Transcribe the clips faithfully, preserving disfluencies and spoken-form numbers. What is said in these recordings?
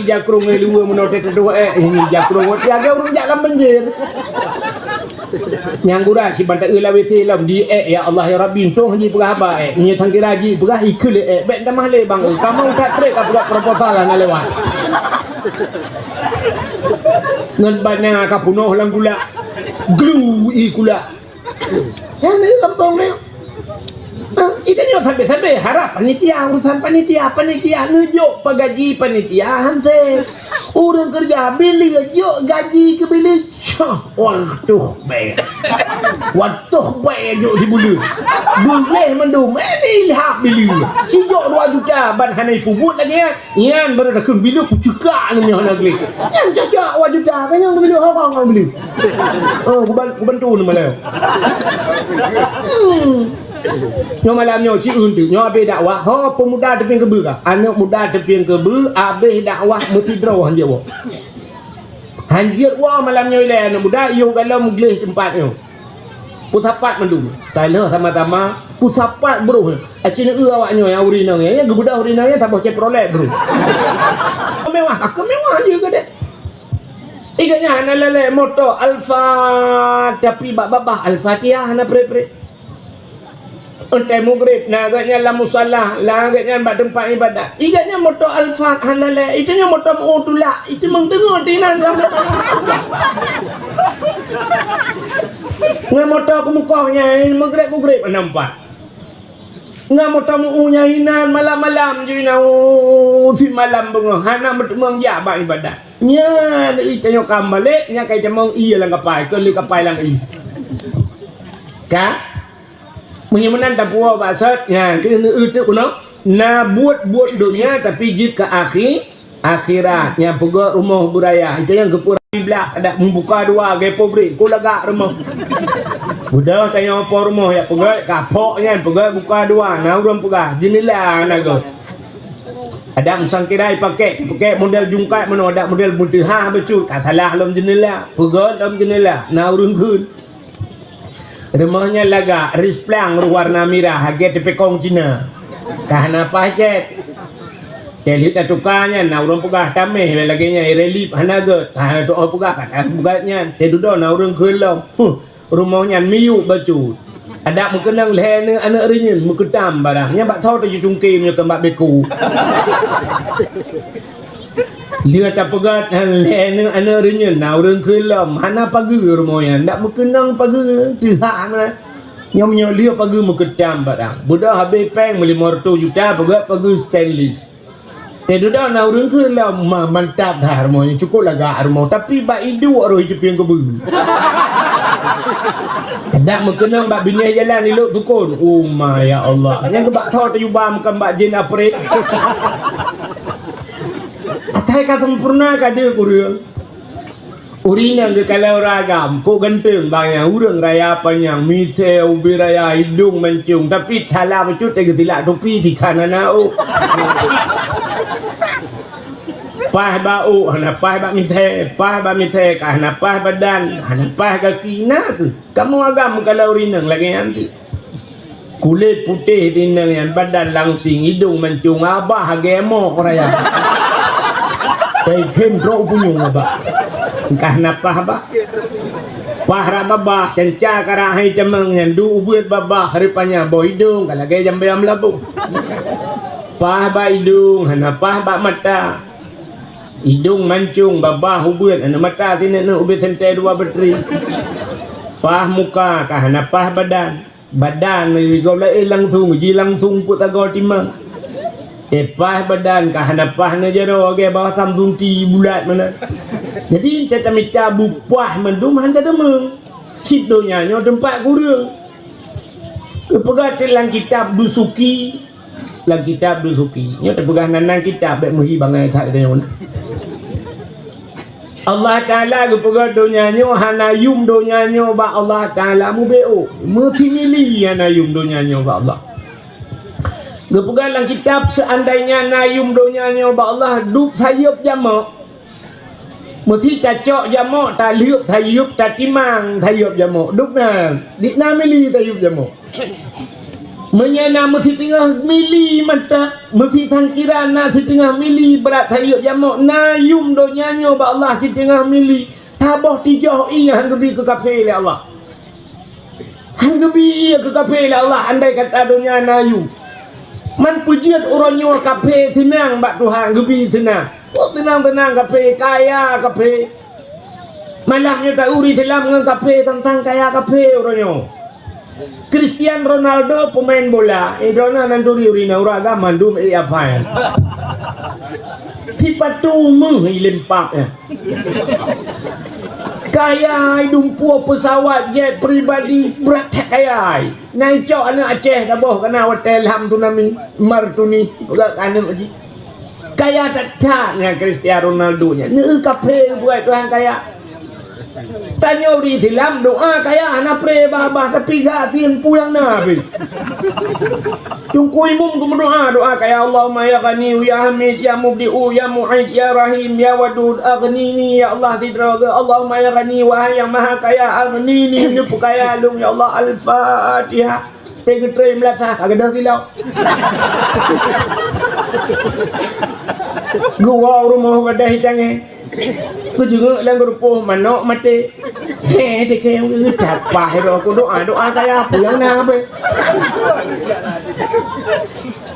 Jakrong ngon luwa meunoe teututoe ék, ini jakrong ngon tiaga ureueng jak lam banjir. Nyang gura siban taeu lam W C lom di ék, ya Allah ya Rabbi, untông haji peugah haba ék. Nyoe sangkira ji peugah ikheun lé ék, bék tamah lé bang, kamoe ka trép ka peugah proposal hana lewat. Ngon banya ka punoh lam gula. Glu i gula. Nyan di gampông nyoe. Ah, ita nyoe sabe-sabe harap panitia, urusan panitia, panitia neujok pagaji panitia han sép. Ureueng keureuja bileue jok gaji keu bileue. Cah, watoh bèe. Watoh bèe jok sibuleue. Beuleh mandum. Eh, ni ilham bileue. Sijok dua juta ban hana ipubuet lagèe nyan. Nyan baru takheun bileue kucekak nyoe hana gleh. Nyan cocok dua juta, kan nyang bileue horong ngon bileue. Oh, kuban-, kubantu ni malam. Hmm. Nyoe malam nyoe, si eunteuk, nyoe abéh dakwah, ho peumuda teupieng keubeue ka. Aneuk muda teupieng keubeue, abéh dakwah meusidroe hanjeuet woe. Hanjeuet woe malam nyoe ilèe aneuk muda, yoh galom gleh teumpat nyoe. Peusapat mandum. Taloh sama-sama, peusapat broh. Aci neu awak nyoe, ya, ureueng inong, ya, ya, geubeudôh ureueng inong, ya, saboh Chevrolet, broh. Mewah, aku mewah je geude. Iga nyan hana lalé moto Alfa, tapi bak babah Al-Fatihah hana pré-pré. Entai mugrib, na geuh nyan lam musala, na geuh nyan bak teumpat ibadat. Iga nyan moto Alfa hana lalé, itu nyan moto meu tulak, itu meudeungoe tinan lam. Ngon moto keumukoh nyan, mugrib-mugrib hana empat. Ngon moto meu nyang inan malam-malam ju inan, oh, simalam beungoh hana meuteumeung jak bak ibadat. Nyan itanyoe kam balek, nyan kai tamong ie lam kapai, keu lé kapai lam ie. Ka? Meunyoe meunan tapuwoe bak sot, nyan keuneuk euteuk keunoe. Na buet-buet donya tapi jeuet keu akhi-, akhirat. Nyan peugöt rumoh beuraya. Itu nyang geupeu rabi blak, adak meubuka dua, geupo bri, ku lagak rumoh. Udah tanyoe po rumoh ya peugöt, kapok nyan peugöt buka dua. Na ureueng peugah, jeundela na göt. Adak meusangkira ipakèk, ipakèk model jungkat meunoe, adak model meuteuhah bacut, ka salah lom jeundela, peugöt lom jeundela, na ureueng kheun. Rumoh nyan lagak, risplang warna mirah, lagèe teupekong Cina. Ka hana paih cét. Teuh lheueh tatuka nyan, na ureueng peugah taméh lagèe nyan, relief hana göt. Ka hana tu'oh peugah, ka tapeugah nyan. Teuh dudoe na ureueng kheun lom. Huh, rumoh nyan miyueb bacut. Adak meukeunong lhèe aneuk, aneuk reunyeun meukeutam barang. Nyan bak tho teuh cungke meunyoe keu bak beko. Lheueh tapeugah lhèe aneuk, aneuk reunyeun na ureueng kheun lom, hana pageue rumoh nyan, dak meukeunong pageue, teuhah na. Nyoe meunyoe lheueh pageue meukeutam barang. Beudôh habéh péng meulimong reutôh juta peugah pageue stainless. Teuh dudoe na ureueng kheun lom, ma, mantap that rumoh nyan, cukôp lagak rumoh, tapi bak iduek roh itu pieng keubeue. Dak meukeunong bak binéh jalan ilok tukon. Oh ma, ya Allah. Nyan keu bak tho teuh juba meukan bak jin aprit. Atai ka sempurna ka deuh kureueng. Ureueng inong geukalon ureueng agam, kok ganteng bang nyan, ureueng raya panyang, misé ubé raya, idong mancong, tapi salah bacut teuh geutilak tupi di kanan na, oh. Paih bak ôk, hana paih bak misé, paih bak misé, ka hana paih badan, hana paih gaki, na keuh. Kamoe agam meukalon ureueng inong lagèe nyan cit. Kulét putéh tinong nyan, badan langsing, idong mancong, abah lagèe mok raya. Teukhém trok punyueng abah. Ka hana paih abah. Paih rab babah, canca karak hai tamong nyan, duek ubeuet babah, rupanya boh idong ka lagèe jambé meulaboh. Paih bak idong, hana paih bak mata. Idong mancong, babah ubeuet, aneuk mata sineuk-neuk ubit sentée dua batri. Paih muka ka hana paih badan. Badan gob laén langsong, ji langsong peuet sagoe timang. Teupaih badan ka hana paih neujaroe, lagée bawah Samsung T bulat meunan. Jadi, tatamita bupaih mandum hana deungoe. Cit donya nyoe teumpat kureueng. Geupeugah teuh lam kitab Dusuki, lam kitab Dusuki. Nyoe teupeugah nan-nan kitab, bék meuhi bangai that tanyoe na. Allah Taala geupeugah donya nyoe hana yum donya nyoe bak Allah Taala mubeuôk. Meusimili hana yum donya nyoe bak Allah. Geupeugah lam kitab, seandainya na yum donya nyoe bak Allah, dub sayeuep jamok. Meusi tacok jamok, talheuep sayeuep, tatimang sayeuep jamok. Dub na, dik na mili sayeuep jamok. Meunyoe na meusiteungoh mili mantap, meusisangkira na siteungoh mili brat sayeuep jamok, na yuem donya nyoe bak Allah siteungoh mili, saboh tijoh ié han geubi keu kafé lé Allah. Han geubi ié keu kafé lé Allah, andai kata donya na yuem. Man peujeuet uroe nyoe kafé seunang bak Tuhan geubi seunang. Peue seunang-seunang kafé, kaya kafé. Malam nyoe ta-uri silam ngon kafé, tantang kaya kafé uroe nyoe. Cristiano Ronaldo pemain bola, eh, droeneuh nan turi ureueng inong, ureueng agam mandum, eh, apa, eh. Sipatu meuh ilem pap, eh. Kaya, dumpeue pesawat jet pribadi, brat that kaya. Nyan cok aneuk Aceh saboh kana watèe lham tsunami, Martuni, peugah keu aneuk jih. Kaya that-that nyan Cristiano Ronaldo nyan. Neu kafé buet Tuhan kaya. Tanyoe ureueng Islam doa kaya hana pré babah, tapi gasien pulang na habéh. Teungku Imum geumeudoa, doa kaya, "Allahumma ya Ghani, ya Hamid, ya Mubdi'u, ya Mu'id, ya Rahim, ya Wadud, aghnini, ya Allah, sidroe." "Allahumma ya Ghani, wahai yang maha kaya, aghnini, neupeukaya lôn, ya Allah." Al-Fatihah. Teugeutreun meulasah, ka geudoh silop. Geuwoe u rumoh gadôh itangen. Geujeungok lam geurupoh manok maté. He, teuke, geucapah doa ku doa, doa kaya peue nyang na beh.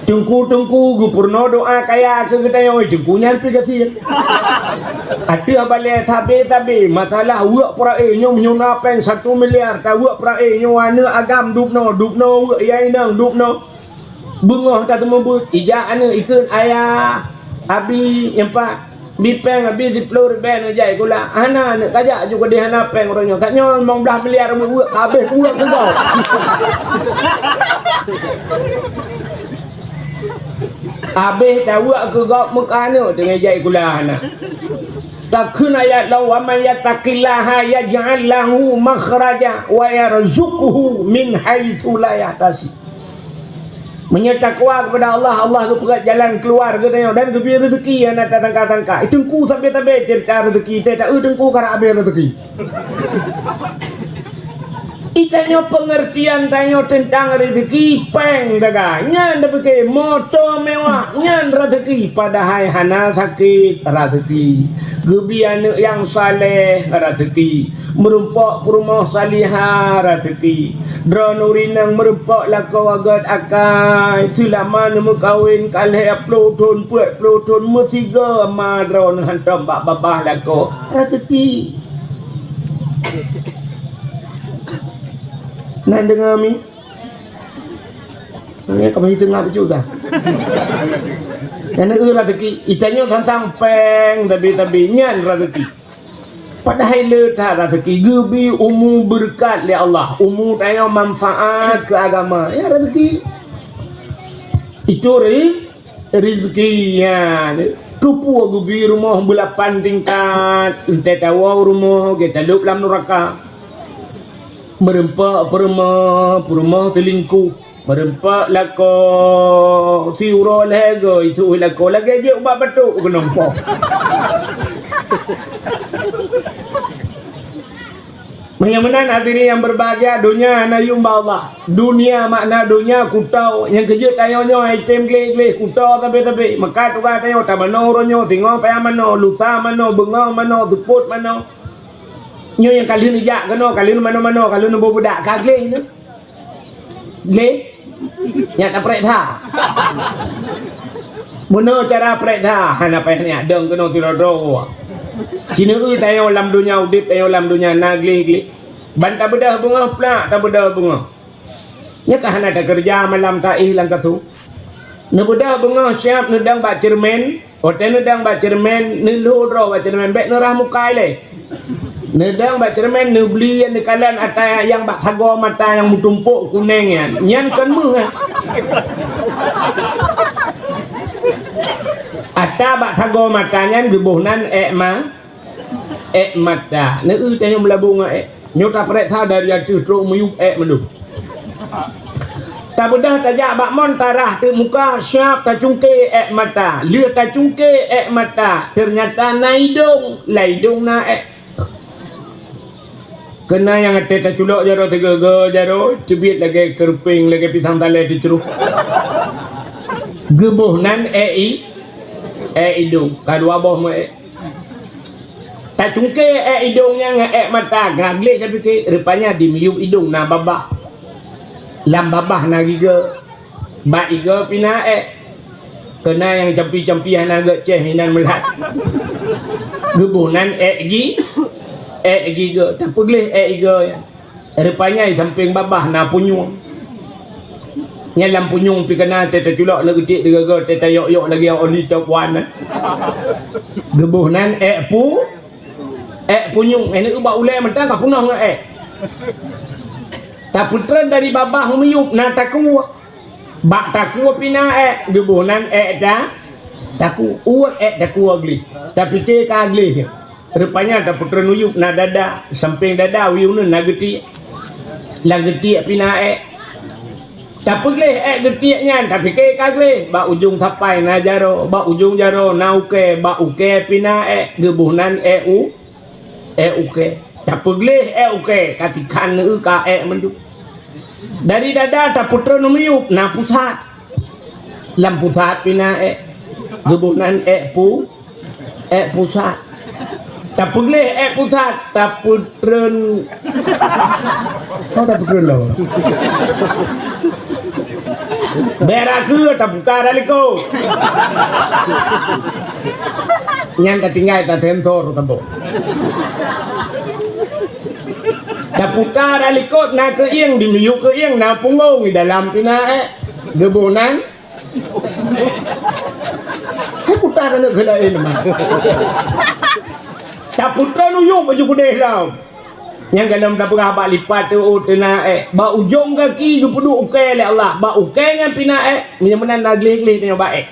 Teungku-teungku geupeurunoe doa kaya keu geutanyoe, teungku nyan pih gasien. Ateueh balèe sabe-sabe, masalah weuek peurae nyoe, meunyoe na péng satu miliar, taweuek peurae nyoe, aneuk agam dubnoe, dubnoe weuek, ya inong dubnoe. Beungoh tateumeubeuet, ijak aneuk ikheun, "Ayah, abi, nyoe pat, bi péng abi siploh ribèe neujak sikula." Hana aneuk kajak ju keudeh hana péng uroe nyoe. Tanyoe limong blaih miliar weuek-weuek, habéh weuek keu gob. Habéh taweuek keu gob meuka aneuk teungoh jak sikula hana. Takheun ayat lom, "Wa man yattaqillaha yaj'al lahu makhraja wa yarzuqhu min haitsu la yahtasib." Meunyoe takwa kepada Allah, Allah geupeugah jalan keuluwa geutanyoe dan geubri reuzeki nyang na tasangka-sangka. Teungku sabe-sabe ceurita reuzeki, teuh taeu teungku karap abéh reuzeki. Itanyoe peungeurtian tanyoe teuntang reuzeki péng daga, nyan tapike moto mewah, nyan reuzeki, padahai hana sakét reuzeki. Geubri aneuk nyang saleh reuzeki. Meurumpok peurumoh salihah reuzeki. Droeneuh ureueng inong meurumpok lakoe göt akai, seulama neumeukawen ka lhèe ploh thon, peuet ploh thon, meusigoe ma droeneuh hantom bak babah lakoe. Reuzeki. Na deungoe mi? Nyan ka meuhitung na bacut dah. Nyan eu reuzeki, itanyoe tantang péng tabi-tabi nyan reuzeki. Padahai le that reuzeki, geubri umu beureukat lé Allah, umu tanyoe manfaat keu agama, nyan reuzeki. Itu riz-, reuzeki, ya. Keupeue geubri rumoh beulapan tingkat, entée tawoe rumoh, geutalop lam nuraka. Meurumpok peurumoh, peurumoh teulingkuh. Meurumpok lakoe, siuroe lhèe goe, iseuôt lakoe, lagèe jeuet ubak batok keunoe po. Meunyoe meunan hadirin yang berbahagia, donya hana yuem bak Allah. Dunia makna donya kuto, nyang keujeuet tanyoe nyoe item gleh-gleh kuto sabe-sabe. Maka tugaih tanyoe tamanoe uroe nyoe, singoh payah manoe, lusa manoe, beungoh manoe, seupôt manoe. Nyoe nyang ka lheueh neujak keunoe, ka lheueh manoe-manoe, ka lheueh neuboh beudak, ka gleh nyoe. Gleh. Nyak taprek that. Bunoe cara prek that, hana payah nyak dong keunoe sidroe-droe. Sineuk tanyoe lam donya udeb, tanyoe lam donya na gleh-gleh. Ban tabeudôh beungoh plak, tabeudôh beungoh. Nyoe ka hana takeureuja malam taéh lam katu. Neubeudôh beungoh siab neudong bak ceureumen, watée neudong bak ceureumen, neulhô droe bak ceureumen, bék neurah muka ilée. Neudong bak ceureumen, neubli nyang neukalon ata nyang bak sagoe mata nyang meutumpok kuneng nyan. Nyan kon meuh, eh. Ata bak sagoe mata nyan geuboh nan ék ma-, ék mata. Neu-eu tanyoe meulabu ngon ék. Nyoe taprek that dari ateueh trok meuyueb ék mandum. Tabeudôh tajak bak mon tarah teuk muka, siab tacungke ék mata. Lheueh tacungke ék mata, teunyata na idong, lam idong na ék. Keunan nyang até taculok jaroe, tiga-tiga jaroe, teubiet lagée keureupeng, lagée pisang talé teucruh. Geuboh nan ék i-, ék idong, ka dua boh meu ék. Tacungké ék idong nyan ngon ék mata, ka gleh tapike, rupanya di miyueb idong na babah. Lam babah na giga. Bak iga pih na ék. Keunan nyang campi-campi hana gét céh inan meulat. Geuboh nan ék gi-, ék giga. Tapeugleh ék iga nyan. Rupanya di sampéng babah na punyueng. Nyan lam punyueng pih keunan teuh taculok neugeutik tiga-tiga, teuh tayok-yok lagée oli top one. Geuboh nan ék pu-, ék punyueng. Ék neu bak ulée mantong ka peunoh ngon ék. Tapeutreun dari babah u miyueb na takue. Bak takue pih na ék, geuboh nan ék ta-, takue. Uweuet ék takue gleh. Tapike ka gleh. Rupanya tapeutreun u yueb na dada, sampéng dada u yueb na geutiek. Lam geutiek pih na ék. Tapeugleh ék geutiek nyan, tapike ka gleh. Bak ujong sapai na jaroe, bak ujong jaroe na ukée, bak ukée pih na ék, geuboh nan ék u-, ék ukée. Tapeugleh ék ukée, ka tikhan neu ka ék mandum. Dari dada tapeutreun u miyueb na pusat. Lam pusat pih na ék. Geuboh nan ék pu-, ék pusat. Tapeugleh ék pusat, tapeutreun. Oh, tapeutreun lom. Bék rakhue, taputa dalikot. Nyan ka tinggai tasensor saboh. Taputa dalikot na keuieng, di miyueb keuieng na punggong, di dalam pih na ék. Geuboh nan. Hai puta keuneuk keu laén mah. Taputa nuyueb baju keudeh lom. Nyang galom tapeugah bak lipat teuôt teuna ék. Bak ujong gaki geupeuduek ukée lé Allah. Bak ukée nyan pih na ék. Meunyoe meunan na gleh-gleh tanyoe bak ék.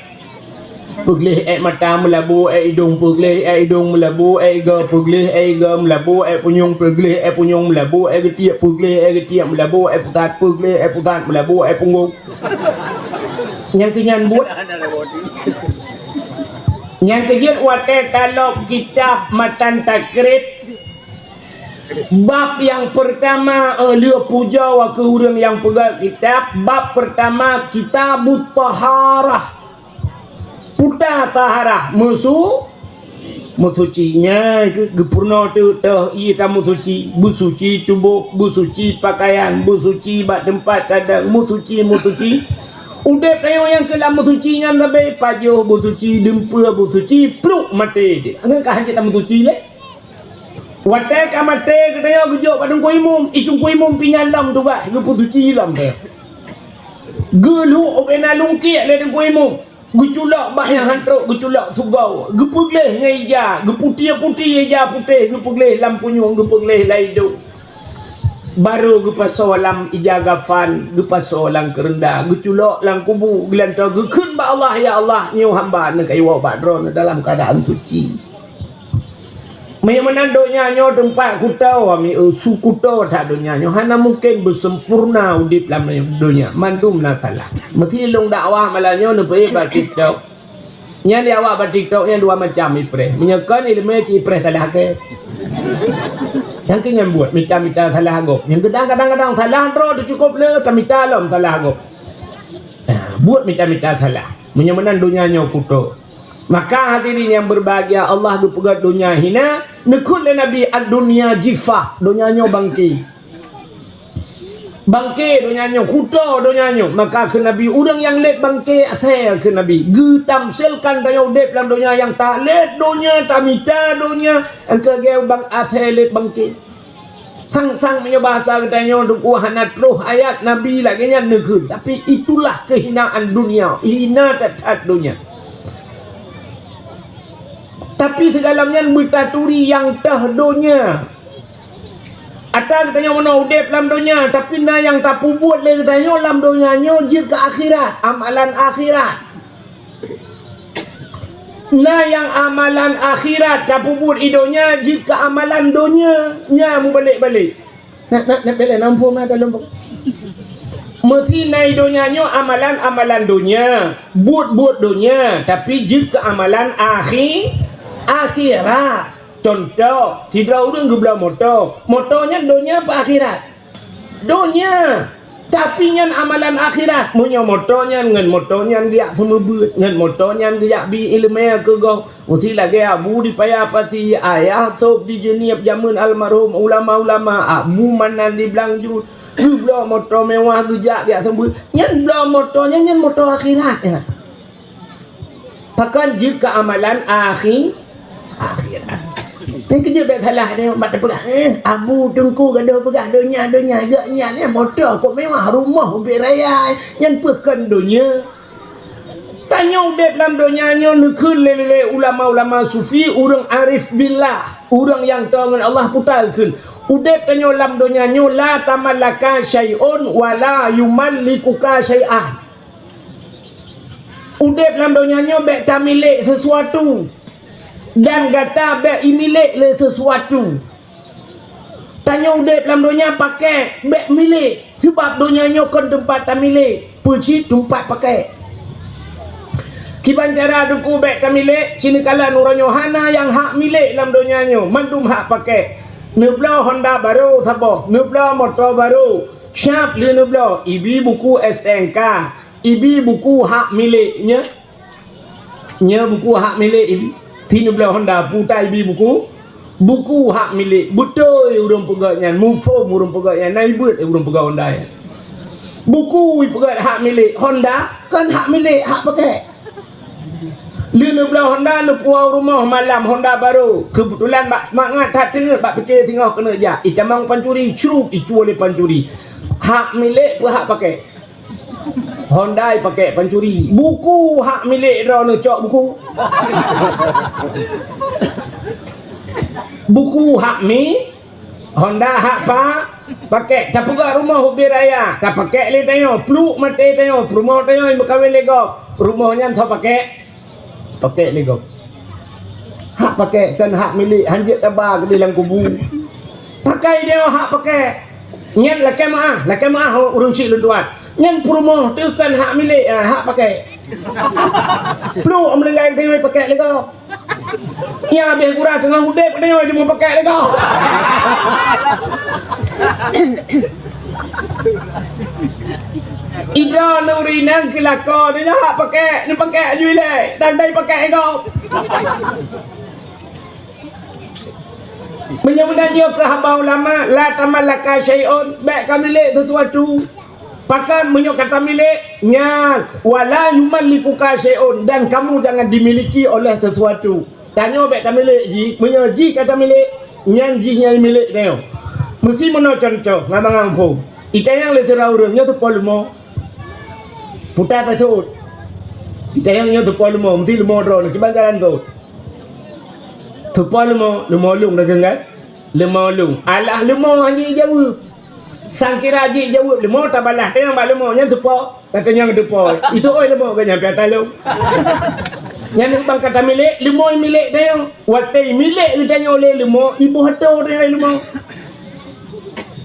Peugleh ék mata meulabu, ék idong peugleh, ék idong meulabu, ék iga peugleh, ék iga meulabu, ék punyueng peugleh, ék punyueng meulabu, ék geutiek peugleh, ék geutiek meulabu, ék pusat peugleh, ék pusat meulabu, ék punggong. Nyang keu nyan buet. Nyang keujeuet watée talom kitab Matan Takrib, bab nyang peurtama, eh, lheueh pujoe keu ureuëng nyang peugah kitab, bab peurtama Kitabut Taharah. Puta taharah, meusu-, meusuci. Nyan keuh geupeurunoe teuk toh ié tameusuci, beusuci tuboh, beusuci pakaian, beusuci bak teumpat tadong, meusuci, meusuci. Udeb tanyoe nyang keu lam meusuci nyan sabe, pajoh beusuci, dumpeue beusuci, pluek maté jih. Nyan ka hanjeuet tameusuci lé. Watée ka maté geutanyoe geujok bak teungku imum, i teungku imum pih nyan lom tugaih geupeusuci lom teuh. Geulhok ubena lungkiek lé teungku imum. Geuculok bak nyang han trok, geuculok sugoe, geupeugléh ngon ija, geuputiek-putiek ija putéh, geupeugleh lam punyueng, geupeugleh lam idong. Barô geupasoe lam ija gafan, geupasoe lam keureunda, geuculok lam kubu, geulantoe geukheun bak Allah, "Ya Allah, nyoe hamba neukayue bak Droeneuh dalam keuadaan suci." Meunyoe meunan donya nyoe teumpat kuto, ami eu, su kuto that donya nyoe, hana mungken beusempurna udeb lam donya, mandum na salah. Meusi lôn dakwah malam nyoe neupeuék bak TikTok. Nyan di awak bak TikTok nyan dua macam ipreh. Meunyoe kon ileumé cit ipreh salah keu. Nyang keu nyan buet mita-mita salah gob. Nyang keudang kadang-kadang salah droe teucukop le tamita lom salah gob. Nah, buet mita-mita salah. Meunyoe meunan donya nyoe kuto. Maka hadirin yang berbahagia, Allah geupeugah donya hina, neukheun lé Nabi, "Ad-dunya jifah," donya nyoe bangke. Bangke donya nyoe, kuto donya nyoe. Maka kheun Nabi, ureuëng nyang lét bangke asée kheun Nabi. Geutamsilkan tanyoe udeb lam donya nyang that lét donya, tamita donya, nyang keu lagée bang asée lét bangke. Sang-sang meunyoe bahasa geutanyoe teungku hana troh ayat Nabi lagée nyan neukheun, tapi itulah kehinaan dunia, hina that-that donya. Tapi sigohlom nyan beutaturi nyang toh donya. Ata geutanyoe meunoe udeb lam donya, tapi na nyang tapeubuet lé geutanyoe lam donya nyoe jeuet keu akhirat, amalan akhirat. Na nyang amalan akhirat tapeubuet i donya jeuet keu amalan donya, nya mubalek-balek. Na, na, na, belek na muphom na dalam. Meusi na i donya nyoe amalan-amalan donya, buet-buet donya, tapi jeuet keu amalan akhi-, akhirat. Cuntoh, sidroe ureuëng geubloe moto. Moto nyan donya apa akhirat? Donya. Tapi nyan amalan akhirat. Meunyoe moto nyan ngon moto nyan geujak seumeubeuet, ngon moto nyan geujak bi iéleumé keu gob, meusti lagée Abu di Paya Pasi, Ayah Sop di Jeunieb jameun almarhum, ulama-ulama, Abu Manan di Blangjut, geubloe moto mewah geujak geujak seumeubeuet. Nyan bloe moto nyan, nyan moto akhirat, ya. Pakon jeuet keu amalan akhi-, akhirat. Nyan keuh jeuet bék salah nyoe, bak teupeugah, eh, Abu Teungku gadoh peugah donya, donya, gak nyan, eh, moto kok mewah, rumoh ubit raya, eh, nyan peue kon donya. Tanyoe udeb lam donya nyoe neukheun lé, lé ulama-ulama sufi, ureuëng arif billah, ureuëng nyang toe ngon Allah puta kheun. Udeb tanyoe lam donya nyoe la tamallaka syai'un wa la yumallikuka syai'an. Udeb lam donya nyoe bék tamilék sesuatu, dan gata bék imilék lé sesuatu. Tanyoe udeb lam donya pakék, bék milék, sabab donya nyoe kon teumpat tamilék, peue cit teumpat pakék. Kiban cara Teungku bék tamilék, sineukala uroe nyoe hana nyang hak milék lam donya nyoe, mandum hak pakék. Neubloe Honda barô saboh, neubloe moto barô, siab lheueh neubloe, ibi buku S T N K, ibi buku hak milék nyoe. Nyoe buku hak milék ibi. Sineubloe Honda, puta ibi buku. Buku hak milék, beutôi ureuëng peugét nyan, muphom ureuëng peugét nyan, na ibeuet ureuëng peugét Honda nyan. Buku ipeugét hak milék, Honda kon hak milék, hak pakék. Lheueh neubloe Honda, neupuwoe rumoh malam, Honda barô. Keubeutulan bak mangat that teungeut bak pike singoh keuneuk jak. Itamong pancuri, crup, icuwo lé pancuri. Hak milék peue hak pakék? Honda ipakék pancuri. Buku hak milék droeneuh, cok buku. Buku hak mi, Honda hak pa, pakék. Tapeugah rumoh ubit raya, tapakék lé tanyoe, pluek maté tanyoe, peurumoh tanyoe meukawen lé gob. Rumoh nyan soe pakék? Pakék lé gob. Hak pakék kon hak milék, hanjeuet taba keudeh lam kubu. Pakai tanyoe hak pakék. Nyan lakée meuáh, lakée meuáh ureuëng chik lôn tuan. Nyan peurumoh teuh kon hak milék, ah, hak pakék. Pluek meulinggai tanyoe pakék lé gob. Nyang habéh gura teungoh udeb tanyoe di meupakék lé gob. Idroe nuri nang keu lakoe, nyoe hak pakék, neupakék aju ilée, dan dai pakék lé gob. Meunyoe meunan nyoe keu haba ulama, la tamallaka syai'un, bék kamilék sesuatu. Pakon meunyoe ka tamilék, nyan, wala yumallikuka syai'un, dan kamu jangan dimiliki oleh sesuatu. Tanyoe bék tamilék jih, meunyoe jih ka tamilék, nyan jih nyang milék tanyoe. Meusi meunoe cuntoh, ngon mangang phon. Itanyong lé sidroe ureuëng, nyoe teupo leumo. Puta taseuôt. Itanyong nyoe teupo leumo, meusi leumo droeneuh, kiban jalan teuôt. Teupo leumo, leumo lôn dah kan? Leumo lôn. Alah leumo hana jijaweueb. Sangkira jijaweueb leumo, tabalah tanyong bak leumo, nyan teupo. Tatanyong teupo. Itu oi leumo geuh nyan piata lôn. Nyan ban ka tamilék, leumo milék tanyoe. Watée milék geutanyoe lé leumo, iboh atô tanyoe leumo.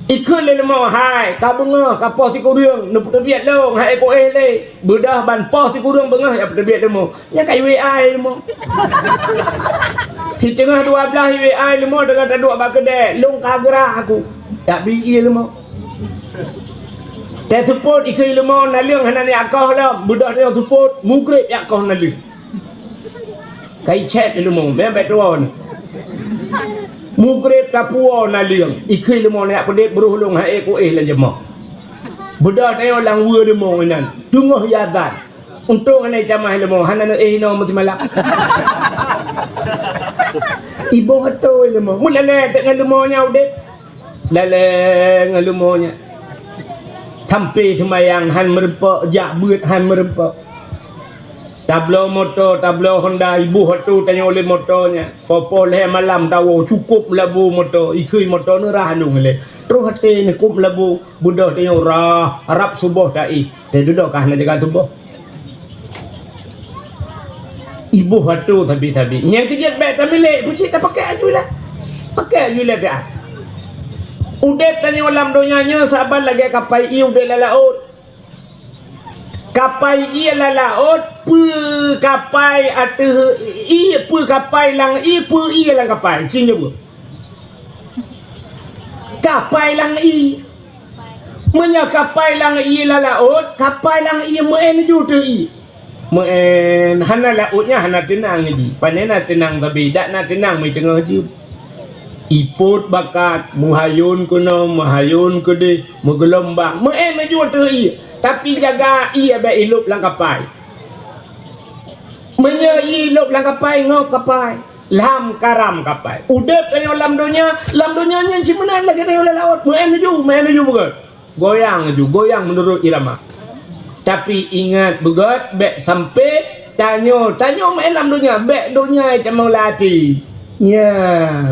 Ikheun lé leumo, hai, ka beungoh, ka poh sikureueng, neupeuteubiet lôn, hai éh ku éh lé. Beudôh ban poh sikureueng beungoh, ya peuteubiet leumo. Nyan ka i W A leumo. Siteungoh dua blaih i W A leumo, teungoh taduek bak keudée, lôn ka geurah aku. Yak bi ie leumo. Teuseupôt ikheun leumo, naleueng hana neujak koh lom, beudôh tanyoe seupôt, mugreb jak koh naleueng. Kai cét leumo, meunan bék tuwoe. Mugreb tapuwoe naleueng, ikheun leumo neujak peudeb beuroh lôn hai éh ku éh lam jeumah. Beudôh tanyoe lam weue leumo inan, teungoh i azan. Untông hana icamah leumo, hana neuéh inoe meusimalam. Iboh atô leumo, meulalée teuk ngon leumo nyan udeb. Lalée ngon leumo nyan. Sampoe seumayang han meureumpok, jak beuet han meureumpok. Tabloe moto, tabloe Honda, iboh atô tanyoe lé moto nyan. Poh-poh lhée malam tawoe, cukôp meulabu moto, ikheun moto neurah aneuëk lé. Troh até neukôp meulabu, beudôh tanyoe rah, rab suboh taéh. Teududoe ka hana jaga tuboh. Iboh atô sabe-sabe. Nyang keujeuet bék tamilék, peucit tapakék aju ilée. Pakék aju ilée piah. Udeb tanyoe lam donya nyoe saban lagée kapai ié udeb lam laôt. Kapai ié lam laôt, peue kapai ateueh ié, peue kapai lam ié, peue ié lam kapai. Ci nyoe. Kapai lam ié. Meunyoe kapai lam ié lam laôt, kapai lam ié meu'en ju teuh ié. Meu'en, hana laôt nyan hana teunang di. Pane na teunang sabe, dak na teunang meuteungoh jeuem. Ipot bakat, meuhayôn keunoe, meuhayôn keudeh, meugeulumbang. Meu'en ju teuh ié, tapi jaga ié bèk ilôb lam kapai. Meunyoe ilôb lam kapai, ngôb kapai. Lam karam kapai. Udép tanyoe lam donya, lam donya nyan cit meunan lagèe tanyoe lam laôt. Meu'en ju, meu'en ju beugöt. Goyang ju, goyang meunurot irama. Tapi ingat beugöt, bèk sampai tanyoe, tanyoe meu'en lam donya, bèk donya itamong lam até. Nya,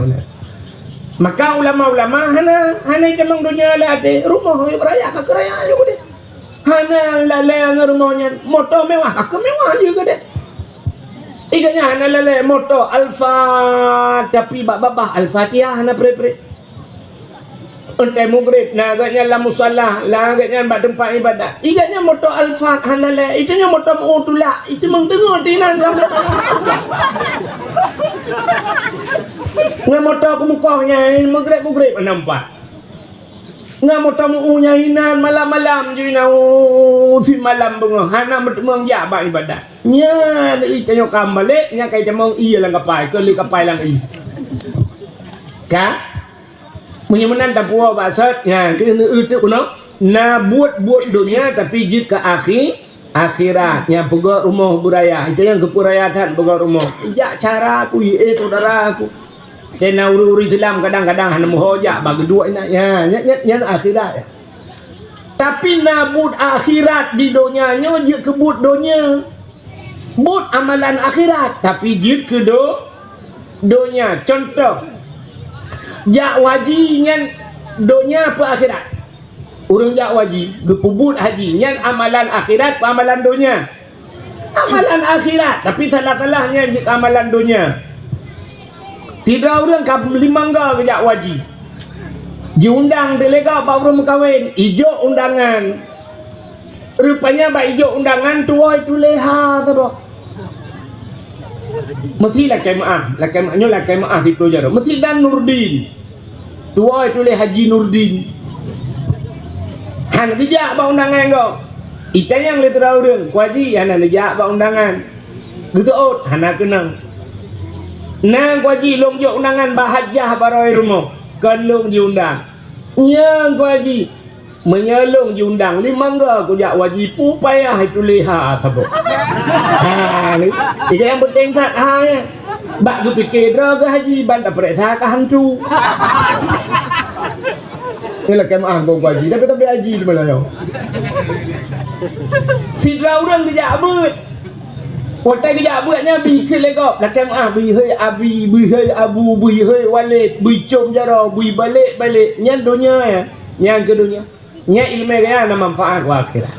beuna. Maka ulama-ulama hana, hana itamong donya lam até. Rumoh beuraya, ka keuraya ju deh. Hana lalè ngon rumoh nyan, moto mewah, ka keu mewah ju keudeh. Ié geuh nyan hana lalè moto Alphard, tapi bak babah Al-Fatihah hana preh-preh. Eunteuk mugreb, na geuh nyan lam musala, na geuh nyan bak teumpat ibadat. Ié geuh nyan moto Alphard hana lalè, itu nyan moto meu tulak, itu meuteungoh tinan lam. Ngon moto keumukoh nyan, mugreb-mugreb hana meupat. Ngon moto meu nyan inan malam-malam ju inan, oh, simalam beungoh hana meuteumong jak bak ibadat. Nyan ié tanyoe ka balek, nyan ka itamong ié lam kapai, keu lé kapai lam ié. Ka? Meunyoe meunan tapuwoe bak sot, nyan keuneuk euteuk keunoe. Na buet-buet donya tapi jeuet keu akhi-, akhirat. Nyan peugöt rumoh beuraya. Itu nyang geupeuraya that peugöt rumoh. Jak cara ku, eh, syedara ku. Keu na ureueng-ureueng Islam kadang-kadang hana meuho jak bak geuduek inan. Ya, nyan, nyan, nyan akhirat. Tapi na buet akhirat di donya nyoe jeuet keu buet donya. Buet amalan akhirat, tapi jeuet keu do-, donya. Contoh, jak haji nyan donya peu akhirat? Ureueng jak haji, geupeubuet haji, nyan amalan akhirat peu amalan donya? Amalan akhirat, tapi salah-salah nyan jeuet amalan donya. Sidroe ureueng ka limong go geujak haji. Jiundang teuh lé gob bak ureueng meukawen, ijok undangan. Rupanya bak ijok undangan tuwoe tuléh ha saboh. Meusti lakèe meu'ah, lakèe meu'ah, nyoe lakèe meu'ah siplôh jaroe. Meusti dan Nurdin. Tuwoe tuléh Haji Nurdin. Han geujak bak undangan gob. Itanyong lé sidroe ureueng, "Ku Haji, hana neujak bak undangan?" Geuseuôt, "Hana keunong." "Na, Ku Haji, lôn jok undangan bak hajah barô rumoh, kon lôn jiundang." "Nyo, Ku Haji, meunyoe lôn jiundang, limong go kujak haji, peue payah tuléh ha saboh." Ha, ni. Nyang peunteng that ha nyan. Bak geupike droe geuh haji, ban tapareksa ka hantu. Nyoe lakèe meu'ah gob haji, tapi, tapi haji di malam nyoe. Sidroe ureueng geujak beuet. Watèe geujak beuet nyan bri kheun lé gob, lakèe meu'ah bri, "Hei Abi, bri hei Abu, bri hei Walid, bri com jaroe, bri balek-balek." Nyan donya nyan. Nyan keu donya. Nyan ileumèe gaya na manfaat u akhirat.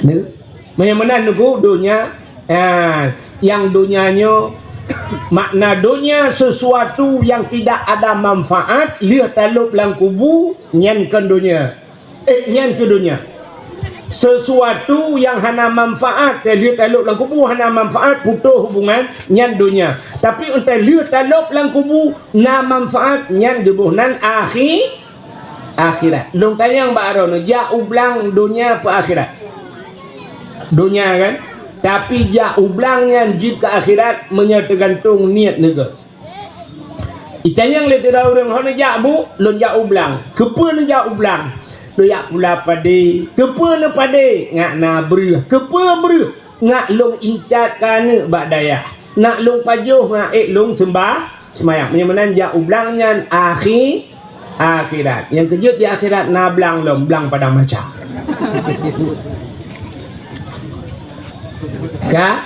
Nyoe. Meunyoe meunan nunggu donya, ha, nyang donya nyoe, makna donya sesuatu yang tidak ada manfaat, lheueh talôb lam kubu, nyan kon donya. Eh, nyan keu donya. Sesuatu yang hana manfaat, lheueh talôb lam kubu hana manfaat, putôh hubungan, nyan donya. Tapi eunteuk lheueh talôb lam kubu na manfaat, nyan geuboh nan akhi-, akhirat. Lôn tanyong bak droeneuh, jak u blang donya peu akhirat? Donya kan? Tapi jak u blang nyan jeuet keu akhirat meunyoe teugantung niet neuh. Itanyong lé sidroe ureueng, "Hon neujak bu?" "Lôn jak u blang." "Keupeue neujak u blang?" "Neujak pula padé." "Keupeue neupadé?" "Ngat na breueh." "Keupeue breueh?" "Ngat lôn intat keu aneuk bak dayah. Nak lôn pajoh ngat ék lôn seumbah seumayang." Meunyoe meunan jak u blang nyan akhi-, akhirat. Nyang keujeuet di akhirat na blang lom, blang padang mahsyar. Ka?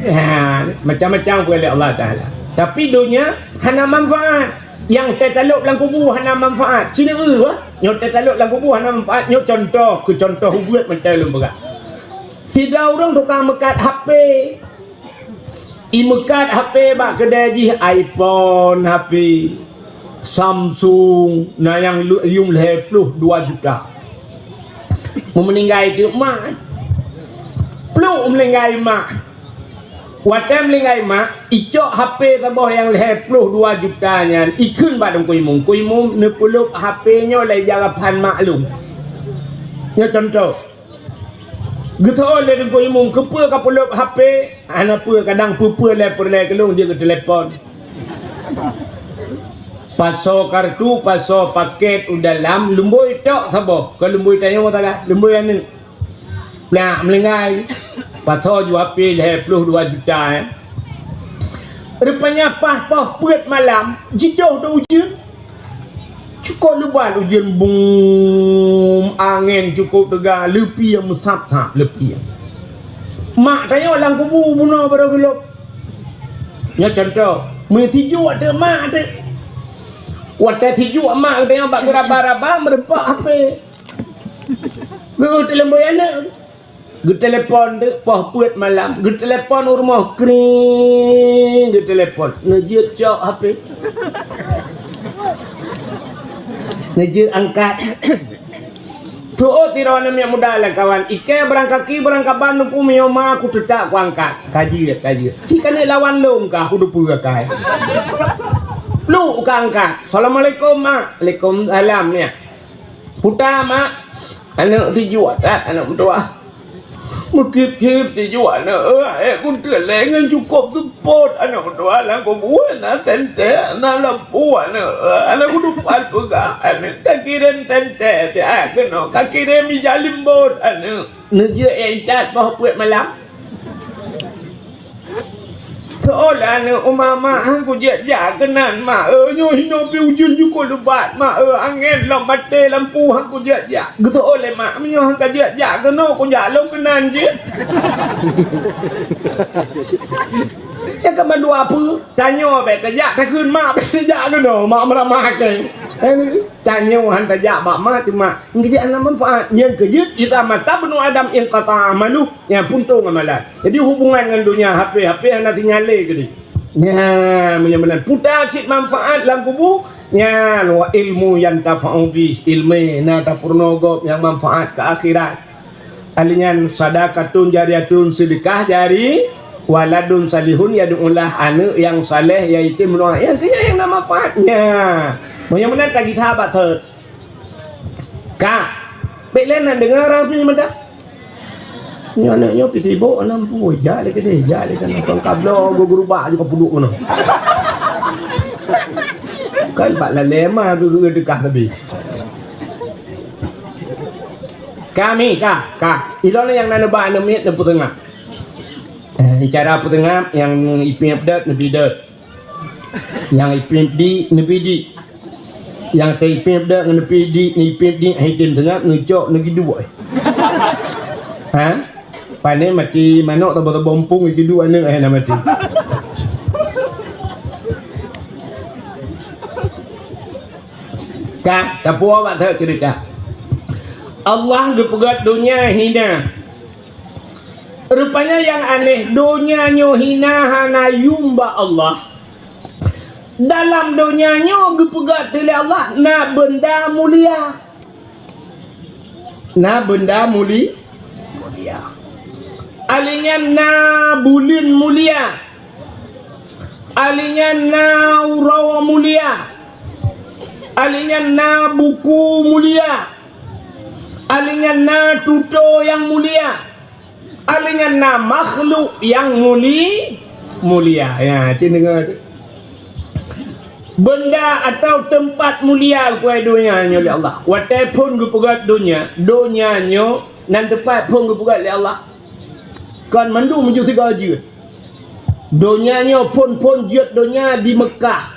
Ha, macam-macam pun oleh Allah Taala. Tapi donya hana manfaat. Nyang teutalôb lam kubu hana manfaat. Sinoe, eh, nyoe teutalôb lam kubu hana manfaat. Nyoe contoh, keu contoh ubeut mantong lôn peugah. Sidroe ureueng tukang meukat H P. Imeukat H P bak keudè jih, iPhone, H P Samsung, na nyang lu-, yuem lhèe plôh dua juta. Meuninggai teuk mak. Pluek meuninggai mak. Watée meuninggai mak, icok H P saboh nyang lhée ploh dua juta nyan, ikheun bak Teungku Imum. "Teungku Imum, neupeulop H P nyoe lé jarapan mak lôn." Nyoe cuntoh. Geuseuôt lé Teungku Imum, "Keupeue kapeulop H P?" "Hana peue, kadang peue-peue lé peureulée keu lôn," jeuet geutelepon. Pasoe kartu, pasoe pakét u dalam, lumbôi tok saboh. Kon lumbôi tanyoe sagai, lumbôi aneuëk. Plak meuninggai. Pasoe ju H P lhée ploh dua juta, eh. Rupanya paih poh peuet malam, jidoh teuh ujeuen. Cukôp leubat ujeuen, bum, angén cukôp teuga, leupie meusab-sab leupie. Mak tanyoe lam kubu bunoe barô geulop. Nyoe cuntoh, meusijuek teuk mak teuk. Watée sijuek mak geutanyoe bak geuraba-raba, meureumpok H P. Geutelepon aneuëk. Geutelepon teuk poh peuet malam. Geutelepon u rumoh, kring, geutelepon. Neujeuet cok H P. Neujeuet angkat. Seuôt sidroe aneuk miet muda lé kawan, ikée barangkaki, barangkaban, neupue meunyoe ma kuteutap kuangkat. Ka jeuet, ka jeuet. Si keuneuk lawan lôn ka, kudeupeue akai. Pluek ka angkat. "Assalamualaikum, Mak." "Waalaikumsalam, nyak." "Puta, Mak." Aneuk sijuek that, aneuk meutuah. Meukip-kip sijuek aneuk, eh, eh, kunteuk lé ngon cukôp seupôt aneuk meutuah, lam kubu na sentée, na lampu aneuk, eh, aneuk kudupat peugah aneuk, kakirém sentée siat keunoe, kakirém ija limbot aneuk. Neujeuet intat poh peuet malam. Seuôt lé aneuk, "Uma, Mak, han kujeuet jak keunan, Mak, eh, nyoe hinoe pih ujeuen cukôp leubat, Mak, eh, angén lom maté lampu, han kujeuet jak." Geuseuôt lé mak, "Meunyoe han kajeuet jak keunoe, kujak lôn keunan jih." Nyan ka mandua peue? Tanyoe bék tajak, takheun mak bék tajak keunoe, mak meuramah kèe. Eh, tanyoe han tajak bak mak, teuma ngeujak hana manfaat. Nyang keujeuet, idza mata ibnu Adam inqata amaluh, nyan puntông amalan. Jadi hubungan ngon donya, H P, H P hana tinggai lé keudeh. Nyan, meunyoe meunan puta cit manfaat lam kubu, nyan wa ilmu yantafa'u bih, ileumèe na tapeurunoe gob nyang manfaat keu akhirat. Ahli nyan sadaqatun jariyatun, seudeukah jari, waladun salihun yad'ulah, aneuk nyang saleh nyang item doa, nyan keuh nyang na manfaat. Nyan, meunyoe meunan tagita bak thot. Ka, bék lé na deungoe ureueng pih mantong. Nyoe aneuk nyoe pih sibok, na peue, jak lé keudeh, jak lé keunoe, kon ka bloe geugeurubak juga puduk keunoe. Kan bak lalé ma geudeukah teubi. Kami, ka, ka. Ilôn nyang na neuba aneuk miet neupeuteungab. Eh, cara peuteungab nyang ipiep dot, neubi dot. Nyang ipiep di, neubi di. Nyang teuipiep dot ngon neupiep di, neuipiep di, hai tem teungab, neucok, neugiduek. Ha? Pane maté manok, tobo-tobo muphom, giduek aneuk, hai na maté. Ka, tapuwoe bak that ceurita. Allah geupeugöt donya hina. Rupanya nyang aneh, donya nyoe hina hana yum bak Allah. Dalam donya nyoe geupeugöt lé Allah na beunda mulia. Na beunda muli-, mulia. Ahli nyan na buleuen mulia. Ahli nyan na uroe mulia. Ahli nyan na buku mulia. Ahli nyan na tutoe nyang mulia. Ahli nyan na makhluk nyang muli-, mulia. Ya, cit deungoe. Beunda atawa teumpat mulia keu donya nyoe lé Allah. Watèe phon geupeugöt donya, donya nyoe nan teumpat phon geupeugöt lé Allah. Kon mandum meujeuet sigoe jeuet. Donya nyoe phon-phon jeuet donya di Meukah.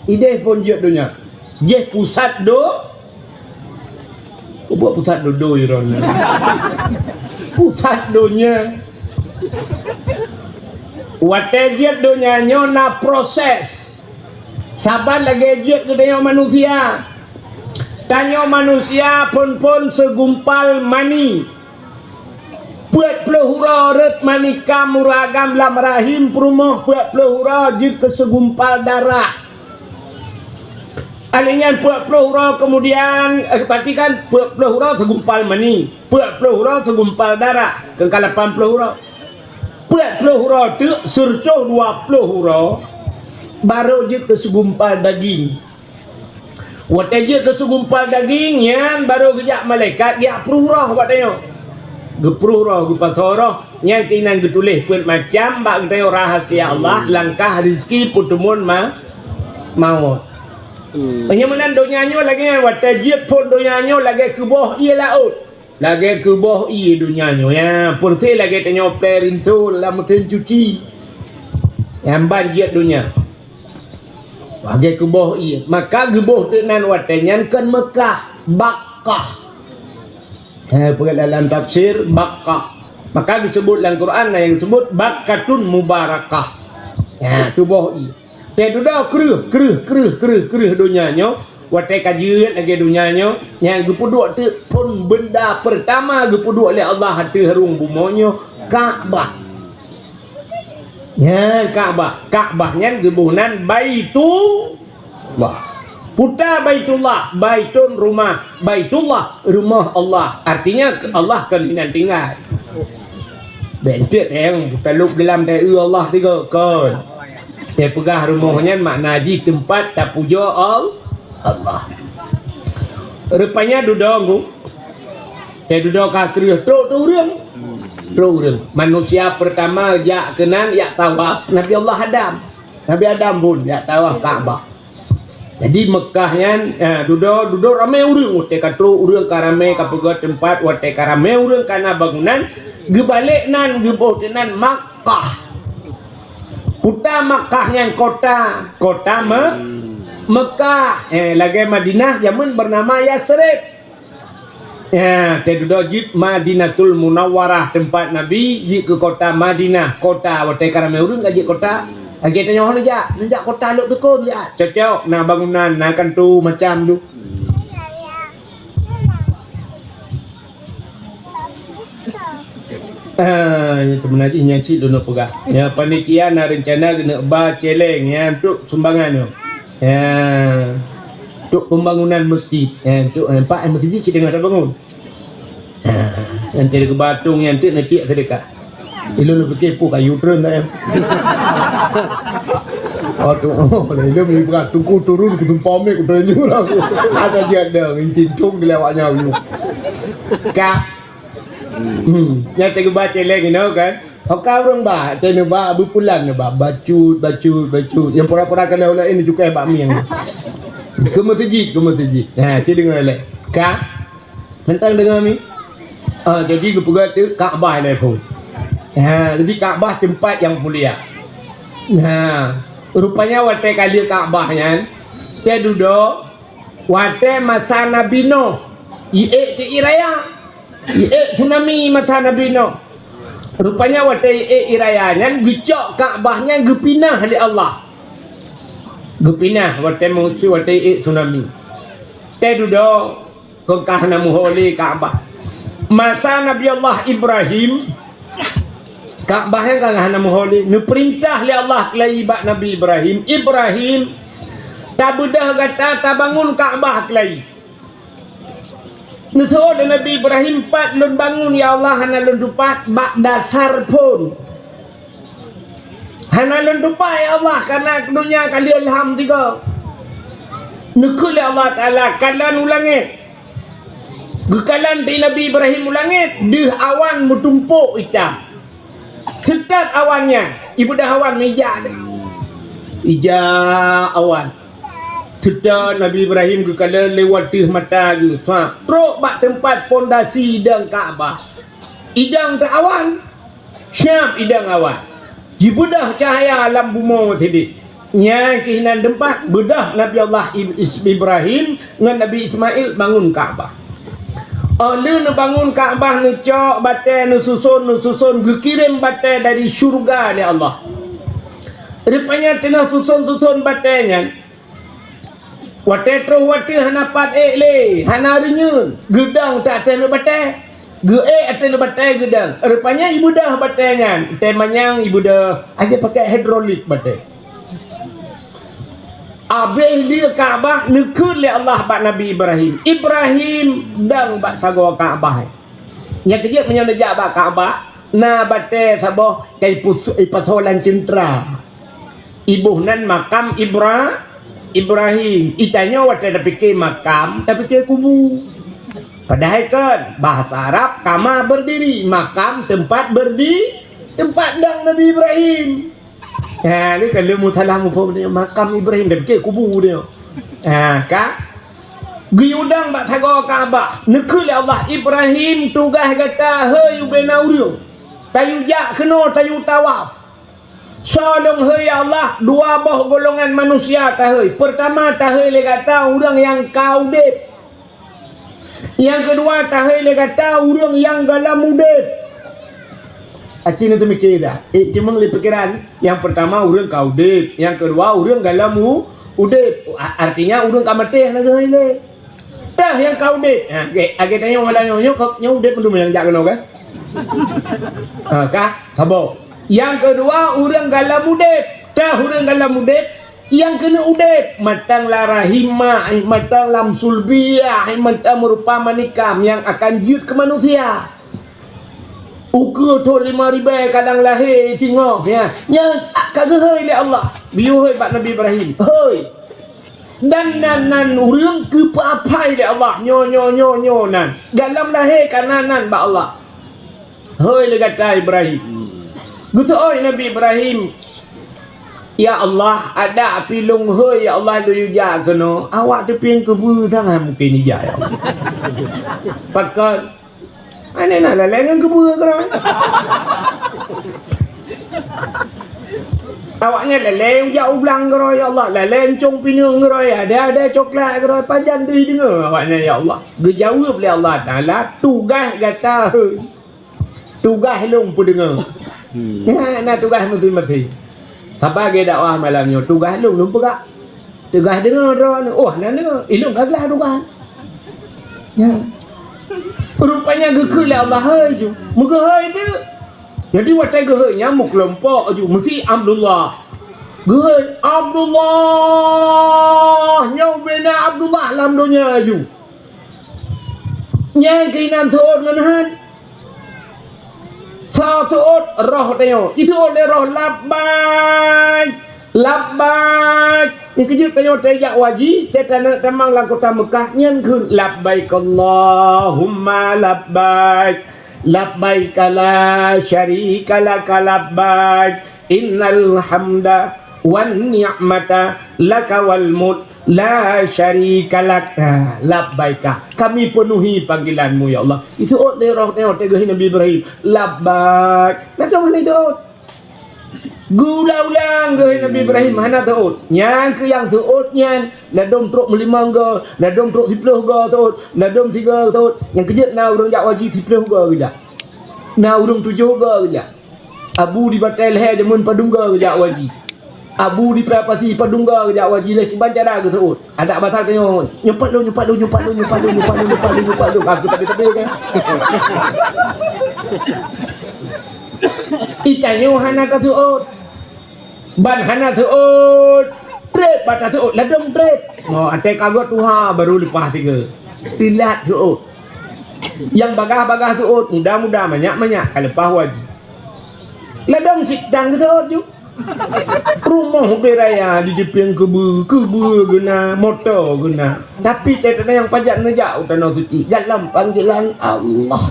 Idéh phon jeuet donya. Jéh pusat do-, Peue buet pusat dodo droeneuh. Pusat donya. Watèe jeuet donya nyoe na proses. Saban lagèe jeuet keu tanyoe manusia. Tanyoe manusia phon-phon segumpal mani. Peuet ploh uroe rhot mani kam uroe agam lam rahim peurumoh, peuet ploh uroe jeuet keu segumpal darah. Alèh nyan peuet ploh uroe keumudian, eh, perhatikan, peuet ploh uroe sigumpal mani, peuet ploh uroe sigumpal darah, keu ka lapan ploh uroe. Peuet ploh uroe teuk, siratoh dua ploh uroe, barô jeuet keu sigumpal daging. Watèe jeuet keu sigumpal daging, nyan barô geujak malaikat geujak pruh roh bak tanyoe. Geupruh roh, geupasoe roh, nyan keunan geutuléh peuet macam bak geutanyoe rahasia Allah, langkah, rezeki, peuteumeun ma-, mawöt. Hmm. Meunyoe meunan donya nyoe lagèe nyan, watèe jeuet phon donya nyoe lagèe keuboh ié laôt. Lagèe keuboh ié donya nyoe, ya, peureuseh lagèe tanyoe plè rinso lam meusén cuci. Nyan ban jeuet donya. Lagèe keuboh ié. Maka geuboh teuk nan watèe nyan kon Meukah, Bakkah. Ha, peugah dalam tafsir, Bakkah. Maka geuseubut lam Quran, na nyang geuseubut Bakkatun Mubarakah. Ha, keuboh ié. Teududoe kreueh, kreueh, kreueh, kreueh, kreueh donya nyoe, watèe ka jeuet lagèe donya nyoe, nyan geupeuduek teuk phon beunda peurtama geupeuduek lé Allah ateueh rhueng bumoe nyoe, Ka'bah. Nyan Ka'bah. Ka'bah nyan geuboh nan Baitullah. Puta Baitullah, Baitun rumah, Baitullah rumoh Allah. Artinya Allah kon inan tinggai. Bèk enteuk nyang talop geulam teu Allah tiga kon. Teupeugah rumoh nyan makna jih teumpat tapujoe Al-, Allah. Rupanya dudoe ngu. Teududoe ka kreueh trok teu ureueng. Trok ureueng. Manusia peurtama jak keunan jak tawaf Nabi Allah Adam. Nabi Adam phon jak tawaf Ka'bah. Jadi Meukah nyan, eh, dudoe, dudoe ramé ureueng, watèe ka trok ureueng ka ramé, ka peugöt teumpat, watèe ka ramé ureueng ka na bangunan, geubalek nan, geuboh teuh nan Makkah. Puta Makkah nyan kota, kota Me-, Meukah, eh, lagèe Madinah jameun beunama Yasrib. Ya, teududoe jeuet Madinatul Munawwarah, teumpat Nabi, jeuet keu kota Madinah, kota watèe ka ramé ureueng ka jeuet kota. Lagèe tanyoe neujak, neujak kota Lhoksukon jak. Cocok, na bangunan, na kanto macam tu. Ah, nyan teuma jih nyan cit lôn peugah. Ya, panitia na reuncana keuneuk ba céléng, ya, untuk sumbangan tu. Ya, untuk pembangunan masjid. Ya, untuk, eh, nampak, eh, masjid cit teungoh tabangun. Ha, nyan teuka batong nyan teuk neutiek seudeukah. Ilôn neupike peue kayu treun dah, ya. Oh, tu, oh, ilôn beli beras, tungku turun, kutumpah mik, kuteunyu lah. Ada je ada, ngintin tung di lewat nyawa. Kak. Hmm, nyan teuka ba céléng inoe kan. Oka ureueng ba, teuka ba, beupulan ba, bacut, bacut, bacut. Nyang pura-pura keunoe ulôn ini cukai bak mieng. Keu meuseujid, keu meuseujid. Ha, ci deungoe lé. Kak. Mantong deungoe mi? Ah, jadi geupeugah teuk Ka'bah ilèe phon. Ha, jadi Ka'bah teumpat nyang mulia. Ha, rupanya watèe ka lheueh Ka'bah nyan, teududoe watèe masa Nabi Nuh, iék teu ié raya. Iék tsunami masa Nabi Nuh. Rupanya watèe iék ié raya nyan geucok Ka'bah nyan geupinah lé Allah. Geupinah watèe musim watèe iék tsunami. Teududoe Kon ka hana meuho lé Ka'bah. Masa Nabi Allah Ibrahim, Ka'bah nyan ka hana meuho lé. Neupeurintah lé Allah keulayi bak Nabi Ibrahim, "Ibrahim, tabeudôh gata tabangun Ka'bah keulayi." Neuseuôt lé Nabi Ibrahim, "Pat lôn bangun, ya Allah, hana lôn tupat bak dasar phon." Hana lôn tupat, ya Allah, kareuna donya ka lheueh lham sigoe. Neukheun lé Allah Taala, "Kalon u langét." Geukalon di Nabi Ibrahim u langét, deuh awan meutumpôk itam. Seutôt awan nyan, ibeudôh awan meuija. Ija awan. Seutôt Nabi Ibrahim geukalon lewat deuh mata geuh, sa trok bak teumpat pondasi idong Ka'bah. Idong teu awan. Siab idong awan, jibeudôh cahya lam bumoe sidéh. Nyan keuh nan teumpat beudôh Nabi Allah Ib-, Is-, Ibrahim ngon Nabi Ismail bangun Ka'bah. Óh lheueh neubangun Ka'bah, neucok batèe, neususon, neususon, geukirém batèe dari syeuruga lé Allah. Rupanya teungoh suson-suson batèe nyan, watèe troh watèe hana pat ék lé, hana reunyeun, geudong teuh ateueh batèe, geuék ateueh batèe geudong. Rupanya ibeudôh batèe nyan, teuh manyang ibeudôh, aja pakai hidrolik batèe. Abéh lé Ka'bah neukheun lé Allah bak Nabi Ibrahim. Ibrahim dang bak sagoe Ka'bah. Nyang keujeuet meunyoe neujak bak Ka'bah, na batée saboh ka ipus-, ipasoe lam ceuntra. Iboh nan makam Ibra-, Ibrahim. Itanyoe watée tapike makam, tapike kubu. Padahai kon, bahasa Arab kama berdiri, makam tempat berdi-, tempat dang Nabi Ibrahim. Ha, ni kan leumu salah muphom ni, makam Ibrahim dah fikir kubu dia. Ha, ka? Geuyue dang bak sagoe Ka'bah. Neukheun lé Allah, "Ibrahim, tugaih gata, hei ubena ureuëng. Tayue jak keunoe, tayue tawaf. Soe lôn hei, ya Allah, dua boh golongan manusia tahei. Peurtama tahei lé gata ureuëng nyang ka udeb." Nyang keudua, tahei lé gata ureuëng nyang gohlom udeb. Aci na teumike dah. Eh, cuma lé pikiran. Nyang peurtama ureuëng ka udeb, nyang keudua ureuëng gohlom u-, udeb. A-, artinya ureuëng ka maté hana geuhei lé. Tah nyang ka udeb. Ha, oke, lagée tanyoe malam nyoe, nyoe ka, nyoe udeb mandum nyang jak keunoe kan? Ha, ka? Saboh. Nyang keudua ureuëng gohlom udeb. Tah ureuëng gohlom udeb, nyang keuneuk udeb, mantong lam rahim mak, mantong lam sulbiah, mantong meurupa manikam nyang akan jeuet keu manusia. Ukeue thon lima ribée kadang lahé singoh, ya. Nyan ka geuhôi lé Allah. Geuyue hôi bak Nabi Ibrahim. Hôi. Dan nan, nan ureuëng keu peuaphai lé Allah. Nyoe, nyoe, nyoe, nyoe nan. Dalam lahé ka nan, nan bak Allah. Hôi lé gata Ibrahim. Geuseuôt Nabi Ibrahim, "Ya Allah, adak pih lôn hôi, ya Allah, lôn jak keunoe. Awak teupieng keubeue sangat mungken ijak, ya Allah." Pakon? Aneh na lalée ngon keubeue keudroe. Awaknyan lalée jak u blang keudroe, ya Allah. Lalée ncong pineung keudroe, ada-ada coklat keudroe. Pajan deuh deungoe awaknyan, ya Allah. Geujaweueb lé Allah Taala, "Tugaih gata hôi." Tugaih lôn peudeungoe. Hmm. Nyan na tugaih masing-masing. Saban lagée dakwah malam nyoe, tugaih lôn, lôn peugah. Tugaih deungoe droeneuh. Oh, hana deungoe. Ilôn ka glah tugaih. Ya. Rupanya geukheun lé Allah hôi ju. Meugeuhôi teuk. Jadi watée geuhôi nyan meukeulompok ju. Meusi Abdullah. Geuhôi, "Abdullah!" Nyoe ubena Abdullah lam donya ju. Nyang keunan seuôt ngon han. Sa seuôt roh tanyoe. Iseuôt lé roh, "Labbaik, labbaik." Nyang keujeuet tanyoe tajak haji, teuka tamong lam kota Meukah, nyan kheun, "Labbaik Allahumma labbaik. Labbaik la syarika laka labbaik." "Innal hamda wan ni'mata laka wal mulk la syarika lak." Ah, labbaika. Kami penuhi panggilan-Mu, ya Allah. Iseuôt lé roh nyoe, teuka geuhôi Nabi Ibrahim. Labbaik. Nah, cuma itu. Geuulang-ulang geuhôi Nabi Ibrahim, hana seuôt. Nyang keu nyang seuôt nyan, ladôm trok meulimong goe, ladôm trok siplôh goe seuôt, ladôm sigoe seuôt. Nyang keujeuet na ureuëng jak haji siplôh goe geujak. Na ureuëng tujoh goe geujak. Abu di Batée Lehe jameun padum goe geujak haji. Abu di Prapati padum goe geujak haji, lé kiban cara geuseuôt. Adak basa tanyoe, "Nyupat lôn, nyupat lôn, nyupat lôn." Aku tapi-tapi kan. Itanyoe hana ka seuôt. Ban hana seuôt. Treb bak taseuôt, ladôm treb. Oh, até ka gét tuha baru leupah tiga. Silat seuôt. Nyang bagah-bagah seuôt, muda-muda, manyak-manyak, ka leupah haji. Ladôm cit dang seuôt ju. Rumoh ubé raya di Jepieng keubeue, keubeue geuna, moto geuna. Tapi teuntang nyang pajak neujak u Tanoh Suci dalam panggilan Allah.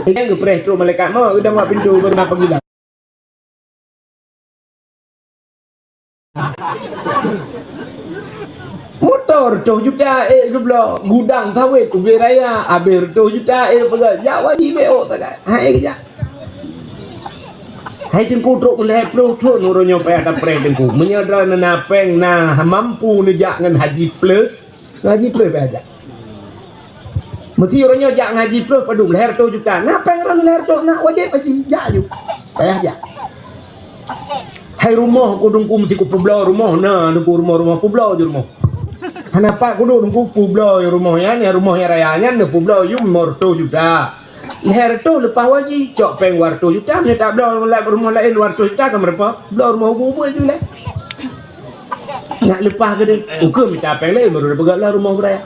Nyang geupreh trok malaikat mo, geudong bak pintoe geuna panggilan. Moto reutôh juta ék geubloe, gudang sawét ubé raya, abéh reutôh juta ék peugah, jak haji bék ôk sagai. Hai geujak. Hai Teungku trok meulhèe ploh thon uroe nyoe payah tapreh Teungku. Meunyoe droeneuh na péng na mampu neujak ngon haji plus, haji plus payah jak. Meusi uroe nyoe jak ngon haji plus padum lhèe reutôh juta. Na péng droeneuh lhèe reutôh na wajéb haji jak ju. Payah jak. Hai rumoh ku Teungku meusi kupeubloe rumoh na Teungku rumoh-rumoh peubloe ju rumoh. Hana pat kuduek Teungku peubloe ju rumoh nyan, rumoh nyang raya nyan neupeubloe ju lima reutôh juta. Lhèe reutôh leupah haji, cok péng dua reutôh juta, meunyoe tabloe rumoh laén dua reutôh juta ka meurupa, bloe rumoh ubit-ubit ju lé. Nak leupah keudeh. Ukeue mita péng laén baru dapeugah lah rumoh beuraya.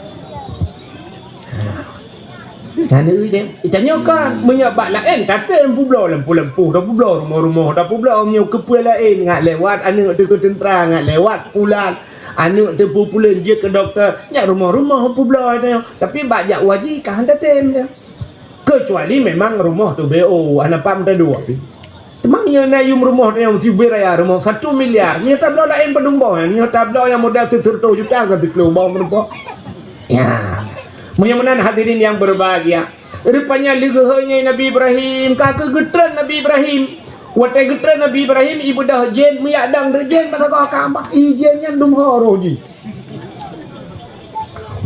Nah, neu deh. Itanyoe kan, meunyoe bak laén, tatem peubloe lampôh-lampôh, tapeubloe rumoh-rumoh, tapeubloe meunyoe keupeue laén, ngat lewat aneuk teuh keu teuntra, ngat lewat pulan, aneuk teuh pupulen jeuet keu dokto, nyak rumoh-rumoh peubloe tanyoe. Tapi bak jak u haji, ka han tatem nyan. Keucuali memang rumoh teuh B O, hana pam teuh dua pi. Teuma meunyoe na yum rumoh tanyoe meusti ubé raya rumoh satu miliar, nyoe tabloe laén padum boh, nyoe tabloe nyang modal sireutôh juta ka siplôh boh meurumpok. Ya. Meunyoe meunan hadirin yang berbahagia, rupanya lé geuhôi nyan Nabi Ibrahim, ka keuh geutreun Nabi Ibrahim. Watée geutreun Nabi Ibrahim, ibeudôh jén, meuyak dong teuk jén, meusagoe Ka'bah, i jén nyan dum ho roh jih.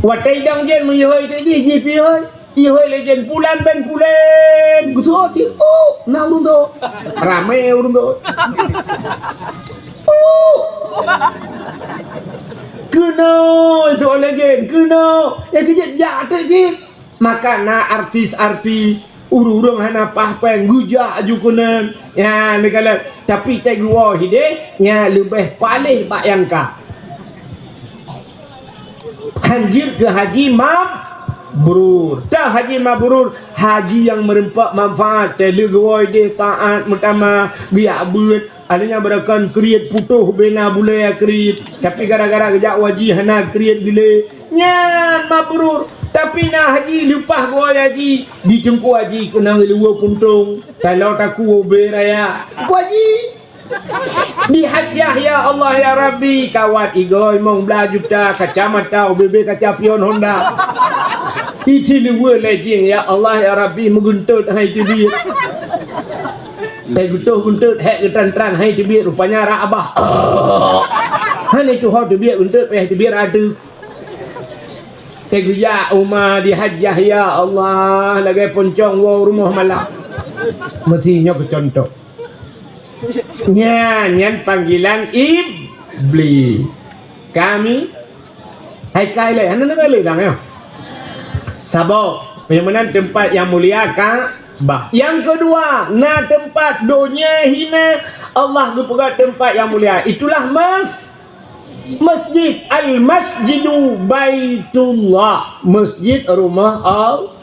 Watée idong jén meuyuhôi teuk jih, jih pih hôi. Ihôi lé jén pulan ben pulen. Geutuho ti, "Oh, na ureuëng dok." Ramé ureuëng dok. "Oh." Keunoe, tuho lé jén, keunoe. Eh, keujeuet jak teuk cit. Maka na artis-artis, ureuëng-ureuëng hana paih péng, geujak aju keunan. Ya, neukalon. Tapi tée geuwoe hideh, ya, leubeh paléh bak nyang ka. Hanjeuet keu haji mabrur. Teuh haji mabrur, haji nyang meureumpok manfaat, teuh lé geuwoe deh taat meutamah, geujak beuet. Ada nyang beurakan kriet putôh bena bulée kriet, tapi gara-gara geujak u haji hana kriet geulée. Nyan mabrur. Tapi na haji leupah geuwoe haji, di teungku haji keunong luweue puntông. Taloe takue ubé raya. Teungku haji. Di hajjah, ya Allah, ya Rabbi, kawat igoe limong blaih juta, kacamata, ubé-bé kaca pion Honda. Isi luweue lejing, ya Allah, ya Rabbi, meugeuntot hai teubiet. Teuh geutoh geuntot, hék geutran-tran hai teubiet, rupanya rak abah. Hana tuho teubiet geuntot, payah teubiet rak ateueh. Teuh geujak uma di hajjah, ya Allah, lagée poncong woe rumoh malam. Meusi nyoe keucontoh. Nyan, nyan panggilan Iblis. Kami hai kai lé, hana neukaleuh dang nyoe. Saboh, meunyoe meunan teumpat nyang mulia Ka'bah. Nyang keudua, na teumpat donya hina, Allah geupeugah teumpat nyang mulia. Itulah mes-, masjid, Al-Masjidu Baitullah, masjid rumah Allah.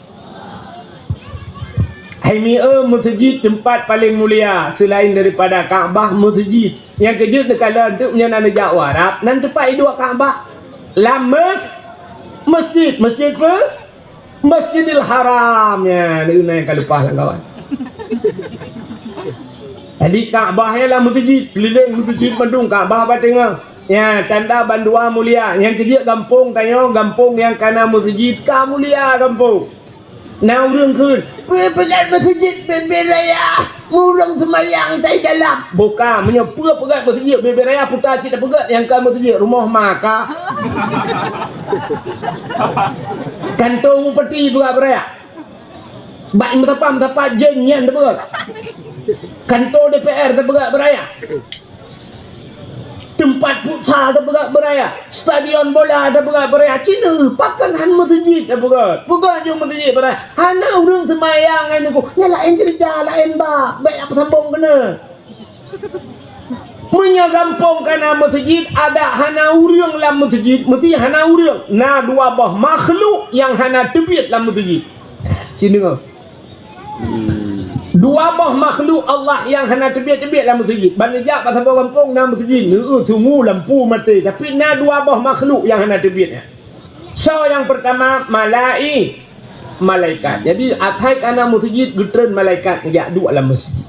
Hai mi-e, meuseujid teumpat paleng mulia seulaén daripada Ka'bah, meuseujid. Nyang keujeuet neukalon teuk meunyoe na neujak u Arab, nan teumpat iduek Ka'bah. Lam mes-, masjid, masjid peue? Masjidil Haram. Nyan, na nyang ka leupah lam kawan. Jadi Ka'bah nyan lam meuseujid, keulileng meuseujid mandum, Ka'bah bak teungoh. Nyan tanda bandua mulia. Nyang keujeuet gampông tanyoe, gampông nyang ka na meuseujid, ka mulia gampông. Na ureuëng kheun, "Peue peugöt meuseujid bit-bit raya, ureuëng seumayang tai dalam." Bukan, meunyoe peue peugöt meuseujid bit-bit raya, puta cit tapeugöt nyang ka meuseujid rumoh ma ka. Kantô bupati peugöt beuraya. Bak meusapat-meusapat jén nyan tapeugöt. Kantô D P R tapeugöt beuraya. Teumpat futsal tapeugöt beuraya, stadion bola tapeugöt beuraya. Cina pakon han meuseujid tapeugöt. Peugah jeuet meuseujid beuraya. Hana ureuëng seumayang ngon nyan, nyan laén ceurita, laén bab. Bék tapeusaboh keunoe. Meunyoe gampông ka na meuseujid, adak hana ureuëng lam meuseujid, meusti hana ureuëng. Na dua boh makhluk nyang hana teubiet lam meuseujid. Cina. Dua boh makhluk Allah nyang hana teubiet-teubiet lam meuseujid. Ban neujak bak saboh gampông na meuseujid, neu-eu sungu lampu maté, tapi na dua boh makhluk nyang hana teubiet. Soe nyang peurtama? Malai-, malaikat. Jadi asai ka na meuseujid, geutreun malaikat geujak duek lam meuseujid.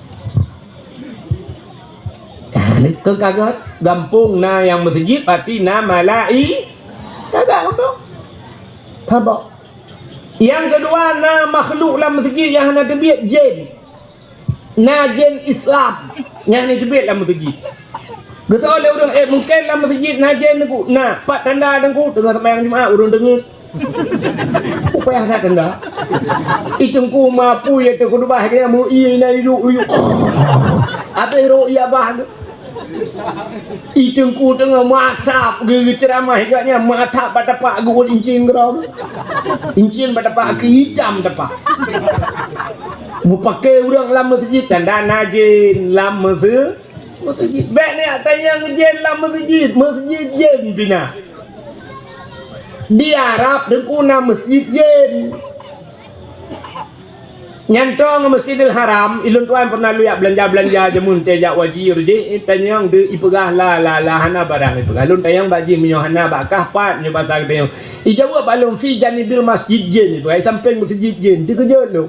Keu ka göt, gampông na nyang meuseujid, berarti na malai-, ka göt gampông. Saboh. Nyang keudua, na makhluk lam meuseujid nyang hana teubiet, jén. Na jén Islam nyang hana teubiet lam meuseujid. Geutanyong lé ureuëng, "Eh, mungken lam meuseujid na jén, Teungku?" "Na." "Pat tanda, Teungku?" "Teungoh seumayang Jumat, ureuëng deungeut." Upaya hana tanda. I Teungku mapui ateueh khutubah, dia mui na iduek-iduek. Habéh rôk i abah tu. I Teungku teungoh meuasap geu-, geuceuramah geuh nyan, meuasap bak tapak geuôt incin keudroe. Incin bak tapak keu itam tapak. Meupaké ureuëng lam meuseujid tanda na jén lam meuse-, Meuseujid. Bèk neujak tanyong jén lam meuseujid. Meuseujid jén pih na. Di Arab teungku na meuseujid jén. Nyan tô ngon Masjidil Haram, ulôn tuan pernah lôn jak beulanja-beulanja jameun teuh jak wajir jih, eh, tanyong deuh ipeugah la, la, la, hana barang ipeugah. Lôn tanyong bak jih meunyoe hana bak kah pat nyoe basa geutanyong. Ijaweueb bak lôn fi janibil masjid jén ipeugah, i sampéng meuseujid jén, teukeujot lôn.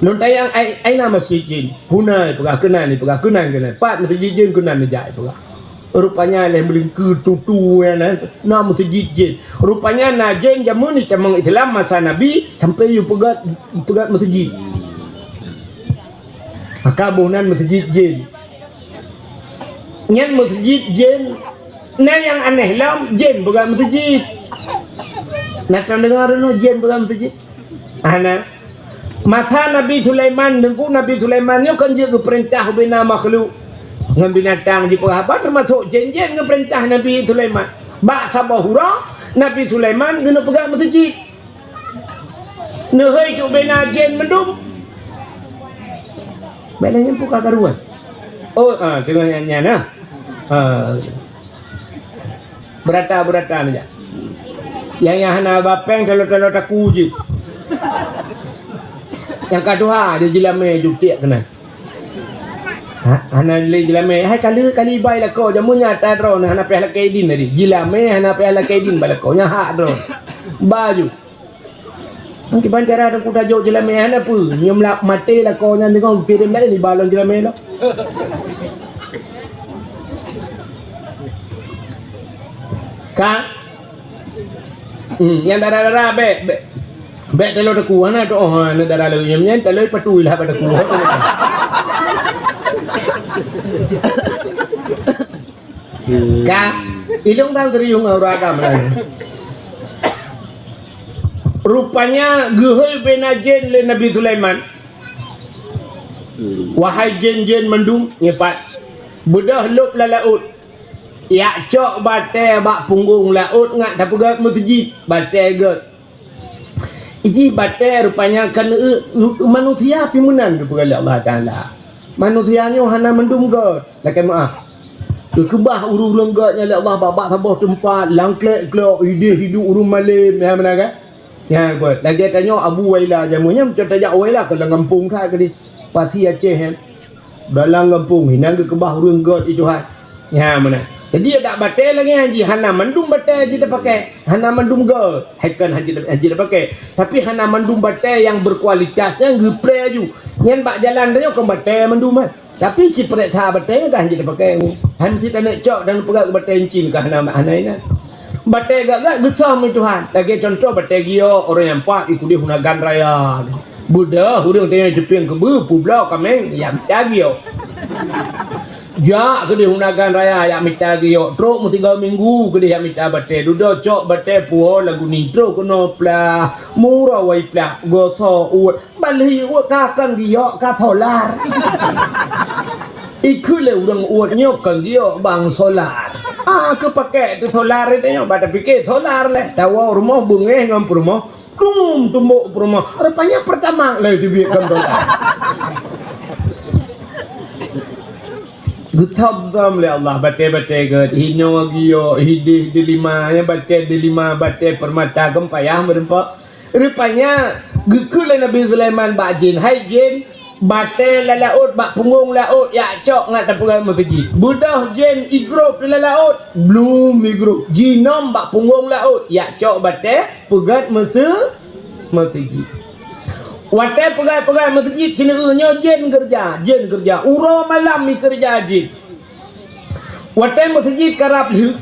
Lôn tanyong ai, aina masjid jén? Huna ipeugah, keunan ipeugah, keunan, keunan. Pat meuseujid jén keunan neujak ipeugah. Rupanya lé meulingkeu tutu nyan, eh, na meuseujid jén. Rupanya na jén jameun itamong Islam masa Nabi sampai yue peugöt, peugöt meuseujid. Maka boh nan meuseujid jén. Nyan meuseujid jén. Na nyang aneh lom, jén peugöt meuseujid. Na tadeungoe droeneuh jén peugöt meuseujid? Hana. Masa Nabi Sulaiman, teungku Nabi Sulaiman nyoe kan jeuet geupeurintah ubena makhluk ngon binatang jipeugah haba, teumasok jén-jén geupeurintah Nabi Sulaiman. Bak saboh uroe, Nabi Sulaiman geuneuk peugah meuseujid. Neuhôi cok bena jén meudum. Bèk lé nyan peugah karuan. Oh, ah, teungoh nyan, nyan, ah. Ah. Beurata-beurata neujak. Nyang, nyang hana ba péng talo-talo taku jih. Nyang ka tuha jih jilamé jutiek keunan. Ha, hana lé jilamé. Hai kali, kali bai lakoe jameun nyan ata droeneuh hana payah lakèe idin tadi. Jilamé hana payah lakèe idin bak lakoe. Nyan hak droeneuh. Ba ju. Nang kiban cara teungku tajok jilamé hana peue. Nyoe meulak maté lakoe nyan teungoh geukirém laén iba lom jilamé lom. Ka? Hmm, nyang dara-dara bèk, bèk. Bèk talo taku, hana tu, oh, hana dara lagèe nyan, nyan talo patu ilah bak taku. Ka, ilong dang serius ngon ureueng agam laén. Rupanya geuhôi bena jén lé Nabi Sulaiman. Wahai jén-jén mandum, ngipat. Beudôh lôb lam laôt. Jak cok batèe bak punggong laôt ngat tapeugöt meuseujid. Batèe göt. Jih batèe rupanya kan, eh, manusia pih meunan geupeugah lé Allah Taala. Manusia nyoe hana mandum göt, lakèe meu'ah. Geukeubah ureueng-ureueng göt nyan lé Allah bak-bak saboh teumpat, lam klèk-klok, idéh hidup ureueng malém, nyan meunan kan? Nyan buet. Lagèe tanyoe Abu Waila jameun nyan, meunyoe tajak Waila keu lam gampông that keudéh. Pasi Aceh nyan. Dalam gampông, inan geukeubah ureueng göt i Tuhan. Nyan meunan. Jadi, adak batèe lagèe nyan jih, hana mandum batèe jeuet tapakèe. Hana mandum göt. Hai kon hana jeuet, hana jeuet tapakèe. Tapi hana mandum batèe nyang berkualitas nyan geupreh aju. Nyan bak jalan tanyoe kon batèe mandum, eh. Tapi sipreh that batèe nyan ka hana jeuet tapakèe. Han cit aneuk cok dan peugah keu batèe incin ka hana, hana inan. Batèe gak-gak geusöm i Tuhan. Lagèe contoh batèe giok, ureueng nyang pat i keudéh u Nagan Raya. Beudôh ureueng tanyoe teupieng keubeue, peubloe kaméng, jak mita giok. Jak keudéh u Nagan Raya, jak mita giok. Trok meusigoe minggu keudéh jak mita batèe. Dudoe cok batèe puwoe lagu ni, trok keunoe plah, meuruwoe plah, gosoe uet. Ban lheueh uet ka kon giok, ka solar. Ikheun lé ureueng uet nyoe kon giok, bang, solar. Ah, keu pakèk teuh solar tanyoe, bah tapike solar lé. Tawoe rumoh beungéh ngon peurumoh. Dum tumbok peurumoh. Rupanya Pertamax lé teubiet kon dolar. Geuthom-thom lé Allah batèe-batèe gèt, hinoe giok, hidéh delima, nyan batèe delima, batèe peurmata, kon payah meureumpok. Rupanya geukheun lé Nabi Sulaiman bak jén, "Hai jén, batèe lam laôt, bak punggong laôt, jak cok ngat tapeugöt meuseujid." Beudôh jén igrôp lam laôt, blum igrôp. Jinom bak punggong laôt, jak cok batèe peugöt meuse-, meuseujid. Watèe peugöt-peugöt meuseujid, sineuk nyoe jén keureuja, jén keureuja. Uroe malam ikeureuja jén. Watèe meuseujid karab lheueh,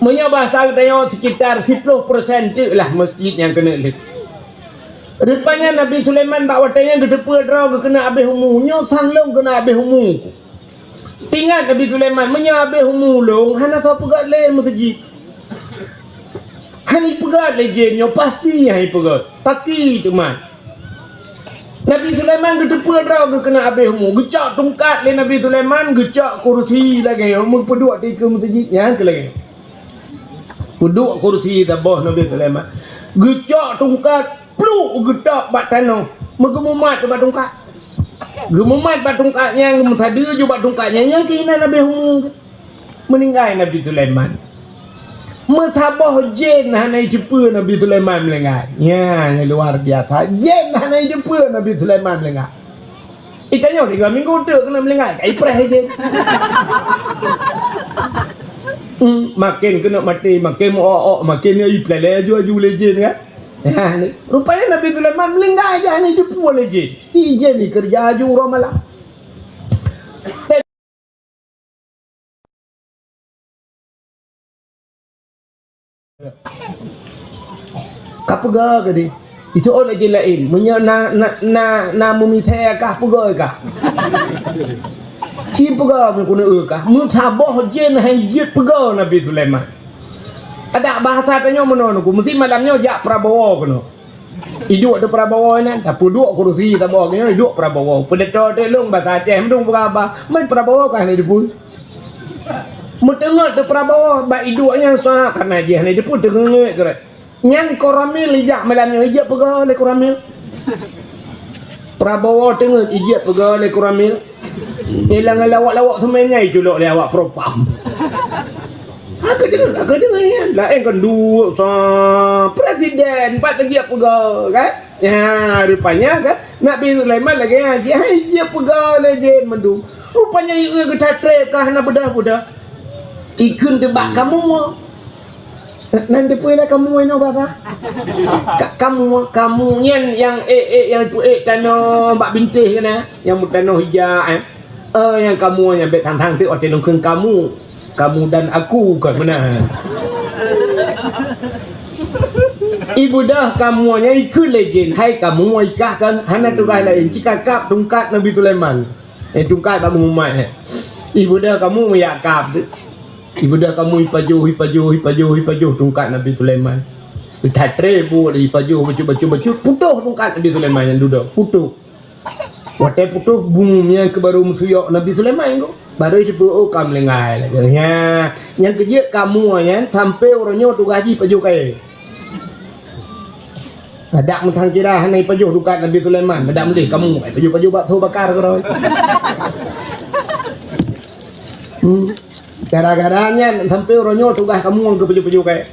meunyoe basa geutanyoe sekitar siploh persen teuk lah meuseujid nyang keuneuk lheueh. Rupanya Nabi Sulaiman bak watèe nyan geuteupeue droe geuh keuneuk abéh umu, nyoe sang lôn keuneuk abéh umu. Ingat Nabi Sulaiman, meunyoe abéh umu lôn, hana soe peugöt lé meuseujid. Hana ipeugöt lé jén nyoe, pasti hana ipeugöt. Paki teuma. Nabi Sulaiman geuteupeue droe geuh keuneuk abéh umu. Geucok tungkat lé Nabi Sulaiman, geucok kursi lagèe nyoe, meupeuduek dikeue meuseujid nyan keu lagèe nyoe. Peuduek kursi saboh Nabi Sulaiman. Geucok tungkat, pluk geutôb bak tanoh, meugeumumat bak tungkat. Geumumat bak tungkat nyan, geumeusadeue ju bak tungkat nyan, nyan keuh inan Nabi Humu. Meuninggai Nabi Sulaiman. Meusaboh jén hana jiteupeue Nabi Sulaiman meuninggai. Nyan luar biasa. Jén hana jiteupeue Nabi Sulaiman meuninggai. Itanyoe tiga minggu teuk keuneuk meuninggai, ka ipreh jén. Hmm, maken keuneuk maté, maken meu-ok-ok, maken ipeuleleh aju-aju lé jén kan. Ha, ni. Rupanya Nabi Sulaiman meuninggai jih hana jiteupeue lé jén. Di jén ikeureuja aju uroe malam. Ka peugah ka di. Itu orang jén laén. Meunyoe na, na, na, na meumisée kah peugah kah. Ci peugah meukeuneuk kah. Meusaboh jén hai jeuet peugah Nabi Sulaiman. Adak bahasa tanyoe meunoe nuku. Meusti malam nyoe jak Prabowo keunoe. Iduek di Prabowo nyan, tapeuduek kurusi saboh nyoe, iduek Prabowo. Peudato teuk lôn basa Aceh, meudong peugah haba, man Prabowo ka hana jipui. Meuteungeut di Prabowo, bak iduek nyan sa, karena jih hana jipui, teungeut keuret. Nyan Koramil ijak malam nyoe, ijak peugah lé Koramil. Prabowo teungeut, ijak peugah lé Koramil. Ilang lawak-lawak seumai nyan iculok lé awak propam. Aku dengar, aku dengar ya. Lain kan duek sa presiden, empat lagi apa ga kan? Ya, rupanya kan Nabi Sulaiman lagi ngaji, hai dia peugah lé jén mandum. Rupanya iya geutatrep ka hana bedah-bedah. Ikun tebak kamu. Nan teupeue lah kamoe nyoe basa? Ka-, kamoe, kamoe nyan nyang ék-ék nyang peuék tanoh bak bintéh keunan, nyang meutanoh ija, eh. Eh, nyang kamoe nyan bék thang-thang teuk watée lôn kheun kamoe. Kamoe dan aku kon meunan. Ibeudôh kamoe nyan ikheun lé jén, hai kamoe ikah kan hana tugaih laén, cikakap tungkat Nabi Sulaiman. Eh, tungkat bak geuh mumat, eh. Ibeudôh kamoe meuyak kab teuk. Ibeudôh kamoe ipajoh, ipajoh, ipajoh, ipajoh tungkat Nabi Sulaiman. Itatréh buet ipajoh, bacut, bacut, bacut, putôh tungkat Nabi Sulaiman nyang dudoe, putôh. Watée putôh, bum, nyang keu barô meusuyok Nabi Sulaiman keu. Barô jipeu, oh, ka meulinggai lagée nyan. Nyang keujeuet kamoe nyan sampoe uroe nyoe tugaih jih pajoh kayée. Adak meuthang kira hana ipajoh tungkat Nabi Sulaiman, adak meudeh kamoe ipajoh-pajoh bakso bakar keudroe. Hmm. Gara-gara nyan sampoe uroe nyoe tugaih kamoe keu pajoh-pajoh kayée.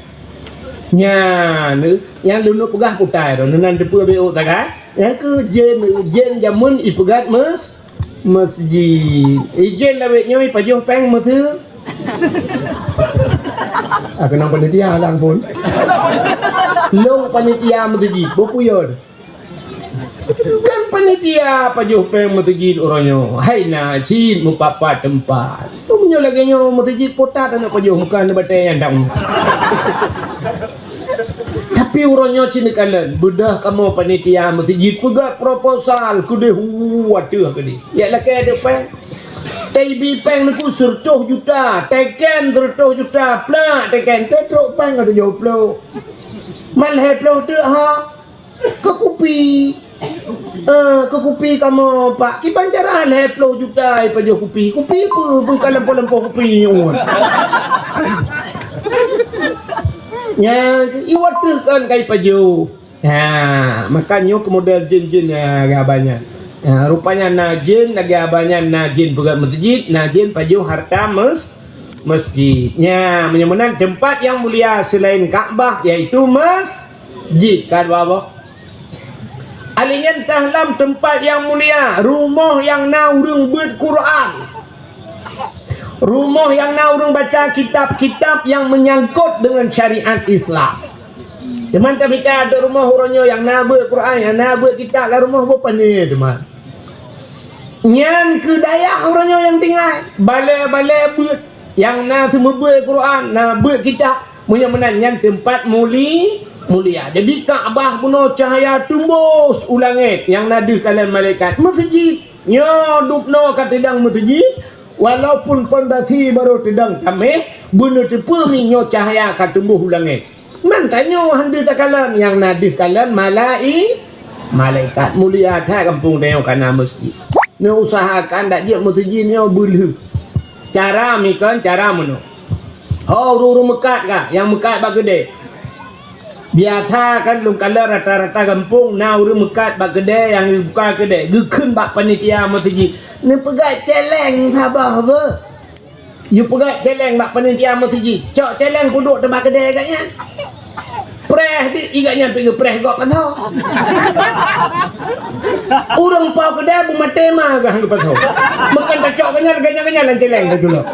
Nyan, nyang lôn peugah putai droe, nan teupeue bék ôk taga. Nyang keu jén, jén jameun ipeugét mes-, mesjid. Ijén lawét nyoe ipajoh péng meuseu-, Ah, keunong panitia lang pun. Lôn panitia meuseujid, beupuyon. Kan panitia pajoh péng meuseujid uroe nyoe. Hai na cit meupat-pat teumpat. Meunyoe lagée nyoe meuseujid putat aneuk pajoh muka aneuk batée nyang dang. Tapi uroe nyoe cit neukalon, beudôh kamoe panitia meuseujid peugah proposal keudeh, hu, ateueh keudeh. Jak lakée adoe péng. Taibi péng neuku seureutôh juta, teken seureutôh juta, plak teken, teutrok péng ka tujoh ploh. Man lhée ploh teuk ha. Keu kupi. Eh, keu kupi kamoe, Pak. Kiban cara lhée ploh juta ipajoh kupi. Kupi peue? Peue ka lampôh-lampôh kupi nyoe. Nyan, iwat teuh kan ka ipajoh. Ha, maka nyoe keu model jén-jén, ha, lagée haba nyan. Ha, rupanya na jén lagée haba nyan, na jén peugét meuseujid, na jén pajoh hareuta mes-, mesjid. Nya, meunyoe meunan teumpat nyang mulia seulaén Ka'bah, yaitu mes-, jid, ka dua boh. Alèh nyan teuh lam teumpat nyang mulia, rumoh nyang na ureuëng beuet Quran. Rumoh nyang na ureuëng baca kitab-kitab nyang meunyangkot deungon syariat Islam. Teuma tamita ateueh rumoh uroe nyoe nyang na beuet Quran, nyang na beuet kitab lam rumoh boh pane teuma. Nyan keu dayah uroe nyoe nyang tinggai, balée-balée beuet nyang na seumeubeuet Quran, na beuet kitab. Meunyoe meunan nyan teumpat muli-, mulia. Jadi Ka'bah bunoe cahya teumbôs u langét nyang na deuh kalon malaikat. Meuseujid nyoe dubnoe ka teudong meuseujid, walaupun pondasi barô teudong taméh, beuneuteupeu mi nyoe cahya ka teumbôh u langét. Man tanyoe han deuh takalon nyang na deuh kalon malai-, malaikat. Mulia that gampông tanyoe ka na meuseujid. Neuusahakan dak jeuet meuseujid nyoe beulheueh. Cara mi kon, cara meunoe. Ho ureuëng-ureuëng meukat ka, nyang meukat bak keudée. Biasa kan lôn kalon rata-rata gampông na ureuëng meukat bak keudè nyang buka keudè, geukheun bak panitia meuseujid, "Neupeugah céléng saboh beuh." Yue peugah céléng bak panitia meuseujid, "Cok céléng peuduek teubak keudè gobnyan." Preh di, i gobnyan pih geupreh gob pasoe. Ureuëng po keudè beumaté ma geuh geupasoe. Meukan tacok gobnyan, gobnyan-gobnyan lam céléng tacok.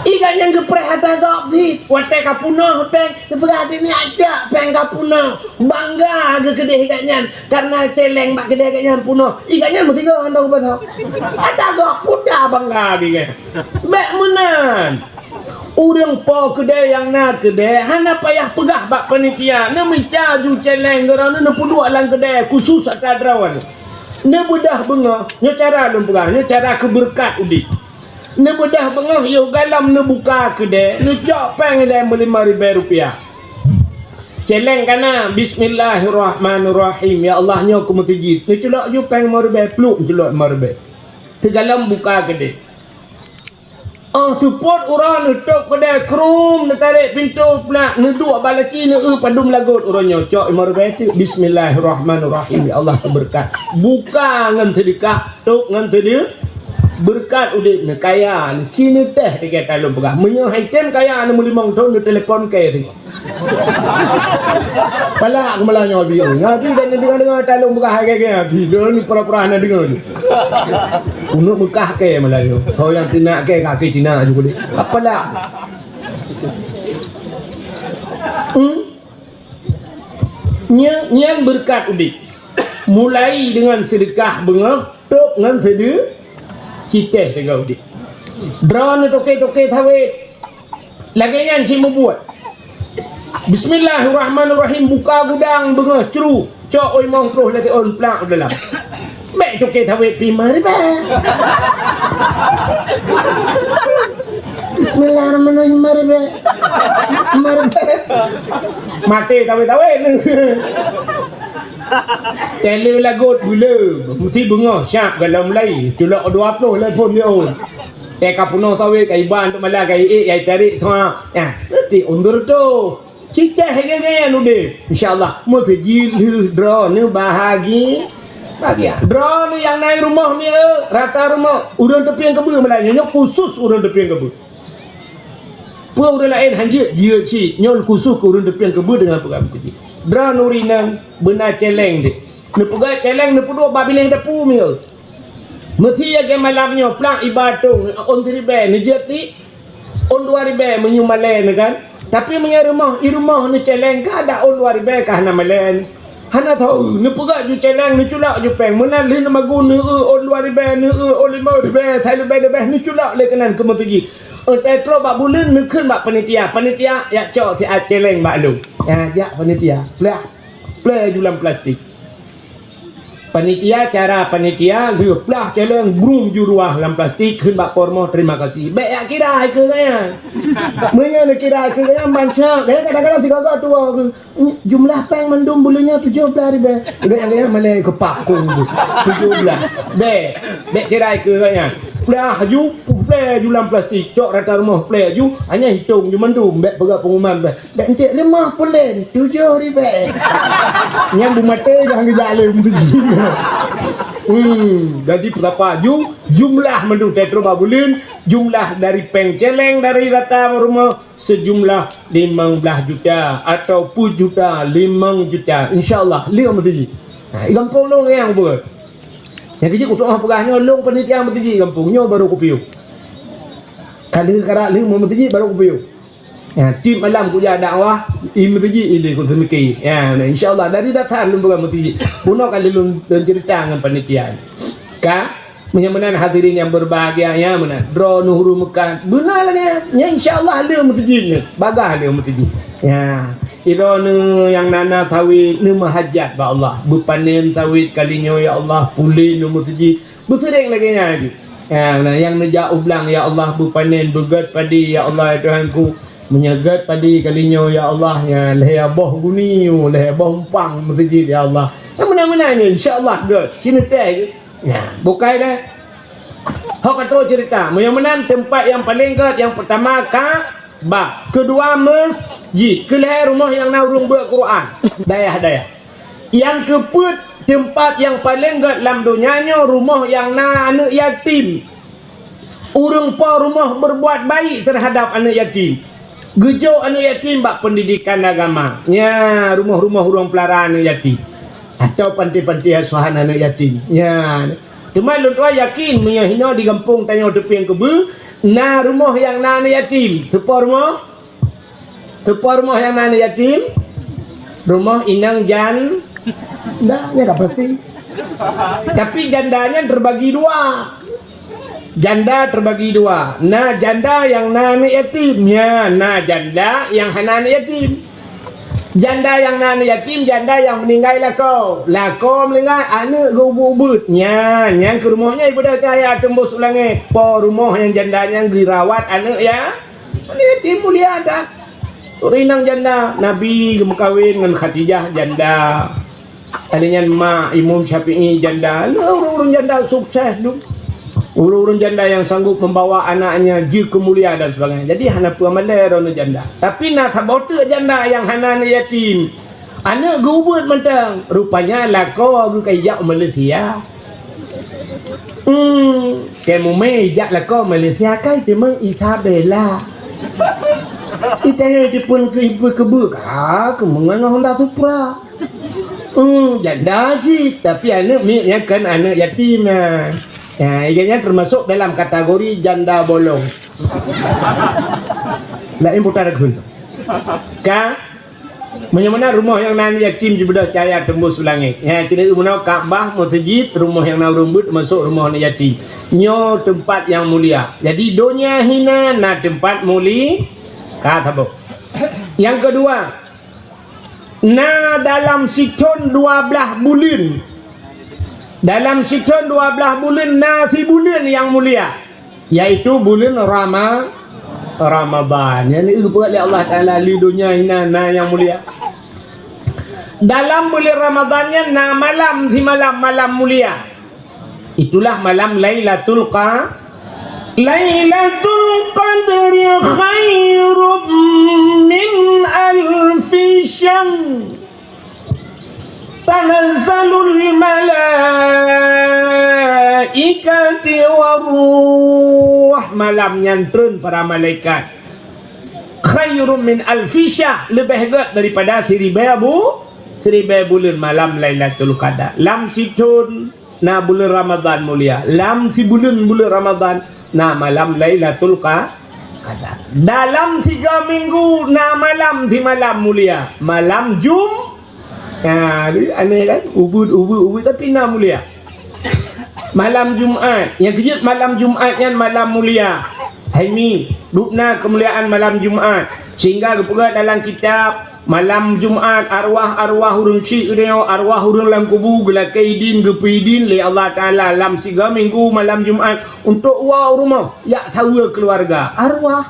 I gobnyan geupreh ata gob di, watée ka peunoh péng, geupeugah di ni acak péng ka peunoh. Bangga geukeudeh i gobnyan, karena céléng bak keudè gobnyan peunoh. I gobnyan meusigoe hana geupasoe. Ata gob puta bangga di gobnyan. Bék meunan. Ureuëng po keudè nyang na keudè hana payah peugah bak panitia, "Neumita ju céléng droeneuh neupeuduek lam keudè khusus ata droeneuh." Neubeudoh beungoh, nyoe cara lôn peugah, nyoe cara keu beureukat udeb. Neubeudoh beungoh yoh galom neubuka keudè, neucok péng ilée meulimong ribée rupiah. Céléng ka na, "Bismillahirrahmanirrahim. Ya Allah, nyoe keu meuseujid." Neuculok ju péng limong ribée, pluek neuculok limong ribée. Teugalom buka keudè. Óh seupôt uroe neutôb keudè, krum, neutarek pintoe plak, neuduek bak laci, neueu padum lagot uroe nyoe. Cok limong ribée teuk, "Bismillahirrahmanirrahim, ya Allah, keu beureukat." Buka ngon seudeukah, tôb ngon seudeu-, beureukat udeb, neukaya, neuci neutéh, tinggai talôn peugah. Meunyoe hai tem kaya, neumeulimong thon, neutelepon kèe teuk. Palak keu malam nyoe, Abi. Nyoe Abi dan deungoe-deungoe talôn peugah hai gèe-gèe, Abi. Lôn pura-pura hana deungoe. Uneuk Meukah kèe malam nyoe. Soe nyang teunak kèe, kaki Cina ju kulét. Palak. Hmm? Nyan, nyan beureukat udeb. Mulai deungon seudeukah beungoh, tôb ngon seudeu-, ci téh teuga udeb. Droeneuh toke-toke sawét. Lagèe nyan cit mubuet. Bismillahirrahmanirrahim, buka gudang beungoh cru, cok oi limong ploh lagèe ôn plak u dalam. Bék toke sawét pih limong ribèe. Bismillahirrahmanirrahim, limong ribèe. Limong ribèe. Maté sawét-sawét. Tèleu lagot gula, meusti beungoh siap galom lai, culok dua ploh lhèe phon di ôn. Eh, ka peunoh sawét, ka iban untuk malam, ka iék, ka itarek, tuha. Ah, nanti undur tu. Cicah gaya-gaya nudeh. Insya Allah, meuseujid lheueh droeneuh bahagi-, bahagia. Droeneuh nyang na i rumoh ni, eh, rata rumoh, ureueng teupieng keubeue malam nyoe, nyoe khusus ureueng teupieng keubeue. Peue ureueng laén han jeuet, jeuet cit. Nyoe khusus keu ureueng teupieng keubeue deungon peugah meukeujih. Droeneuh rinang beuna céléng deh. Neupeugah céléng neupeuduek bak binéh dapu mieu. Meusi lagèe malam nyoe plang iba tông ôn siribèe neujeuet ti ôn dua ribèe meunyoe malèe neuh kan. Tapi meunyoe rumoh, i rumoh neucéléng ka ada ôn dua ribèe ka hana malèe. Hana tho, neupeugah ju céléng, neuculak ju péng. Meunan lheueh neumagun, neueu ôn dua ribèe, neueu ôn limong ribèe, sai leubeh-leubeh neuculak lé keunan keu meuseujid. Ôn teutroh bak buleuen neukheun bak panitia. Panitia, jak cok siat céléng bak lôn. Ya, jak panitia. Plah. Plè ju lam plastik. Panitia, cara panitia, lheueh plah céléng, brum ju ruah lam plastik, kheun bak po rumoh, "Terima kasih." Bèk jak kira keu gaya. Meunyoe neukira keu gaya, mansa, gaya kadang-kadang sigoe-goe tuwoe. Jumlah péng mandum buleuen nyoe tujoh blah ribèe. Gaya-gaya malèe keupak kong tu. Tujoh blah. Bèk, bèk kira keu gaya. Plah ju, plè ju lam plastik, cok rata rumoh plè ju, hanya hitong ju mandum, bèk peugah pengumuman bèk. Dak entek limong pulen, tujoh ribèe. Nyan beumaté jangan geujak lé meuseujid. Hmm, jadi peurapa ju, jumlah mandum teutroh bak buleuen, jumlah dari péng céléng dari rata rumoh seujumlah limong blah juta atau peuet juta, limong juta. Insya Allah, lheueh meuseujid. Ha, i gampông lôn nyang beureukat. Nyang keujeuet kutu'oh peugah nyoe, lôn panitia meuseujid gampông nyoe baru kupiôh. Ka lheueh karak lheueh meuseujid baru kupiôh. Ya, tiep malam kujak dakwah, i meuseujid ilée kuseumike. Ya, nah, insya Allah, dari dasar lôn peugah meuseujid. Bunoe kali lôn, lôn ceurita ngon panitia. Ka, meunyoe meunan hadirin nyang berbahagia, ya, meunan. Droeneuh ureueng meukat. Beuna lagèe nyan. Ya, insya Allah, lheueh meuseujid nyoe. Bagaih lheueh meuseujid. Ya, droeneuh nyang na-na sawét, neumeuhajat bak Allah. Beupanen sawét kali nyoe, ya Allah, pulen u meuseujid. Beuseuréng lagèe nyan ju. Ya, nah, nyang neujak u blang, "Ya Allah, beupanen, beugèt padi, ya Allah, ya Tuhanku. Meunyoe gèt padi kali nyoe, ya Allah, ya lhèe boh guni, lhèe boh umpang meuseujid, ya Allah." Nah, meunan-meunan nyoe, insya Allah, gèt. Ci neutéh gèt. Nah, bukai dah. Hok ka trôh ceurita. Meunyoe meunan, teumpat nyang paleng gèt, nyang peurtama ka Bah, keudua masjid, keulhèe rumoh nyang na ureueng beuet Quran, dayah-dayah. Nyang keupeuet teumpat nyang paleng gèt lam donya nyoe rumoh nyang na aneuk yatim. Ureueng po rumoh berbuat baik terhadap aneuk yatim. Geujok aneuk yatim bak pendidikan agama. Nya, rumoh-rumoh ureueng pelara aneuk yatim. Atau panti-panti asuhan aneuk yatim. Nya. Teuma lôn tuan yakin meunyoe hinoe di gampông tanyoe Teupeng Keubeue, na rumoh nyang na aneuk yatim. Teupo rumoh? Teupo rumoh nyang na aneuk yatim? Rumoh inong jan-, dah, nyan ka pasti. Tapi janda nyan terbagi dua. Janda terbagi dua. Na janda nyang na aneuk yatim. Nya, na janda nyang hana aneuk yatim. Janda nyang na aneuk yatim, janda nyang meuninggai lakoe. Lakoe meuninggai, aneuk geuubeuet-ubeuet. Nya, nyang keu rumoh nyan ibadah cahya teumbôh u langét. Po rumoh nyang janda nyan geurawat aneuk ya. Aneuk yatim mulia that. Ureueng inong janda, Nabi geumeukawen ngon Khadijah janda. Lheueh nyan mak Imam Syafi'i janda. Lheueh ureueng-ureueng janda sukses dum. Ureueng-ureueng janda nyang sanggup membawa anaknya jeuet keu mulia dan sebagainya. Jadi hana peue malèe droeneuh janda. Tapi na saboh teuk janda nyang hana aneuk yatim. Aneuk geuubeuet mantong. Rupanya lakoe geuh ka ijak u Malaysia. Hmm, keu mumé ijak lakoe Malaysia kan teuma Isabella. Itanya jipun keu ibu keubeue ka keumeungan Honda Supra. Hmm, janda cit, tapi aneuk miet nyan kan aneuk yatim na. Ya, ia nyan termasuk dalam kategori janda bolong. Laén putar gun. Ka Meunyoe meunan rumoh nyang na aneuk yatim jibeudôh cahya teumbôh u langét. Nyan, cit meunoe Ka'bah, meuseujid, rumoh nyang na ureueng beuet, teumasok rumoh aneuk yatim. Nyoe teumpat nyang mulia. Jadi, donya hina na teumpat muli-, ka saboh. Nyang keudua, na dalam sithon dua blaih buleuen. Dalam sithon dua blaih buleuen na sibuleuen nyang mulia. Yaitu buleuen Rama-, Ramadhan. Nyan geupeugah lé Allah Taala, di donya hina na nyang mulia. Dalam buleuen Ramadhan nyan na malam simalam, malam mulia. Itulah malam Lailatul Qa-, Lailatul Qadri khairum min alfi syahr. Tanazzalul malaikati waruh. Malam nyan treun para malaikat. Khairum min alfi syahr, leubeh gèt daripada siribèe bu-, siribèe buleuen malam Lailatul Qadar. Lam sithon na buleuen Ramadhan mulia. Lam sibuleuen buleuen Ramadhan na malam Lailatul Qa-, Qadar. Dalam tiga minggu na malam simalam mulia. Malam Jum-, ha, aneh kan? Ubit, ubit, ubit, tapi na mulia. Malam Jumat. Nyang keujeuet malam Jumat nyan malam mulia. Hai mi, dubna keumuliaan malam Jumat. Sehingga geupeugah dalam kitab, malam Jumat, arwah-arwah ureueng syik geutanyoe, arwah ureueng lam kubu geulakèe idin, geupeu idin lé Allah Taala lam tiga minggu malam Jumat untuk woe u rumoh, jak saweue keuluwarga. Arwah.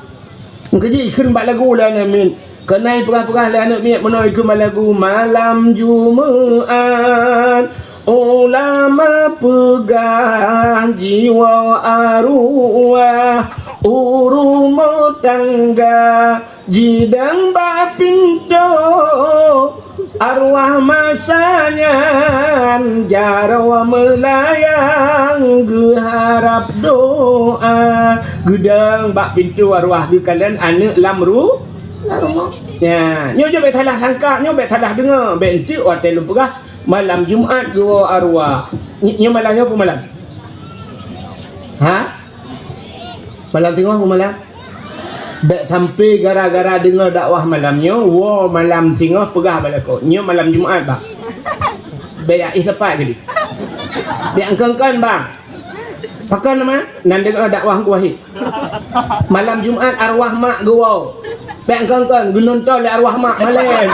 Meukeujih ikheun bak lagu lé aneuk miet. Keunan ipeugah-peugah lé aneuk miet meunoe ikheun bak lagu, malam Jumat, ulama peugah jiwoe arwah u rumoh tangga. Jidong bak pintoe arwah masa nyan, jaroe meulayang geuharab doa. Geudong bak pintoe arwah geukalon aneuk lam ru-, lam rumoh. Nya, nyoe jeuet bèk salah sangka, nyoe bèk salah deungö, bèk eunteuk watèe lôn peugah malam Jumat geuwoe arwah. Ny-, nyoe malam nyoe peue malam? Ha? Malam singoh peue malam? Bèk sampai gara-gara deungö dakwah malam nyoe, woe malam singoh peugah bak lakoe, "Nyoe malam Jumat, Bang." Bèk jak éh sapat jadi. Bèk eungkön-eungkön, Bang. Pakon teuma? Nan deungö dakwah Teungku Wahid. Malam Jumat arwah mak geuwoe. Bèk eungkön-eungkön, geunonton lé arwah mak malèe.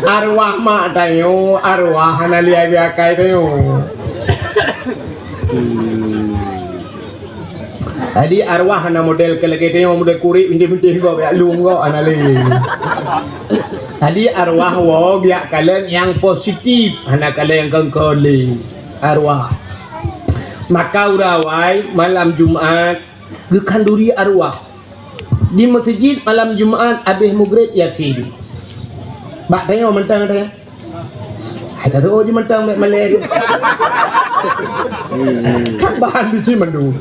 Arwah mak tanyoe, arwah hana lé akai tanyoe. Jadi arwah hana model keu lagèe tanyoe, model kurik bintéh-bintéh gob, jak lôn gob, hana lé. Jadi arwah woe jak kalon nyang positif, hana kalon nyang kön-kön lé. Arwah. Maka uroe awai malam Jumat geukhanduri arwah. Di meuseujid malam Jumat abéh mugreb Yasin. Bak tanyoe mantong teuh. Hai, ka teuôt jih mantong bèk malèe. Kan bahan bisi mandum.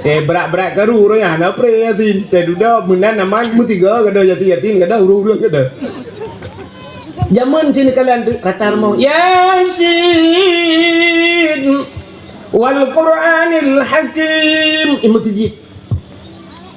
Eh, brat-brat karu ureueng nyan, na pré Yasin. Teuh dudoe meunan aman, meutiga gada Yasin, Yasin gada, ureueng-ureueng gada. Jameun sinoe kalon rata rumoh, "Yasin wal Qur'anil Hakim." I meuseujid.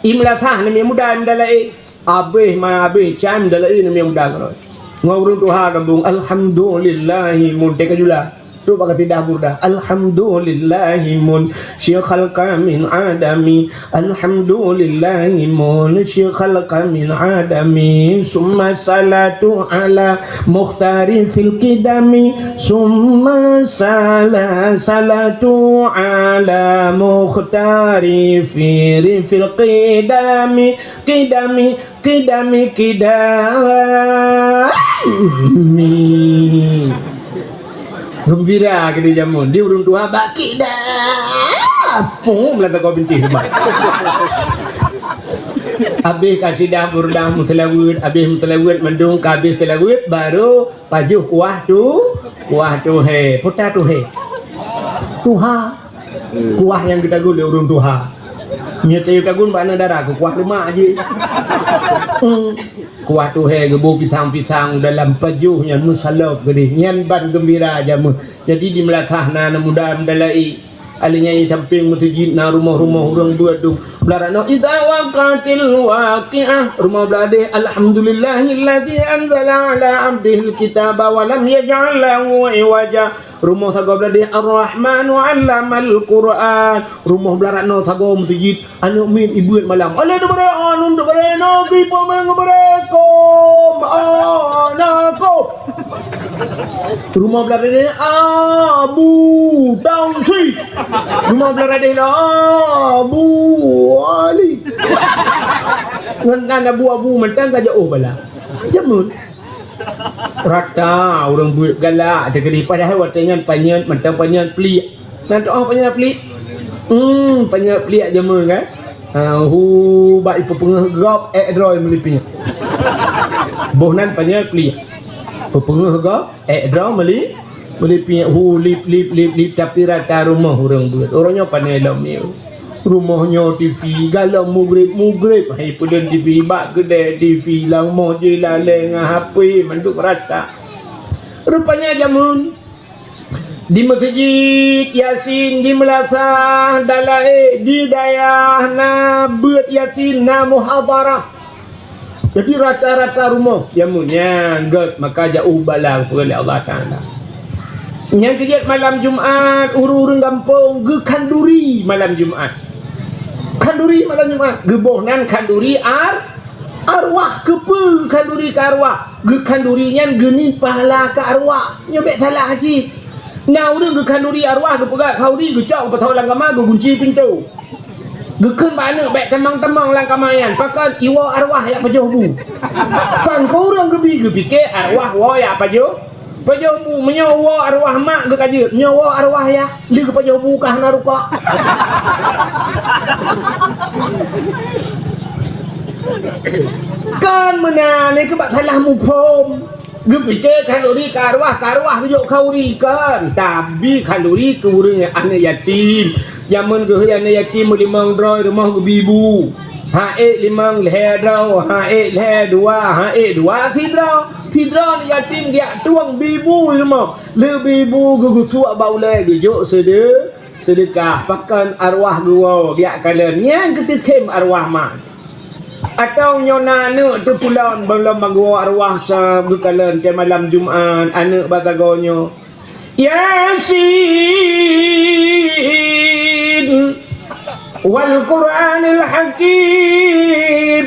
I meulasah neumi muda, i muda laén. Abéh ma abéh cam dalai neumi muda keudroe. Ngon ureueng tuha gabong, "Alhamdulillahi mun." Teuka jula. Trok bak kasidah burdah. "Alhamdulillahi mun syikhal kamin adami. Alhamdulillahi mun syikhal kamin adami. Summa salatu ala mukhtari fil qidami. Summa sala-, salatu ala mukhtari fil, fil qidami." Qidami, qidami, qidami. Geumbira keudéh jameun. Di ureueng tuha bak qidam. Pum, lam sagoe bintéh teuma. Abéh kasidah burdah meuseulaweuet, abéh meuseulaweuet mandum ka abéh seulaweuet, baru pajoh kuah tu, kuah tuhé. Peue ta tuhé? Tuha. Kuah nyang geutagun lé ureueng tuha. Meunyoe tayue tagun bak aneuk dara, keu kuah leumak jih. Hmm. Kuah tuhé geuboh pisang-pisang dalam pajoh nyan meusalop keudéh. Nyan ban geumbira jameun. Jadi di meulasah na aneuk muda meudalai. Alèh nyan i sampéng meuseujid na rumoh-rumoh ureueng beuet dum. Blah rot nyoe, "Idza waqa'atil waqi'ah." Rumoh blah deh, "Alhamdulillahilladzi anzala ala abdihil kitaba wa lam yaj'al lahu iwaja." Rumoh sagoe blah deh, "Ar-Rahmanu 'allamal Qur'an." Rumoh blah rot nyoe sagoe meuseujid, aneuk miet i beuet malam. "Alèh teubarèh, aneuk teubarèh, Nabi peumeung barèh kôm, anakum." Rumoh blah deh, "Abu Tausi." Rumoh blah deh, "Abu Ali." Ngon nan abu-abu mantong ka jiôh bala. Jameun. Rata ureueng beuet galak teukeudi, padahai watèe nyan panyöt, mantong panyöt pliek. Na tu'oh panyöt pliek? Hmm, panyöt pliek jameun kan? Ha, hu bak ipeupeungeuh gob, ék droe meulipek. Boh nan panyöt pliek. Peupeungeuh gob, ék droe meuli-, meulipek. Hu lip, lip, lip, lip, tapi rata rumoh ureueng beuet. Ureueng nyoe pane lom nyoe. Rumoh nyoe T V, galom mugreb-mugreb. Hai peudeueng T V, bak keudè T V, lam rumoh jih lalè ngon H P, mandum rata. Rupanya jameun di meuseujid Yasin, di meulasah, dalai, di dayah na beuet Yasin, na muhadharah. Jadi rata-rata rumoh jameun nyan gèt, maka jiôh bala geupeugah lé Allah Taala. Nyang keujeuet malam Jumat, ureueng-ureueng gampông geukhanduri malam Jumat. Khanduri malam Jumat, geuboh nan khanduri ar-, arwah. Keupeue geukhanduri keu arwah? Geukhanduri nyan geunieng pahala keu arwah. Nyoe bèk salah cit. Na ureueng geukhanduri arwah, geupeugah khanduri, geucok geupasoe lam kama, geugunci pintoe. Geukheun bak aneuk bèk tamong-tamong lam kama nyan, pakon iwoe arwah jak pajoh bu. Kon keu ureueng geubi, geupike arwah woe jak pajoh, pajoh bu. Meunyoe woe arwah mak geukajeut, meunyoe woe arwah yah, lheueh geupajoh bu ka hana rukok. Kon meunan, nyan keuh bak salah muphom. Geupike khanduri keu arwah, keu arwah geujok khanduri, kon. Tapi khanduri keu ureueng aneuk yatim. Jameun geuh aneuk yatim meulimong droe, rumoh geubi bu. Han ék limong lhèe droe, han ék lhèe dua, han ék dua sidroe. Sidroe aneuk yatim geujak tueng bi bu rumoh. Lheueh bi bu geugeusuek bak ulèe geujok seudeu-, seudeukah. Pakon arwah geuwoe jak kalon. Nyan keuh teukhém arwah mak. Atau nyoe na aneuk teupulan, ban lom ban geuwoe arwah sa geukalon watèe malam Jumat, aneuk bak sagoe nyoe, "Yasin wal Qur'anil Hakim,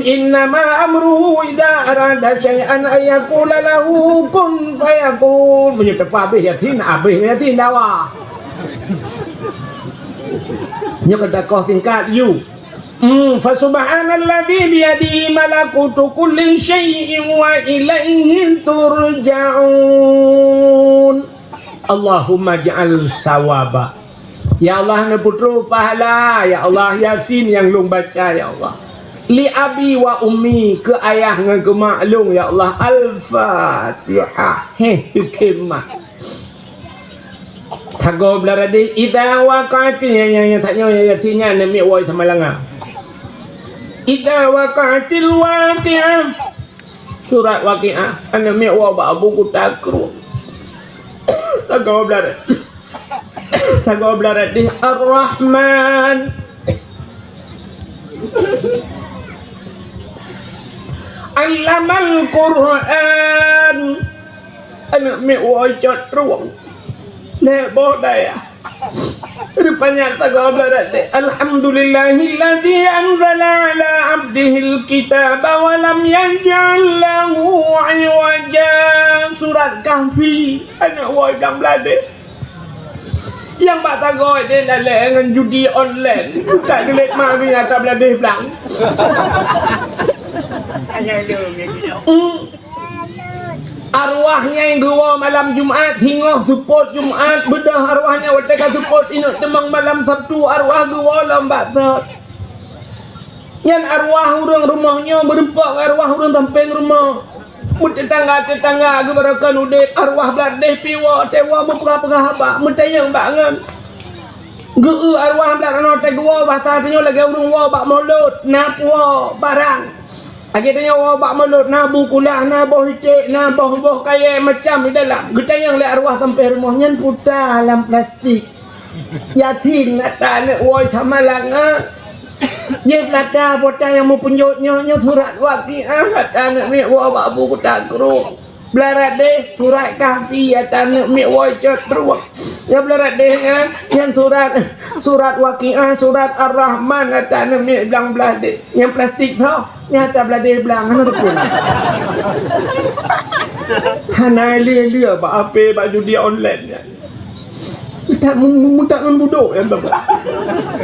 innama amruhu idza arada syai'an an yaqula lahu kun fayakun." Meunyoe teupeu abéh Yasin, abéh Yasin dawa. Nyoe keuh dakwah singkat, yue. Hmm, fa subhanalladzi biyadihi malakutu kulli syai'in wa ilaihi turja'un. Allahumma ij'al sawaba Ya Allah, neupeutrok pahala, ya Allah, Yasin nyang lôn baca, ya Allah. Li abi wa ummi, keu ayah ngon keu mak lôn, ya Allah. Al-Fatihah. Heh, khimah. Sagoe blah radeh, idza waqa'atil, ya, ya, ya, tanyoe, ya, Yasin nyan, aneuk miet woe sama langa. Idza waqa'atil waqi'ah. Surat Waqiah, aneuk miet woe bak Abu Kuta Krueng. Sagoe blah radeh. Sagoe blah radeh Ar-Rahman. Allamal Qur'an. Aneuk miet woe cot rueng. Lhèe boh dayah. Rupanya sagoe blah radeh. Alhamdulillahilladzi anzala ala abdihil kitaba wa lam yaj'al lahu iwaja. Surat Kahfi. Aneuk woe blang blah radeh. Nyang bak sagoe deh lalée ngon judi online. Buka geulet ma geuh nyata blah radeh blang. Hmm. Arwah nyang geuwoe malam Jumat, singoh seupôt Jumat, beudôh arwah nyan watée ka seupôt inong teumang malam Sabtu, arwah geuwoe lom bak sot. Nyan arwah ureuëng rumoh nyoe meurumpok ngon arwah ureuëng sampéng rumoh. Meutetangga-tetangga geubarokon udeb, arwah blah radeh pih woe, watée woe meupeugah-peugah haba, meutanyong bak ngon. Geu-eu arwah blah radeh nyoe watée geuwoe, basa tanyoe lagée ureuëng woe bak mulod, na puwoe barang. Lagée tanyoe woe bak mulod, na bu kulah, na boh iték, na boh-boh kayée macam di dalam. Geutanyong lé arwah sampéng rumoh, nyan peue ta lam plastik. Yasin ata aneuk woe sama langa. Jih peulata po ta nyang meupeunjot nyoe, nyoe surat Waqiah ata aneuk miet woe bak Abu Kuta Krueng. Blah radeh surat Kahfi ata aneuk miet woe cot rueng. Nyoe blah radeh nyan, nyan surat, surat Waqiah, surat Ar-Rahman ata aneuk miet blang blah radeh. Nyang plastik tho, nyata blah radeh blang hana rukun. Hana lé-lé bak H P, bak judi online nyan. Meutak mu-, mu-, meutak ngon budok nyang teuma.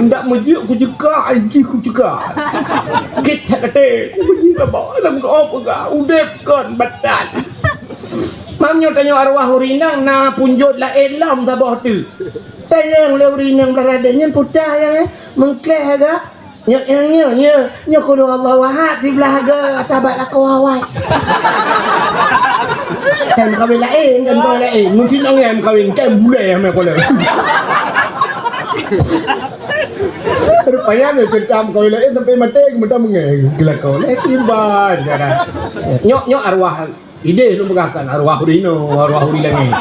Ndak meujeuet kuceuka, jih kuceuka. Gét that até, kubeujih saboh lam keuoh peugah, udeb kon batat. Meunyoe tanyoe arwah ureuëng inong na peunjot laén lom saboh teuk. Tanyong lé ureuëng inong blah radeh nyan peue ta nyang, eh, meungkléh agak. Nyoe, nyoe, nyoe, nyoe, nyoe kulu Allahu Ahad siblah ga, sabat lakoe awai. Kan kawin laén, kan kawin laén. Mungkin orang yang kawin kan bulai sama kula. Rupanya ni cerita kawin laén sampai mati, kemudian mengai kelakon. Eh, tiba sekarang. Nyok, nyok arwah. Idéh lôn peugah kan arwah ureuëng inong, arwah ureuëng langét.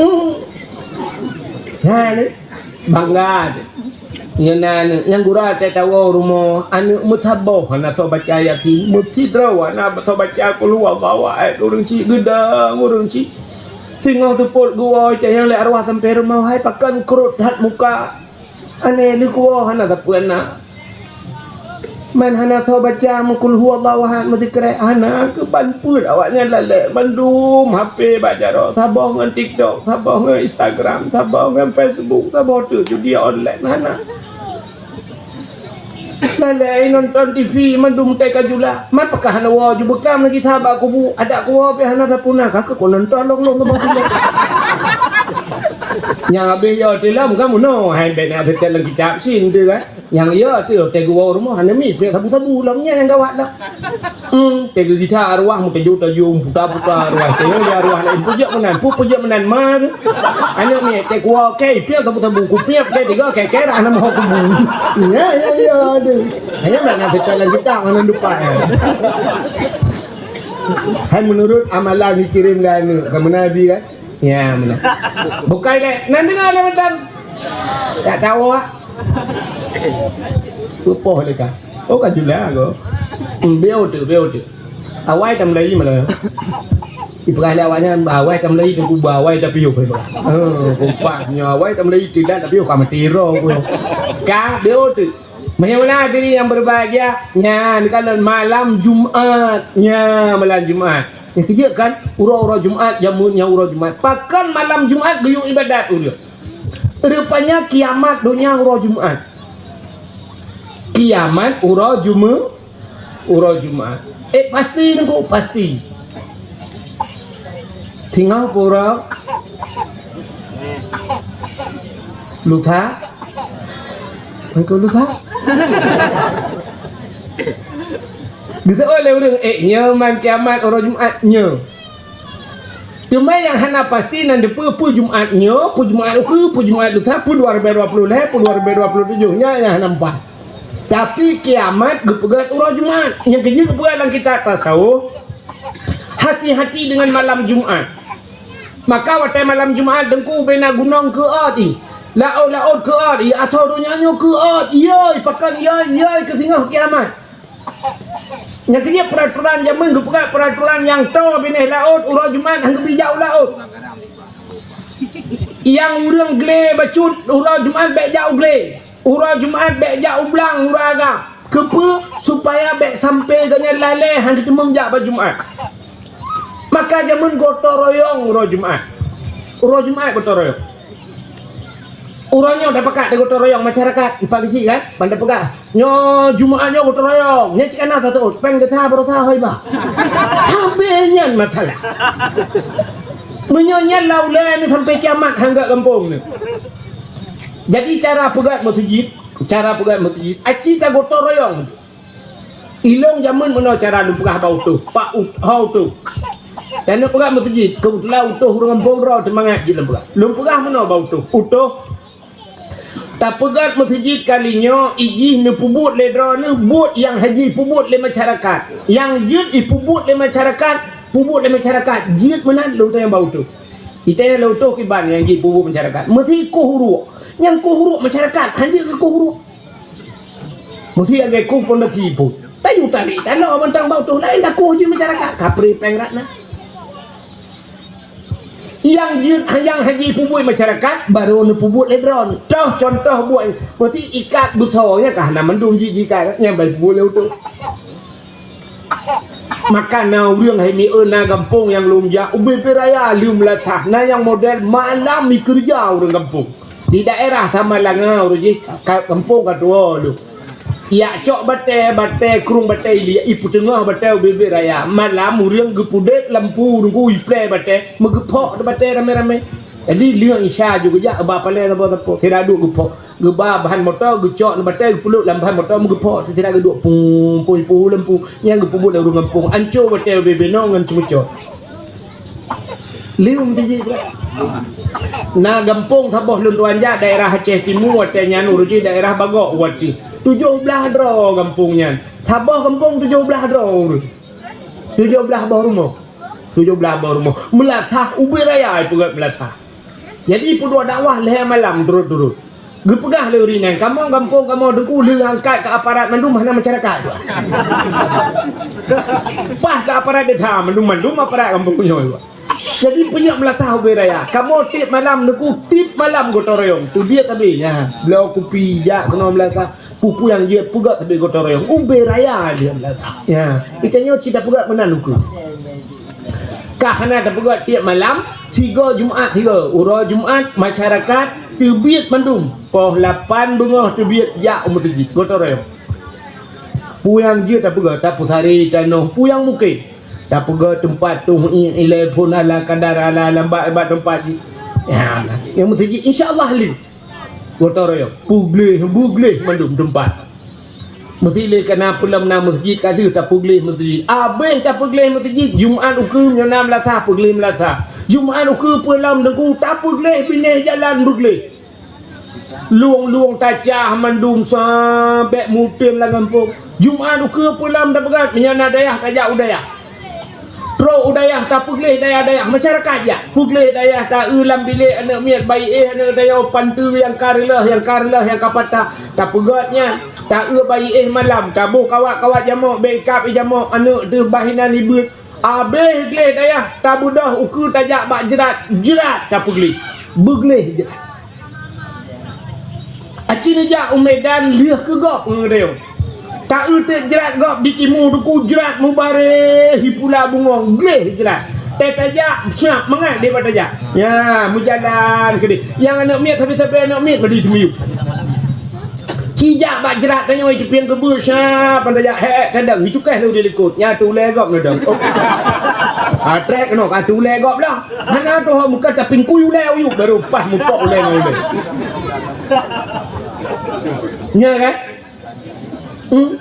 Hmm. Nah, ni. Bangga. Nyan na aneuk, nyang gura teuh tawoe rumoh, aneuk meusaboh hana soe baca Yasin, meusidroe hana soe baca Qul huwallahu ahad, ureuëng cit geudong, ureuëng cit singoh seupôt geuwoe, canyang lé arwah sampéng rumoh, hai pakon krot that muka. Aneh leukuwoe hana sapeue na. Man hana soe baca meuqul huwallahu ahad, meusikrek hana, keuban peuet awaknyan lalek mandum H P bak jaroe, saboh ngon TikTok, saboh ngon Instagram, saboh ngon Facebook, saboh teuk judi online hana. Lalek nonton T V mandum tai ka jula. Man pakon hana woe ju beuklam lagi sahabat kubu, adak kuwoe pih hana sapeue na, ka keu nonton lom-lom saboh teuk. Nyang habéh yo tilom ka meunoe, hai bèk na teuka lam kitab sin tu kan. Nyang ya tu, watèe geuwoe rumoh, hana mi piep sabu-sabu lom nyan nyang gawat dah. Hmm, watèe geugisa arwah meutajô-tajô, puta-puta arwah. Tengok dia arwah lain, peujeuet meunan, pu peujeuet meunan ma tu. Aneuk miet, watèe kuwoe, oke, piep sabu-sabu, kupiep, oke, tiga, oke, oke, dah nama hukum. Ya, ya, ya, aduh. Hanya mana kita lagi tak, mana lupa ya. Hai menurut amalan dikirim dari aneuk, kamu Nabi kan? Ya, meunan. Bukai lé. Nan deungoe lé mantong. Tak tahu, ah. Tupoh lé ka. Oh, ka jula ko. Hmm, beu tu, beu tu. Awai tam lagi malah. Ibrah lé awaknya, awai tam lagi tu kuba, awai tapi yuk. Oh, kompak nyo awai tam lagi tu dah tapi yuk ka mati ro ko. Ka beu tu. Bagaimana hadirin yang berbahagia? Nyan, kalau malam Jumat. Nya, malam Jumat. Nyang keujeuet kan, uroe-uroe Jumat, jameun nyang uroe Jumat. Pakon malam Jumat geuyue ibadat ulôn. Rupanya kiamat donya uroe Jumat. Kiamat uroe Jume-, uroe Jumat. Eh, pasti nunggu, pasti. Tinggal pura. Lusa? Engkau lusa? Geuseuôt lé ureuëng, "Eh, nyoe man kiamat uroe Jumat nyoe." Teuma nyang hana pasti nan dipeue, peue Jumat nyoe, peue Jumat ukeue, peue Jumat lusa, peue dua ribu dua puluh lhée, peue dua ribu dua puluh tujoh, nyan nyang hana mupat. Tapi kiamat geupeugét uroe Jumat. Nyang keujeuet geupeugét lam kitab tasawuf, hati-hati dengan malam Jumat. Maka watée malam Jumat, Teungku, ubé na gunong keuôt i, laôt-laôt keuôt i, asoe donya nyoe keuôt, yoi, pakon yoi, yoi keu singoh kiamat. Nyang keujeuet peuraturan jameun geupeugah peuraturan nyang toe binéh laôt uroe Jumat han geubri jak u laôt. Nyang ureuëng glé bacut uroe Jumat bék jak u glé. Uroe Jumat bék jak u blang uroe agam. Keupeue? Supaya bék sampoe geuhnyan lalée han geuteumeung jak bak Jumat. Maka jameun gotong royong uroe Jumat. Uroe Jumat gotong royong. Uroe nyoe tapakat di gotong royong masyarakat, empat bisi kan? Ban tapeugah, "Nyoe Jumat nyoe gotong royong." Nyan cit kana tatot, péng desya baroesa hoi bah. Habéh nyan masalah. Meunyoe nyan lam ulée ni sampai kiamat han gét gampông ni. Jadi cara peugét meuseujid, cara peugét meuseujid, aci tagotong royong. Ilong jameun meunoe cara lôn peugah bak utoh, pak ut-, ho utoh. Dan lôn peugah meuseujid, keubeutulan utoh ureuëng gampông droe teumangat jih lôn peugah. Lôn peugah meunoe bak utoh, utoh. Tapeugét meuseujid kali nyoe, ijih neupeubuet lé droeneuh buet nyang hana jipeubuet lé masyarakat. Nyang jeuet ipeubuet lé masyarakat, peubuet lé masyarakat. Jeuet meunan lôn tanyong bak utoh. Itanyong lé utoh kiban nyang jipeubuet masyarakat. Meusi koh uruek. Nyang koh uruek masyarakat, han jeuet keu koh uruek. Meusi lagée koh fondasi pun. Tayue tarék tanoh mantong bak utoh laén takoh jih masyarakat. Kapreh péng rat na. Nyang jeuet nyang hana jipeubuet masyarakat, barô neupeubuet lé droeneuh. Toh contoh buet, meusi ikat beusoe nyan ka hana mandum jih jikat, nyang ban peubuet lé utoh. Maka na ureuëng hai mieu na gampông nyang lôn jak ubé-bé raya lheueh meulasah. Na nyang model malam ikeureuja ureuëng gampông. Di daerah Samalanga ureuëng jih ka, gampông ka tuwoe lôn. Jak cok batée, batée krueng batée iliek, ipeuteungoh batée ubé-bé raya. Malam ureuëng geupeudeb lampu nunggu iplée batée, meugeupok batée ramé-ramé. Jadi lheueh Isya ju geujak ba palée sapo-sapo. Sira duek geupok. Geuba bahan moto, geucok nibak batée, geupeulok lam bahan moto, meugeupok, sira geuduek pung, pung, pung, lampu. Nyang geupeubuet lé ureuëng gampông, anco batée ubé-bé nyoe ngon ceumeucot. Lium tiji. Na gampông saboh lôn tuan jak daerah Aceh Timu, watée nyan ureuëng jih daerah Bagok watée. Tujoh blaih droe gampông nyan. Saboh gampông tujoh blaih droe ureuëng. Tujoh blaih boh rumoh. Tujoh blaih boh rumoh. Meulasah ubé raya ipeugét meulasah. Jadi peuduek dakwah lhée malam turot-turot. Geupeugah lé ureuëng nyan, "Kamoe gampông kamoe Teungku lheueh angkat keu aparat mandum hana masyarakat dua." Paih keu aparat desa mandum-mandum aparat gampông nyoe dua. Jadi peunyoe meulasah ubé raya, kamoe tieb malam Teungku tieb malam gotong royong. Teubiet sabe nyan, bloe kupi jak keunoe meulasah. Peue-peue nyang jeuet peugét sabe gotong royong. Ubé raya lheueh meulasah. Ya, itanyoe cit tapeugét meunan ukeue. Ka hana tapeugét tieb malam, sigoe Jumat sigoe. Uroe Jumat masyarakat teubiet mandum. Poh lapan beungoh teubiet jak u meuseujid gotong royong. Peue nyang jeuet tapeugét, tapeusaré tanoh, peue nyang mungken. Tapeugét teumpat tueng i-, ilée phon ala kadar ala lambat bak teumpat jih. Ya, nyang meuseujid insya Allah lé. Gotong royong, peugleh, beugleh mandum teumpat. Meusi lé kana peulom na meuseujid ka deuh tapeugleh meuseujid. Abéh tapeugleh meuseujid, Jumat ukeue nyoe na meulasah peugleh meulasah. Jumat ukeue peulom Teungku tapeugleh binéh jalan beugleh. Lueng-lueng tacah mandum sabé mutem lam gampông. Jumat ukeue peulom tapeugét meunyoe na dayah tajak u dayah. Trok u dayah tapeugleh dayah-dayah masyarakat jak. Peugleh dayah taeu lam bilék aneuëk miet bayi éh aneuëk dayah panteue nyang ka reuloh nyang ka reuloh nyang ka patah. Tapeugét nyan, taeu bayi éh malam, taboh kawat-kawat jamok bék ikab i jamok aneuëk teuh bah inan ibeuet. Abéh gleh dayah tabeudôh ukeue tajak bak jrat, jrat tapeugleh. Beugleh jrat. Aci neujak u Medan lheueh keu gob ngon rayeuk. Taeu teuk jrat gob di timu Teungku jrat mubareh hi pula bungong gleh jrat. Teuh tajak siap mangat deh bak tajak. Ya, meujalan keudeh. Nyang aneuëk miet sabe-sabe aneuëk miet badi teumiyueb. Cijak bak jrat tanyoe itupieng keubeue siap ban tajak hek-hek kadang dicukéh lé di likot. Nya tu ulée gob neudong. Oh. Ah, trek keunoe ka ulèe gob lah. Hana tuha muka tapi kui ulèe uyuek baru pas mutok ulèe ngon ulèe. Nya kan? Hmm?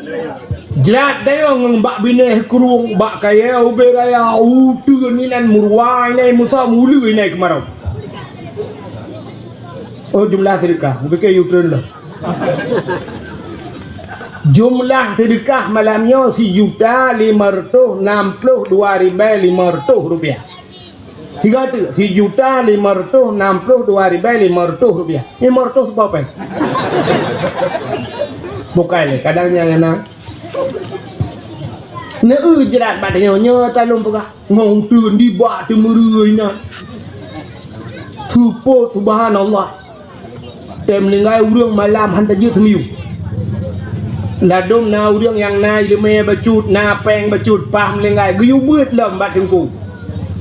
Jrat dayong ngon bak binéh krueng, bak kayèe ubé raya, uteuen inan meuruai nai musa mulu inai keumarau. Oh, jumlah sedekah. Bukit uteuen lah. Jumlah sedekah malam nyoe sijuta lima ratus enam puluh dua ribèe lima ratus rupiah. Tiga tu, sijuta lima ratus enam puluh dua ribèe lima ratus rupiah. Lima ratus berapa? Bukan lé, kadang nyang na. Neu jrat bak tanyoe nyoe talon peugah. Ngon uteuen dibak teumeureu inan. Seupôt subhanallah. Tém meuninggai ureueng malam han tajeuet teumiyueb. Ladôm na ureueng nyang na ileumèe bacut, na péng bacut, paih meuninggai geuyue beuet lom bak teungku.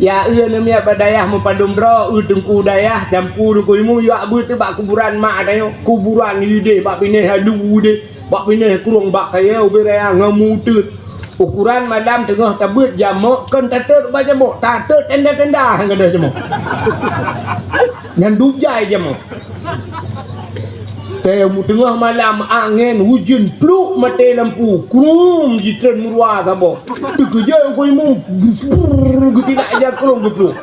Ya eu neumiet bak dayah meupadum droe, eu teungku dayah, campu teungku imeum, yuak beuet bak kuburan mak tanyoe, kuburan ideh bak binéh adu deh, bak binéh krueng bak kayèe ubé raya ngon meuteuen. Ukuran malam teungoh tabeuet jamok, kon tatot bak jamok, tatot tenda-tenda han gadôh jamok. Nyan dujai jamok. Teuh teungoh malam angén ujeuen pluk maté lampu, krum jitreun meurua saboh. Teukeujot keu imeum, geusilak ija krueng geupluk.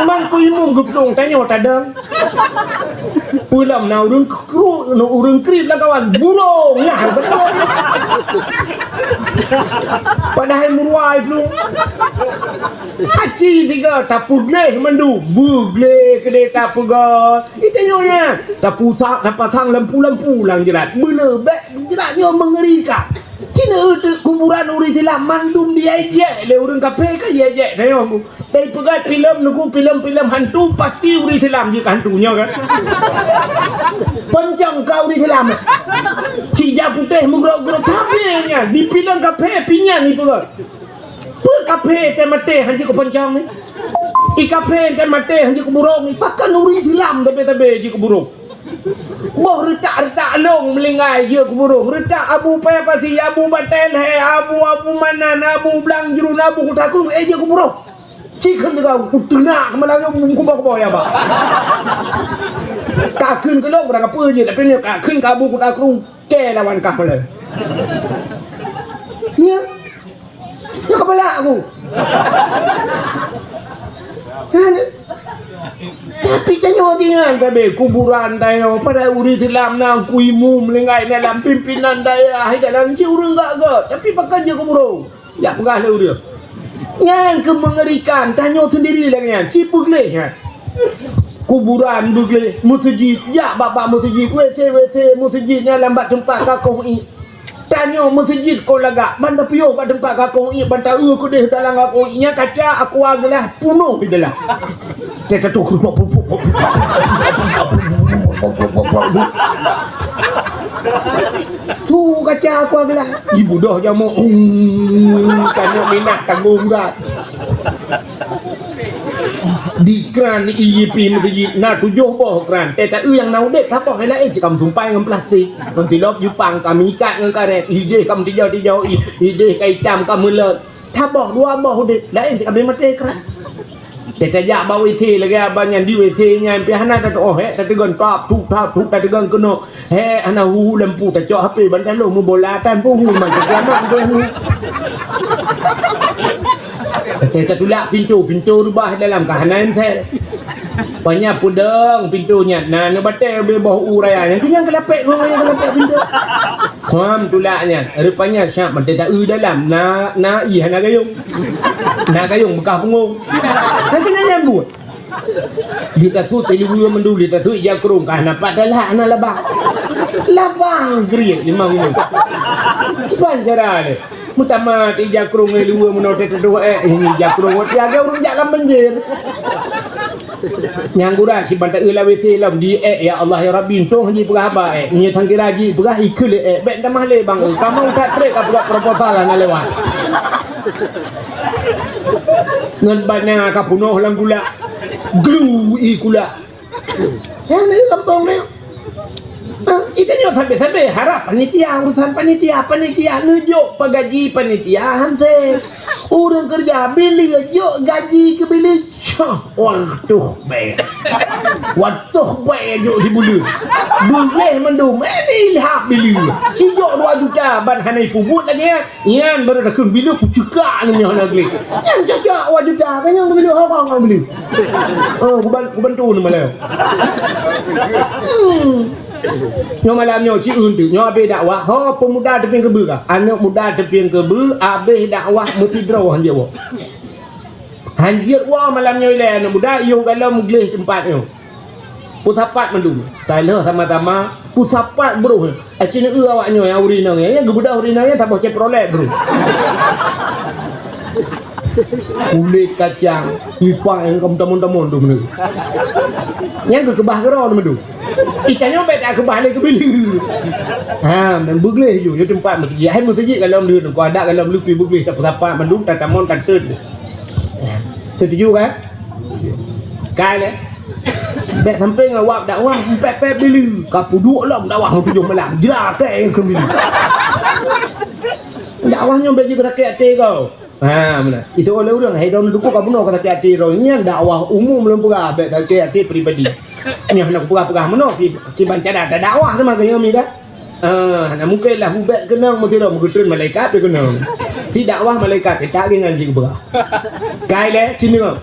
Man keu imeum geupluk tanyoe tadong. Peulom na ureueng kru-, ureueng kriet lam kawan, burông nyang beutôi. Padahai meuruai plueng. Aci tiga tapeugleh mandu, beugleh keudeh tapeugah. Itu nyonya, tapusak, tapasang lampu-lampu lam jrat. Beuna bèk jrat nyoe mengerikan. Cina kuburan ureueng Islam mandum diejek lé ureueng kafé ka diejek tanyoe. Tapi peugah filem nuku filem-filem hantu pasti ureueng Islam jih hantu nyoe kan. Poncong ka ureueng Islam. Cija putéh meugrok-grok tapi nyan di filem kafé pinyan ipeugah. Peue kafé teumaté han jeuet keu poncong ni? I kafé teumaté han jeuet keu burông ni? Pakon ureueng Islam tabe-tabe jeuet keu burông? Boh reutak-reutak lông meulinggai jeuet keu burông. Reutak Abu Paya Pasi, Abu Batèe Lhèe, Abu, Abu Manan, Abu Blang Jruen, Abu Kuta Krueng, eh, jeuet keu burông. Ci kheun teuga, kuteunak keumalai nyoe kuboh-kuboh ya, Bah. Ka kheun keu lông, barang kapeue jeuet, tapi nyoe ka kheun keu Abu Kuta Krueng, kèe lawan kah malai. Nyan. Nyoe keubalak aku. Kan? Tapi tanyoe ingat tabe kuburan tanyoe, padahai ureueng Islam na ku imeum meulinggai dalam pimpinan dayah, dalam ci ureueng gak-gak, tapi pakon jeuet keu burông. Jak peugah lé ureueng. Nyang keu mengerikan tanyoe sendiri lagèe nyan, ci peugleh nyan. Kuburan beugleh, meuseujid, jak bak-bak meuseujid, WC, WC meuseujid nyan lam bak teumpat kakoh ié. Tanyoe meuseujid kon lagak, ban tapiôh bak teumpat kakoh ié, ban taeu keudeh dalam kakoh ié nyan kaca aqua gelas punoh di dalam. Teuka tu. Tu kaca aqua gelas. Ibudoh jamok. Hmm, tanyoe minat tanggong gat. Di kran di I G P meuseujid na tujoh boh kran. Eh, tapi nyang na udeb saboh laén cit ka meusumpai ngon plastik. Ngon tilop jupang ka meuikat ngon karét. Ideh ka meutijau-tijau, i-, ideh ka itam ka meulot. Saboh dua boh udeb, laén cit ka bri maté kran. Teutajak bak WC lagèe abang nyan di WC nyan pih hana tatuoh, eh, tateugon tap, tup, tap, tup, tateugon keunoe. Hek hana hu lampu tacok H P ban taloh meubola tan peuhu macam kiamat peuhu. Kata tatulak pintoe, pintoe reubah dalam ka hana ensel. Panya peudong pintoe nyan na neubatèe ubé boh u raya nyan keunyang keulapek ngon raya keulapek pintoe. Kham tulak nyan, rupanya siap mantong taeu dalam na, na ié hana gayong. Na gayong beukah pungong. Kan keunyang nyang buet. Lé tatut iluweue mandum, lé tatut ija krông, ka hana pat talak, hana labang. Labang geurit limong nyoe. Kiban cara lé. Meutamah ija krông iluweue meunoe teutudoh ék, ini ija krông tiaga ureueng jak lam banjir. Nyang gura siban taeu lam WC lom di ék, ya Allah ya Rabbi, untông haji peugah haba ék. Nyoe sang kira ji peugah ikheun lé ék, bèk tamah lé bang eu. Kamoe that trép ka peugah proposal hana lewat. Ngon bana ka punoh lam gula. Glu i kula. Nyan di gampông ni. Ha, itanyoe sabe-sabe harab panitia, urusan panitia, panitia neujok pagaji panitia han sép. Ureuëng keureuja bileue jok gaji keu bileue. Cah, watoh bèe. Watoh bèe jok sibuleuen. Beugléh mandum, eh, ilhab bileue. Sijok dua juta ban hana ipeubuet lagèe nyan. Nyan baru takheun bileue kucekak nyoe hana gleh. Nyan cocok dua juta, kan nyan bileue hokong ngon bileue. Oh, kuban-, kubantu ni malam. Hmm. Nyoe malam nyoe, ci eunteuk. Nyoe abéh dakwah. Ho, peumuda teupieng keubeue ka. Aneuk muda teupieng keubeue, abéh dakwah meusidroe hanjeuet woe. Hanjeuet woe malam nyoe ilèe aneuk muda, yoh galom gleh teumpat nyoe. Peusapat mandum. Taloh sama-sama, peusapat broh. Aci neu awak nyoe nyang ureueng inong nyan, nyang geubeudôh ureueng inong nyan saboh Chevrolet, bro. Kulét kacang, lipak nyang ka meutamong-tamong tu meunurot. Nyang geukeubah keudroe tu meunurot. Itanyoe bèk takeubah lé keubileue. Ha, nyan beugleh ju, ju teumpat meuseujid. Hai meuseujid galom lé, ngon adat galom lé pih beugleh, tapeusapat mandum, tatamong, tateut. Setuju kan? Kai lé. Bèk sampoe ngon wab dakwah, pèt-pèt bileue. Ka peuduek lom dakwah ngon tujoh malam. Jra kèe keu bileue. Dakwah nyoe bèk jeuet sakét até kau. Ha, meunan. Itu oleh ureueng, hai droeneuh teungku ka bunoe ka sakét até droe. Nyan dakwah umum lôn peugah, bèk sakét até pribadi. Nyoe hana kupeugah-peugah meunoe, ki-, kiban cara tadakwah teuma keu nyoe mi dah. Ah, na mungken lah ubak keunong meusidroe meugeutreun malaikat pih keunong. Si dakwah malaikat, eh, tak ringan jih geupeugah. Kai lé, sinoe.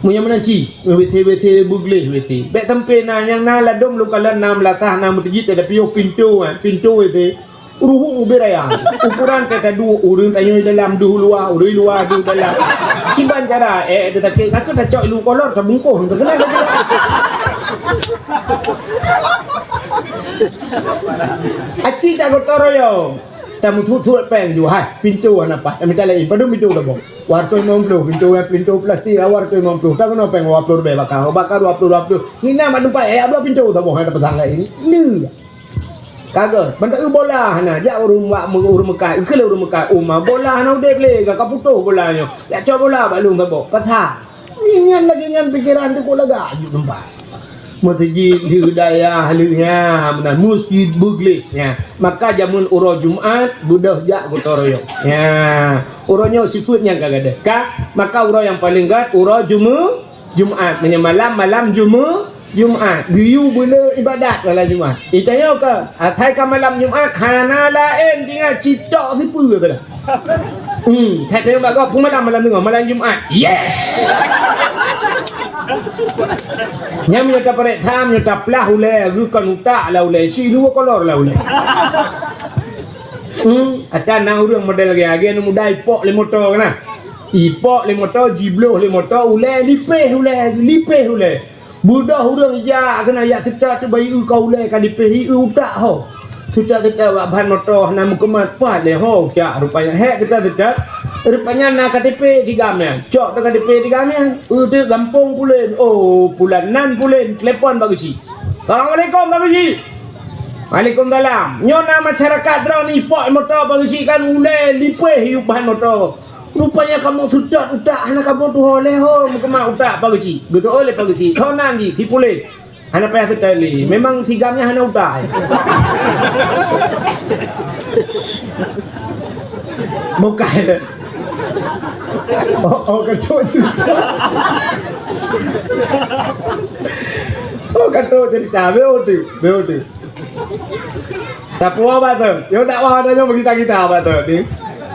Meunyoe meunan ci, W C, W C beugleh W C. Bèk sampoe na nyang na ladôm lukalon na meulasah na meuteujit, tapi yoh pintoe, eh, pintoe W C. Ruhueng ubé raya. Ukoran teuka duek, ureueng tanyoe dalam, deuh luwa, ureueng luwa, deuh dalam. Kiban cara, eh, teutakét, ka tacok ilu kolor, tabungkôh, teukeunal lagèe. Aci tak gotong royong. Tameutut-tut péng ju, hai, pintoe hana paih. Mita laén, padum pintoe tabông. Dua ratus lima puluh, pintoe, pintoe plastik, dua ratus lima puluh. Takeunong péng dua puluh ribèe baka, baka dua puluh, dua puluh. Hina mak teumpat, eh, ablah pintoe tabông, hai, tapasang laén. Lé. Ka gèt, ban ta eu bola hana, jak ureueng mak, ureueng meukat, keu lé ureueng meukat, uma bola hana udép lé, ka putôh bola nyoe. Jak cok bola bak lôn saboh, pasang. Nyan lagèe nyan pikeran teuh kok lagak jeuet teumpat. Meuseujid lheueh dayah lheueh nyan, meunan meuseujid beugleh nyan. Maka jameun uroe Jumat beudôh jak gotong royong. Nyan, uroe nyoe sifeuet nyang ka gadôh. Ka, maka uroe nyang paleng gèt uroe Jume-, Jumat, meunyoe malam, malam Jume-, Jumat. Geuyue beulé ibadat malam Jumat. Itanyoe ka, asai ka malam Jumat, hana laén tinggai citok sipeue teuh. Hmm, that teuh bak gob, peue malam, malam teungoh, malam Jumat. Yes! Nyan meunyoe tapareksa, meunyoe taplah ulèe, geuh kon utak lah ulèe, si dua kolor lah ulèe. Hmm, ata na ureueng model lagèe, lagèe aneuk muda ipok lé moto keunan. Ipok lé moto, jibloh lé moto, ulèe lipéh ulèe, lipéh ulèe. Beudôh ureueng ija keunan jak seutôt teuh bayeue ka ulèe ka lipéh, ié utak ho. Seutôt-seutôt bak ban moto hana meukeumot, pat lé ho utak rupanya. Hék seutôt-seutôt, rupanya na K T P di gam nyan. Cok teuh K T P di gam nyan. Eu teuh gampông pulen, oh, pulan nan pulen, telepon bak geuchik. Assalamualaikum, Pak Geuchik. Waalaikumsalam. Nyoe na masyarakat droeneuh ipok moto Pak Geuchik kan ulèe lipéh yup ban moto. Rupanya kamoe seutôt utak hana kamoe tuho lé ho meukeumah utak Pak Geuchik. Geutu'oh lé Pak Geuchik. Tho nan jih, si pulen. Hana payah seutôt lé. Memang si gam nyan hana utak. Bukan. Oh, oh, kacau cerita. Oh, kacau cerita. Betul tu. Betul tu. Tapi apa tu? Yo dakwah ada nyoe kita-kita apa tu ni?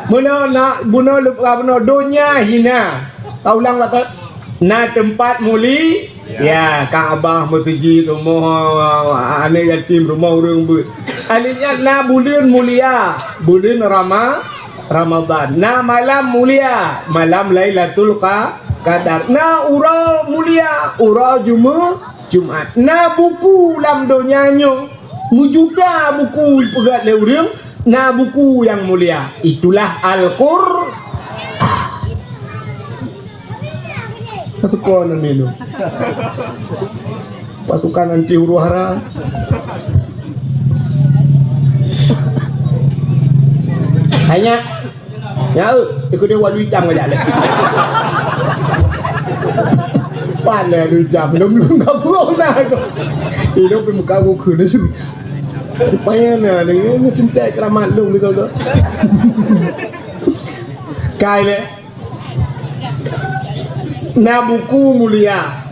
Meunoe na, bunoe lupa bunoe donya hina. Taulang apa tu? Na teumpat muli Ya, Ka'bah, meuseujid, rumoh aneuk yatim, rumoh ureueng beuet. Akhirnya na buleuen mulia, buleuen Rama-, Ramadan. Na malam mulia, malam Lailatul Qa-, Qadar. Na uroe mulia, uroe Jume-, Jumat. Na buku lam donya nyoe, meujuta buku ipeugöt lé ureueng, na buku nyang mulia. Itulah Al-Qur-, Pasukan namilu. Pasukan anti huru hara. Hanya, ya, eh, ikut dia walu hitam kejap leh. Pan leh walu hitam, belum, belum gabung lah tu. Ilong pih muka gukheun. Payah na ni, ni cinta keramat lung ni kau tu. Kai le. Na buku mulia.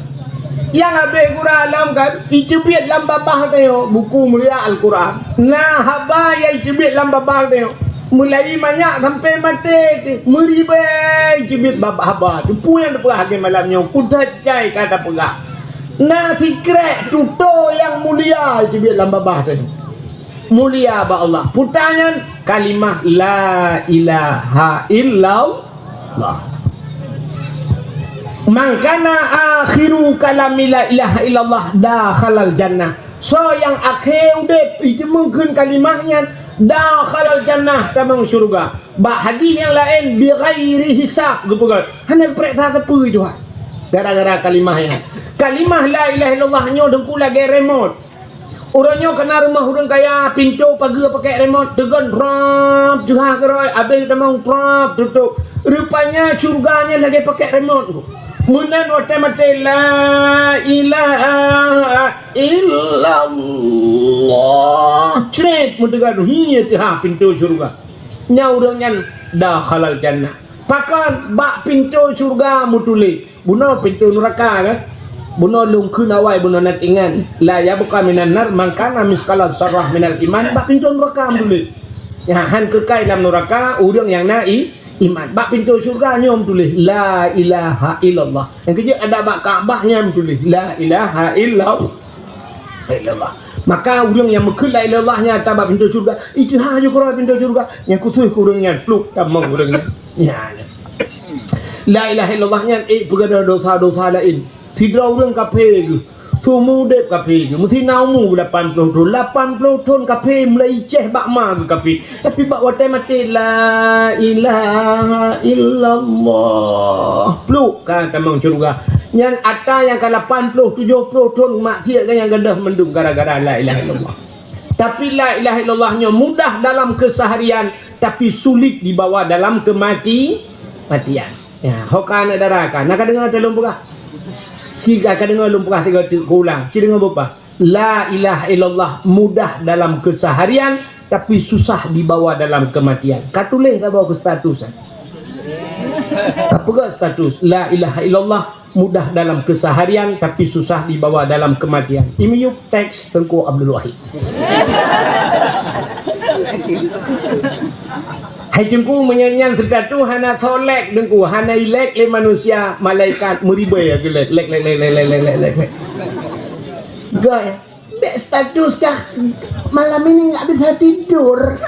Nyang habéh gura lom kan, iteubiet lam babah teuh buku mulia Al-Quran. Na haba nyang iteubiet lam babah teuh. Mulai manyak sampai maté teuh, meuribée iteubiet babah haba teuh. Peue nyang teupeugah lagée malam nyoe, kutat cai ka tapeugah. Na sikrek tutoe nyang mulia iteubiet lam babah teuh. Mulia bak Allah. Peue nyan kalimah la ilaha illallah. Man kana akhiru kalami la ilaha illallah dakhalal jannah. Soe nyang akhé udeb ijeumeung kheun kalimah nyan dakhalal jannah, tamong syeuruga. Bak hadih nyang laén bighairi hisab geupeugah. Hana geupareksa sapeue Tuhan. Gara-gara kalimah nyan. Kalimah la ilaha illallah nyoe teungku lagée remote. Uroe nyoe kana rumoh ureuëng kaya, pintoe pageue pakai remote, teugon prap, jeuhah keurôi, abéh tamong prap, tutup. Rupanya syeuruga nyan lagée pakai remote. Meunan watée maté la ilaha illallah. Cret meuteugon hi teuhah pintoe syeuruga. Nyan ureuëng nyan dakhalal jannah. Pakon bak pintoe syeuruga meutuléh. Bunoe pintoe nuraka kan? Bunoe lôn kheun awai bunoe na tingan. La yabqa minan nar man kana misqala zarrah minal iman, bak pintoe nuraka meutuléh. Nyan han keukai lam nuraka ureuëng nyang na i, iman. Bak pintoe syeuruga nyoe meutuléh la ilaha illallah. Nyang keujeuet ada bak Ka'bah nyan meutuléh la ilaha illallah. Illallah. Maka ureuëng nyang meukheun la ilaha illallah nyan ata bak pintoe syeuruga, iteuhah ju keurôi pintoe syeuruga, nyang khusos keu ureuëng nyan, pluek tamong ureuëng nyan. Nyan. La ilaha illallah nyan ék peugadôh dosa-dosa laén. Sidroe ureuëng kafé geuh, seumeu udeb kafé geuh, meusti na umu lapan ploh thon. Lapan ploh thon kafé mulai ceh bak ma geuh kafé. Tapi bak watée maté, la ilaha illallah. Pluek ka tamong syeuruga. Nyan ata nyang ka lapan ploh, tujoh ploh thon maksiat nyang gadôh mandum gara-gara la ilaha illallah. Tapi la ilaha illallah nyoe mudah dalam keseharian, tapi sulit dibawa dalam kemati-, matian. Ya, ho ka aneuk dara ka. Na ka deungoe teuh lôn peugah? Siga ka deungoe lôn peugah sigoe teuk, kuulang. Ci deungoe beupaih. La ilaha illallah mudah dalam keseharian, tapi susah dibawa dalam kematian. Ka tuléh tabawa keu status, eh. Ka peugah status, la ilaha illallah mudah dalam keseharian, tapi susah dibawa dalam kematian. Imiyup teks Teungku Abdul Wahid. Hai Teungku, meunyoe nyan status hana soe like Teungku, hana i-like lé manusia, malaikat meuribée geulek, like, like, like. Gak, ya? Dek status kah, malam ini nggak bisa tidur.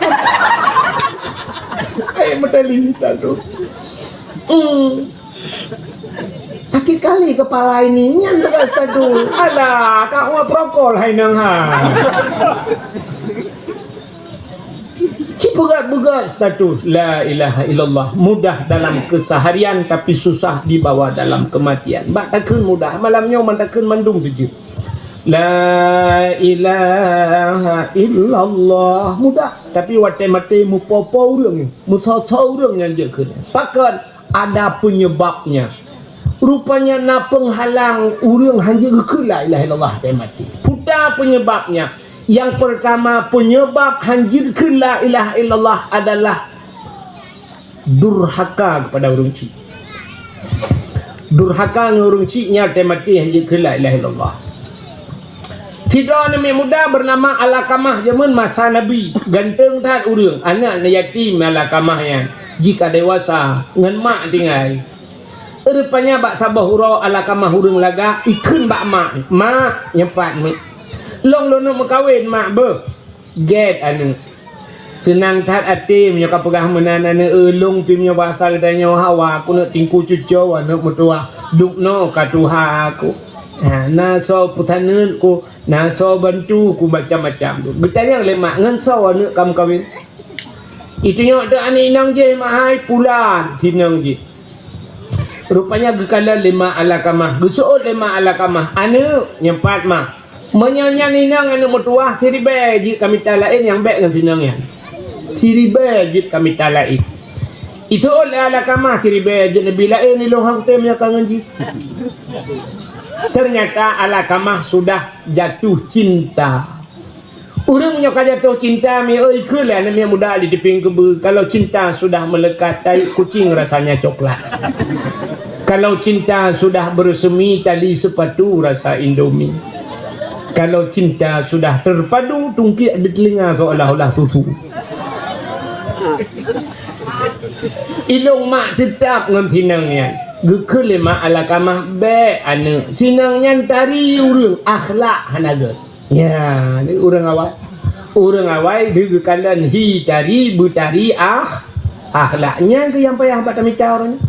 Eh, medali status. Hmm. Sakit kali kepala ini, nyan dekat status. Alah, kak wa prokol hai nang ha. Ci peugah-peugah status la ilaha illallah mudah dalam keseharian tapi susah dibawa dalam kematian. Bak takheun mudah, malam nyoe man takheun mandum teuh jeuet. La ilaha illallah mudah, tapi watée maté meupo-po ureuëng, meusoe-soe ureuëng nyang jeuet kheun. Pakon? Ada penyebabnya. Rupanya na penghalang ureuëng hanjeuet geukheun la ilaha illallah watée maté. Peue ta penyebabnya? Yang pertama, penyebab hanjeuet kheun la ilaha illallah adalah durhaka kepada ureuëng chik. Durhaka ngon ureuëng chik nyan watée maté hanjeuet kheun la ilaha illallah. Sidroe aneuk muda bernama Alakamah, jameun masa Nabi. Ganteng that ureuëng, aneuk yatim Alakamah nyan. Jika dewasa, ngon mak tinggai. Rupanya bak saboh uroe Alakamah ureuëng lagak, ikheun bak mak, "Mak, nyoe pat, Mak. Lôn lôn neuk meukawen, Mak, beuh." Gét aneuk. Seunang that até meunyoe ka peugah meunan aneuk, "Ulôn pih meunyoe basa geutanyoe hawa, keuneuk tingku cucoe aneuk meutuwah. Dubnoe ka tuha aku. Ha, na soe peusaneut ku, na soe bantu ku macam-macam tu." Geutanyong lé mak, "Ngon soe aneuk ka meukawen?" Itunyok teuh aneuk inong jih, "Mak hai, pulan sinong jih." Rupanya geukalon lé mak Alakamah. Geuseuôt lé mak Alakamah, "Aneuk, nyoe pat, Mak. Meunyoe nyan inong aneuk meutuwah, siribée jeuet kamita laén nyang bék ngon sinong nyan. Siribée jeuet kamita laén." Iseuôt lé Alakamah, "Siribée jeuet neubi laén, ilôn hana kutem nyoe ka ngon jih." Ternyata Alakamah sudah jatuh cinta. Ureuëng nyoe ka jatuh cinta, mi oi, kheun lé aneuk miet muda di tipieng keubeue, kalau cinta sudah melekat, tai kucing rasanya coklat. Kalau cinta sudah bersemi, tali sepatu rasa Indomie. Kalau cinta sudah terpadu, tungkiek di telinga seolah-olah susu. Ilong mak teutap ngon sinang nyan. Geukheun lé mak Alakamah, "Bék aneuk, sinang nyan tari ureuëng, akhlak hana gét." Nya, ni ureuëng awai. Ureuëng awai di geukalon hi tari, beutari ah, akhlak. Nyan keuh nyang payah bak tamita uroe nyoe.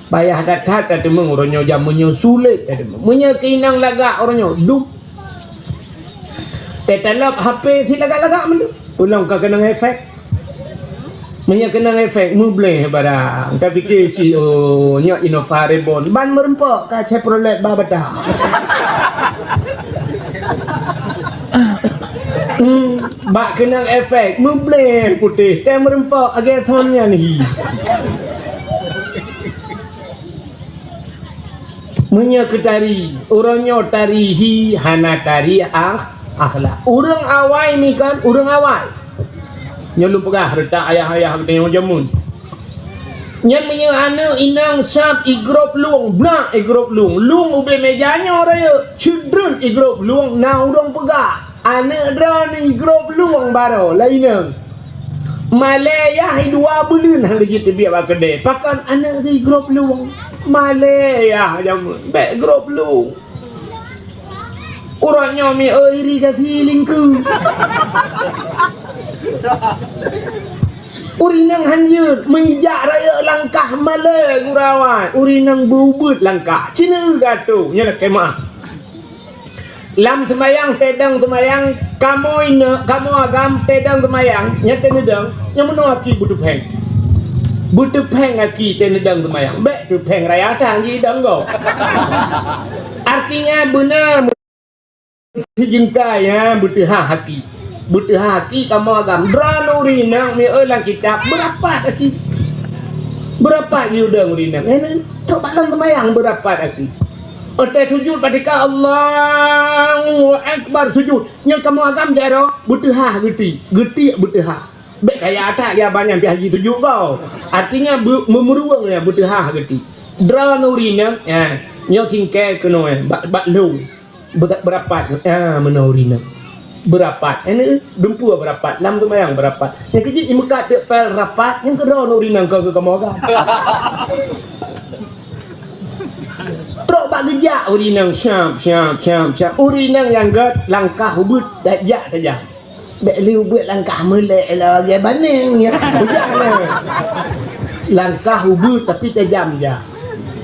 Payah that-that tateumeung uroe nyoe, jameun nyoe sulet tateumeung. Meunyoe keu inong lagak uroe nyoe, dup. Teutalop H P si lagak-lagak meunan. Ulôn ka keunong efek. Meunyoe keunong efek, mubleh barang. Tapike cit, oh, nyoe Innova Reborn. Ban meureumpok ka Chevrolet ba bata. Hmm, bak keunong efek, mubleh putéh. Teumeureumpok lagée thon nyan hi. Meunyoe keu tari, uroe nyoe tari hi hana tari ah, akhlak. Ureuëng awai mi kon, ureuëng awai. Nyoe lôn peugah reutak ayah-ayah geutanyoe jameun. Nyan meunyoe aneuk inong sab igrop lueng, blah igrop lueng. Lueng ubé méja nyoe rayeuk, ceudreut igrop lueng na ureuëng peugah. Aneuk droeneuh igrop lueng baroe lé inong. Malée yah i dua buleuen han geujeuet teubiet bak keudè. Pakon aneuk teuh igrop lueng? Malée yah jameun, bék grop lueng. Uroe nyoe mi oi iri gaki lingkeu. Ureuëng inong han jeuet, meujak rayeuk langkah malée geurawai. Ureuëng inong beubeuet langkah. Cina gatoe, nyoe lakée meuah. Lam seumayang, teudeung seumayang, kamoe inong, kamoe agam, teudeung seumayang, nyan teuneudong, nyan meunoe aki beuteupéng. Beuteupéng aki teuneudong seumayang. Bék teupéng raya tan jidong gob. Artinya beuna sijeungkai, ya, beuteuhah aki. Beuteuhah aki kamoe agam. Droeneuh ureuëng inong mi oi lam kitab beurapat aki. Beurapat jidong ureuëng inong. Eh, trok bak lam seumayang beurapat aki. Watée sujut patika Allahu Akbar sujut. Nyoe kamoe agam jaroe beuteuhah geuti, geuti beuteuhah. Bék kaya atak ya banyak pih haji sujut kau. Artinya be-, meumeurueng ya beuteuhah geuti. Droeneuh ureuëng inong, ya, nyoe singkée keunoe bak, bak lôn. Be-, beurapat, ya, meunoe ureuëng inong. Beurapat. Ini dumpeue beurapat, lam seumayang beurapat. Nyang keujeuet imeukat teuk pel rapat, nyang keudroe ureuëng inong keu kamoe agam. Trok bak geujak ureuëng inong siap, siap, siap, siap. Ureuëng inong nyang gét langkah ubeuet tajak tajam. Bék lé ubeuet langkah meulek lagée baneng ya. Bujang lé. Langkah ubeuet tapi tajam jak.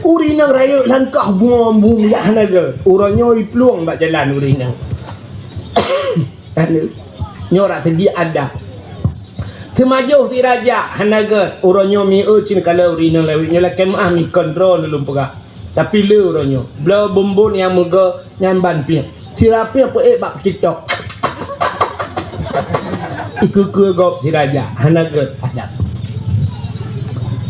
Ureuëng inong rayeuk langkah bum bum jak hana gét. Uroe nyoe iplueng bak jalan ureuëng inong. Anu, nyoe rak seugi adab. Teumajoh si raja hana gét. Uroe nyoe mi eu cin kala ureuëng inong lawét nyoe lakée meuah mi kon droe lôn peugah. Tapi le uroe nyoe, bloe bumbon nyang meugo nyan ban pieng. Sira pieng peuék bak TikTok. Ikeue-keue gob si raja hana gét adab.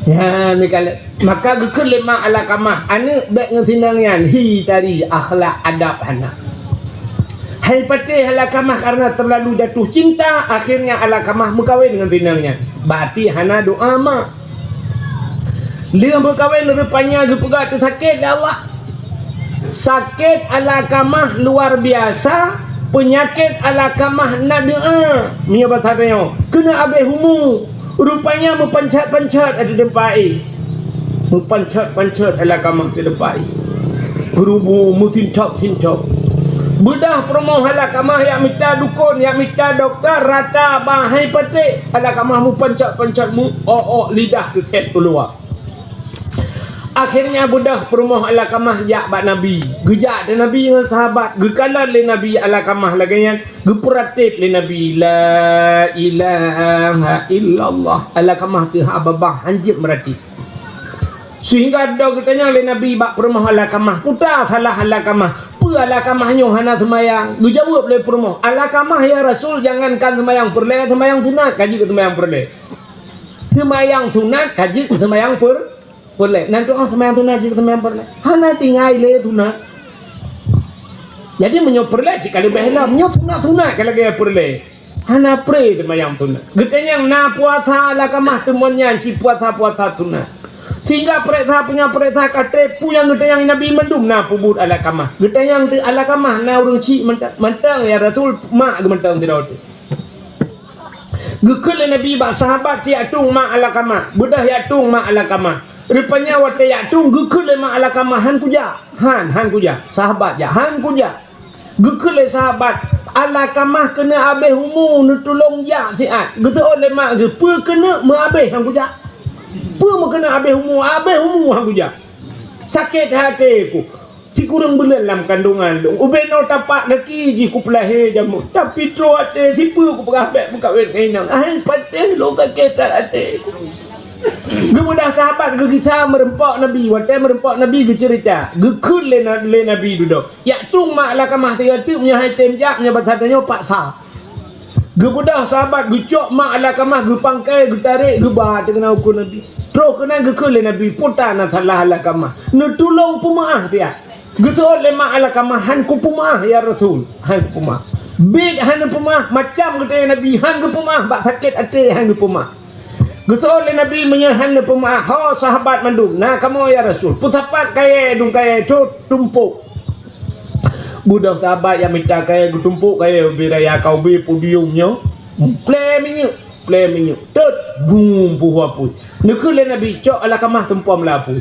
Nyan mikalée. Maka geukheun lé mak Alakamah, "Aneuk bék ngon sinang nyan, hi tari, akhlak adab hana." Hai patéh Alakamah karena terlalu jatuh cinta, akhirnya Alakamah meukawen ngon sinang nyan. Berarti hana doa mak. Lheueh meukawen rupanya geupeugah teusakét lé Allah. Sakét Alakamah luar biasa, peunyakét Alakamah na doa. Meunyoe basa tanyoe, keuneuk abéh umu. Rupanya meupanchat-panchat ateueh teumpat éh. Meupanchat-panchat Alakamah ateueh teumpat éh. Geurubu meusintop-sintop. Beudah peurumoh Alakamah yak mita dukon, yak mita dokto, rata bahai patéh. Alakamah meupanchat-panchat, meu-ok-ok lidah teutét keuluwa. Akhirnya beudah peurumoh Alakamah jak bak Nabi. Geujak di Nabi ngon sahabat, geukalon lé Nabi Alakamah lagée nyan, geupeuratéb lé Nabi, "La ilaha illallah." Alakamah teuh haba-bah hanjeuet meuratéb. Sehingga dok geutanyong lé Nabi bak peurumoh Alakamah, "Peue salah Alakamah? Peue Alakamah nyoe hana seumayang?" Geujaweueb lé peurumoh, "Alakamah, ya Rasul, jangankan seumayang peureulée, seumayang sunat ka jeuet keu seumayang peureulée." Seumayang sunat ka jeuet keu seumayang per-, peureulée. Nan tu'oh seumayang sunat jeuet keu seumayang peureulée. Hana tinggai lé sunat. Jadi meunyoe peureulée cit ka leubeh lom, nyoe sunat-sunat ka lagée peureulée. Hana pré teumayang sunat. Geutanyong na puasa Alakamah teumon nyan cit puasa-puasa sunat. Sehingga peuriksa punya peuriksa ka treb peue nyang geutanyong Nabi mandum na peubuet Alakamah. Geutanyong teuh Alakamah na ureuëng chik mantong, mantong ya Rasul, mak geuh mantong sidroe teuh. Geukheun lé Nabi bak sahabat cit jak tueng mak Alakamah. Beudôh jak tueng mak Alakamah. Rupanya watée jak tueng geukheun lé mak Alakamah, "Han kujak." Han, han kujak. Sahabat jak, "Han kujak." Geukheun lé sahabat, "Alakamah keuneuk abéh umu neutulông jak siat." Geuseuôt lé mak geuh, "Peue keuneuk meuabéh han kujak? Peue meukeuneuk abéh umu? Abéh umu han kujak. Sakét até ku. Sikureueng buleuen lam kandongan lôn. Ubé noe tapak gaki jih kupeulahé jameun. Tapi troh até sipeue kupeugah bék meukawen ngon inong. Hai patéh lôn sakét that até ku." Geubeudôh sahabat geugisa meureumpok Nabi. Watée meureumpok Nabi geuceurita, geukheun lé na-, lé Nabi dudoe. Jak tueng mak Alakamah tiga teuk, meunyoe han tem jak, meunyoe basa tanyoe paksa. Geubeudôh sahabat geucok mak Alakamah, geupangkai, geutarek, geuba ateueh keunan u keu Nabi. Troh keunan geukheun lé Nabi, "Peue tan na salah Alakamah? Neutulông peumeuáh siat." Geuseuôt lé mak Alakamah, "Han kupeumeuáh ya Rasul, han kupeumeuáh." Biet han neupeumaah, macam geutanyong Nabi, han geupeumaah, bak sakét até han geupeumaah. Geuseuôt lé Nabi meunyoe han neupeumaah, "Ho sahabat mandum, na kamoe ya Rasul, peusapat kayée dum kayée trok tumpôk." Beudôh sahabat nyang mita kayée geutumpôk kayée ubé raya ka ubé podium nyoe, plé minyeuk, plé minyeuk, tot, bum, puhu apui. Neukheun lé Nabi, "Cok Alakamah seumpom lam apui."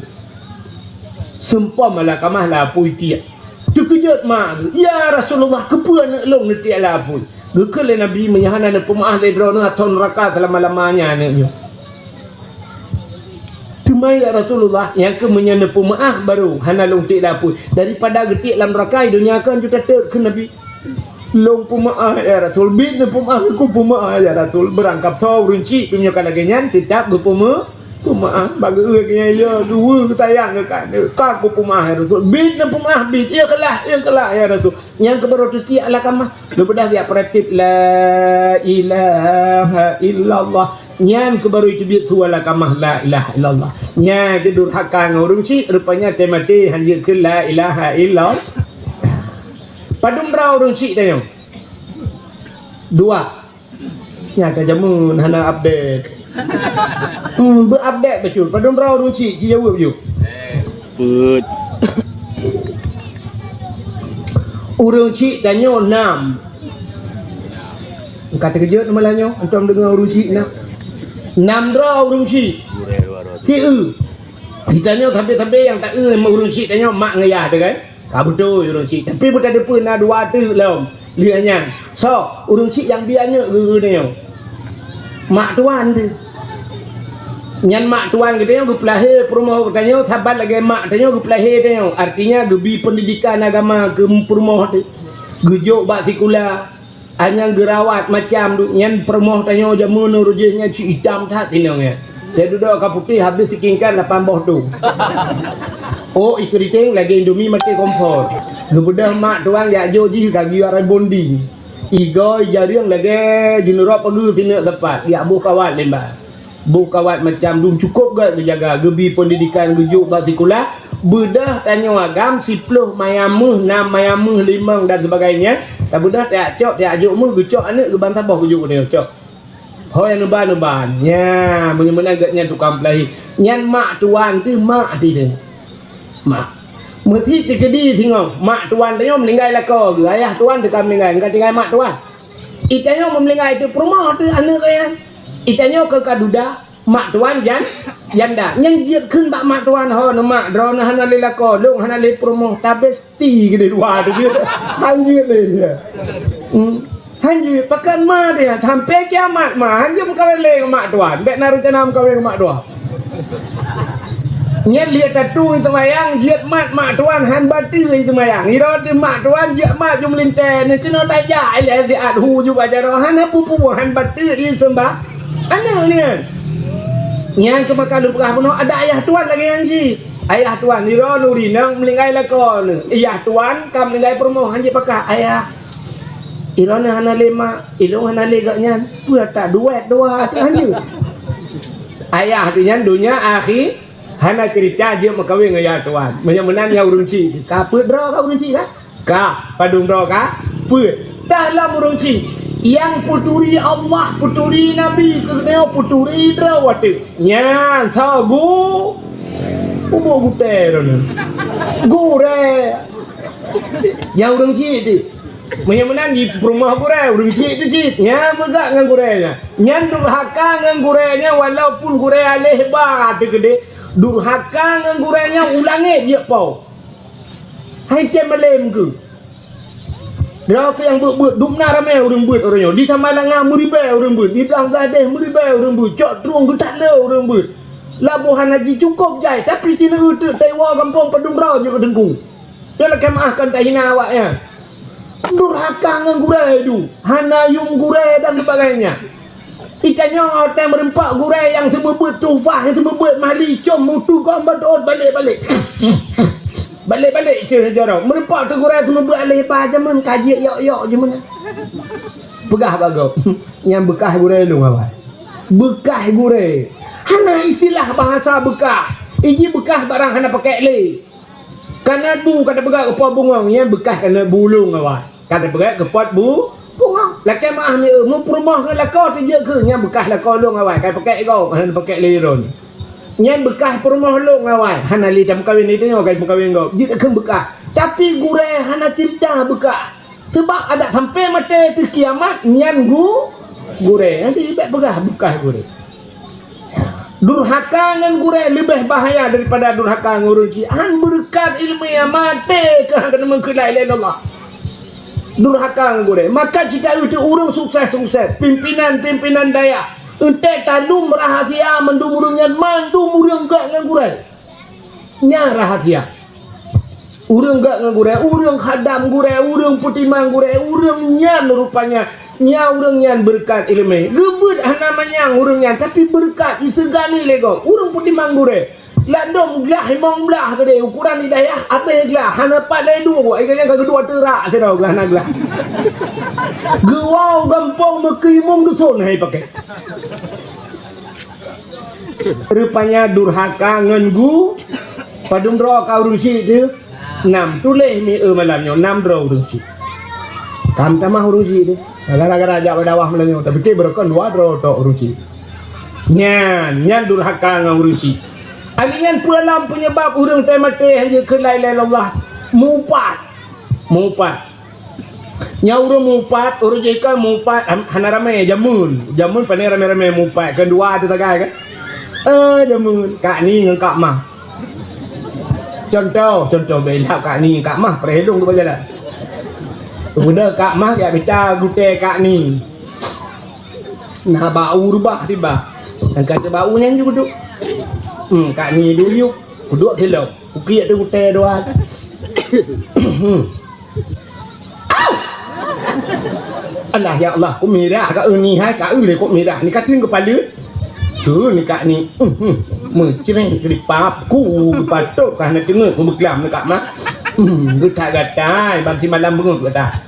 Seumpom Alakamah lam apui tiek. Teukeujot mak geuh, "Ya Rasulullah, keupeue aneuëk lôn neutiek lam apui?" Geukheun lé Nabi, "Meunyoe hana neupeumaah lé droeneuh, asoe nuraka seulama-lamanya aneuëk nyoe." "Teuma ya Rasulullah, nyang keuh meunyoe neupeumaah barô hana lôn tiek lam apui, daripada geutiek lam nuraka, i donya kon cut teuteuet," kheun Nabi. "Lôn peumaah ya Rasul, biet neupeumaah, keu peumaah ya Rasul." Beurangkab soe ureuëng chik, meunyoe ka lagée nyan, teutab geupeumeu-, peumaah. Bak geu-, geu-, ya, geuwe geusayang geuh ka, ka keu peumaah ya Rasul. "Biet neupeumaah, biet, ikhlas, ikhlas ya Rasul." Nyang keuh barô teutiek Alakamah. Geubeudôh jak peuratif, "La ilaha illallah." Nyan keuh barô teubiet su Alakamah, "La ilaha illallah." Nyan keuh durhaka ngon ureuëng chik, rupanya teumaté han jeuet kheun la ilaha illallah. Padum droe ureuëng chik tanyoe? Dua. Nyata jameun hana update. Hmm, beu-update bacut. Padum droe ureuëng chik, ci jaweueb ju. Peuet. Ureuëng chik tanyoe nam. Ka teukeujot malam nyoe, antom deungoe ureuëng chik nam. Nam droe ureuëng chik. Sieu. Geutanyoe sabe-sabe nyang taeu ureuëng chik tanyoe mak ngon yah teuh kan? Ka beutôi ureuëng chik. Tapi beutadeupeu na dua teuk lom. Lheueh nyan, soe ureuëng chik nyang bi aneuëk geutanyoe? Mak tuan teuh. Nyan mak tuan geutanyoe geupeulahé peurumoh geutanyoe saban lagée mak tanyoe geupeulahé tanyoe. Artinya geubi peundidikan agama keu peurumoh teuh. Geujok bak sikula. Anyang geurawat macam duek nyan peurumoh tanyoe jameun uroe jih nyan cit itam that inong nyan. Teududoe ka putéh habéh sikingkan lapan boh tu. Oh, ikeuriteng lagée Indomie maté kompor. Geubeudôh mak tuan jak jok jih ka geuyue rebonding. Igoe jareueng lagée jeuneurop pageue sineuk teumpat, jak boh kawat limba. Boh kawat macam dum cukôp gét geujaga, geubi peundidikan, geujok bak sikula. Beudôh tanyoe agam siploh mayam méuh, nam mayam méuh, limong dan sebagainya. Tabeudôh tajak cok, tajak jok méuh, geucok aneuëk geuban saboh geujok nyoe cok. Ho nyang neuban-neuban. Nya, meunyoe meunan gét nyan tukang peulahé. Nyan mak tuan teuh, mak teuh. Mak. Meusi teukeudi singoh, mak tuan tanyoe meuninggai lakoe geuh. Ayah tuan teuka meuninggai, ka tinggai mak tuan. Itanyoe meuninggai teuh peurumoh teuh aneuëk geuh nyan. Itanyoe keu ka duda. Mak tuan jan-, janda. Nyan jeuet kheun bak mak tuan, "Ho neuh mak, droeneuh hana lé lakoe, lôn hana lé peurumoh, tabesti keudeh dua teuh jeuet." Han jeuet lé dia. Hmm. Han jeuet, pakon ma dia, sampai kiamat ma, han jeuet meukawen lé ngon mak tuan. Bék na reuncana meukawen ngon mak tuan. Nyan lheueh tatu seumayang, jeuet mat mak tuan, han bateue seumayang. Irote mak tuan, jeuet mat ju meulintée, neuh keunoe tajak ilée siat hu ju bak jaroe, hana peue-peue, han bateue seumbah. Aneuëk nyan. Nyan keuh maka lôn peugah bunoe, adak ayah tuan lagée nyan cit. Ayah tuan, sidroe nuri nang meuninggai lakoe neuh. Ayah tuan ka meuninggai peurumoh, han jipakah ayah. Ilôn hana lé mak, ilôn hana lé gobnyan. Peue tak duet dua teuh han jeuet. Ayah teuh nyan donya akhi, hana ceurita jeuet meukawen ngon ayah tuan. Meunyoe meunan nyan ureuëng chik. Ka peuet droe ka ureuëng chik ka? Ka, padum droe ka? Peue? Dah lam ureuëng chik. Nyang peuturi Allah, peuturi Nabi, keuneuk peuturi droe watée. Nyan, soe gu? Ubak gutée droeneuh. Gurée. Nyang ureuëng chik teuh. Meunyoe meunan di peurumoh gurée, ureuëng chik teuh cit. Nyan beugak ngon gurée nyan. Nyan durhaka ngon gurée nyan, walaupun gurée aléh ba teuh keudeh. Durhaka ngon gurée nyan u langét jeuet po. Hai tem malém keu. Droe nyang beuet-beuet, dum na ramé ureuëng beuet uroe nyoe. Di Samalanga meuribée ureuëng beuet, di Blang Gadeh meuribée ureuëng beuet, cok trueng geutak le ureuëng beuet. Laboh hana jicukop jai, tapi sineuk teuk taiwoe gampông padum droe jeuet keu teungku. Nyan lakée meuah kon tahina awaknyan. Durhaka ngon gurée du, hana yum gurée dan sebagainya. Itanyoe watée meurumpok gurée nyang seumeubeuet tufah, nyang seumeubeuet mahli com mutu gom beutôt balek-balek. Balek-balek cit jaroe. Meurumpok teuh gurée seumeubeuet aléh ba jameun ka jeuet yok-yok jameun. Peugah bak gob, "Nyan beukah gurée lôn awai." Beukah gurée. Hana istilah bahasa beukah. Iji beukah barang hana pakèk lé. Kana bu ka teupeugah keu pot bungong, nyan beukah kana bu lôn awai. Ka teupeugah keu pot bu bungong. Lakée meuah mi eu, meupeurumoh ngon lakoe teujeuet keu nyan beukah lakoe lôn awai, ka pakèk gob, hana pakèk lé droe. Nyan beukah peurumoh lôn awai, hana lé tameukawen lé tanyoe ka meukawen gob. Jeuet keu beukah. Tapi gurée hana cerita beukah. Sebab adak sampai maté pih kiamat nyan gu gurée. Nanti bèk peugah beukah gurée. Durhaka ngon gurée leubeh bahaya daripada durhaka ngon ureuëng chik. Han beureukat ileumèe maté keu han keuneuk meukeulai lé Allah. Durhaka ngon gurée. Maka jika itu ureuëng sukses-sukses, pimpinan-pimpinan dayah, eunteuk talum rahasia mandum ureuëng nyan mandum ureuëng gak ngon gurée. Nyan rahasia. Ureuëng gak ngon gurée, ureuëng khadam gurée, ureuëng peutimang gurée, ureuëng nyan rupanya, nya ureuëng nyan beureukat ileumèe. Geubeuet hana manyang ureuëng nyan, tapi beureukat iseugani lé gob. Ureuëng peutimang gurée. Ladom glah limong blah keudeh, ukuran di dayah abéh glah, hana pat lé dua, ai ganyang ka geudua teurak sidroe glah na glah. Geuwoe gampông meukeue imum duson hai pakai. Rupanya durhaka ngon gu. Padum droe ka ureuëng chik teuh? Nam. Tuléh mi eu malam nyoe, nam droe ureuëng chik. Kam tamah ureuëng chik teuh. Gara-gara jak bak dakwah malam nyoe, tapi teuh beureukan dua droe tok ureuëng chik. Nyan, nyan durhaka ngon ureuëng chik. Ari nyan peue lam peunyeubab ureuëng teuh maté hana jeuet keu la ilaha illallah? Mupat. Mupat. Nyan ureuëng mupat, ureuëng jih kan mupat, han-, hana ramé jameun. Jameun pane ramé-ramé mupat, kan dua tu sagai kan? Eh, jameun, Kak Ni ngon Kak Mah. Contoh, contoh bela Kak Ni ngon Kak Mah, peureuhilong tu bak jalan. Udah Kak Mah jak mita gutée Kak Ni. Na bau reubah tiba. Angkat bau nyan ju kuduek. Hmm, Kak Ni duyuk, kuduek silop. Ukiek teuh gutée dua. Alah, ya Allah, ku mirah ka eu ni hai, ka eu lé kok mirah. Ni ka teueng kepala. Tu ni Kak Ni. Meucreng keudipap ku, patôt ka hana teungeut ku beuklam ni Kak Mah. Geutak gatai, ban simalam beungoh gata.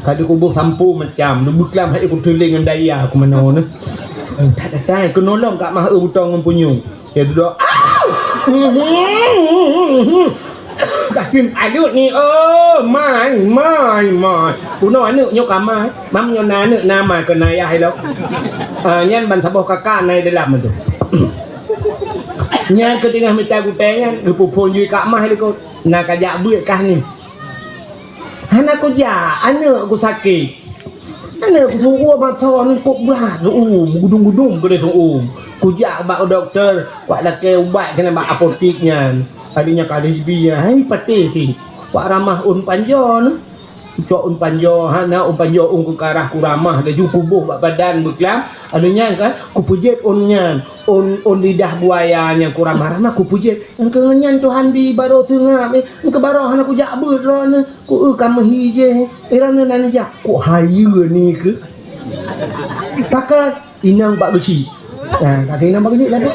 Ka dikuboh sampoe macam, beuklam hai ku teuléng ngon daya ku manoe ni. Geutak gatai, keunolong Kak Mah eu butong ngon punyueng. Ya duduk. Au! Kasih alut ni, oh, mai, mai, mai. Kuno aneuk nyoe ka mai. Mam nyoe na aneuk na mai keu na ayah ilok. Ah, nyan ban saboh kakak na dalam tu. Nyan keuteungoh mita gutée nyan, geupeuphon jih Kak Mah lé kot. Na kajak beuet kah ni. Hana kujak, aneuk ku sakét. Aneuk ku su'um mata ni kok brat su'um, gudum-gudum keudeh su'um. Kujak bak dokto, wak lakée ubat keunan bak apotik nyan. Adak nyan ka lheueh jibi nyan, hai patéh pih. Wak ramah ôn panjoe ni. Cok ôn panjoe, hana ôn panjoe ôn keu karah ku ramah, laju kuboh bak badan beuklam. Adak nyan kan, kupeujeuet ôn nyan. Ôn, ôn lidah buaya nyan ku ramah-ramah kupeujeuet. Engkeu ngon nyan Tuhan bi barô seungab, eh. Engkeu barô hana kujak beuet droeneuh. Ku eu ka meuhi jih, eh, droeneuh na neujak. Ku hayeue ni keu. Pakat inong Pak Geuchik. Ha, kata inong Pak Geuchik lah tu.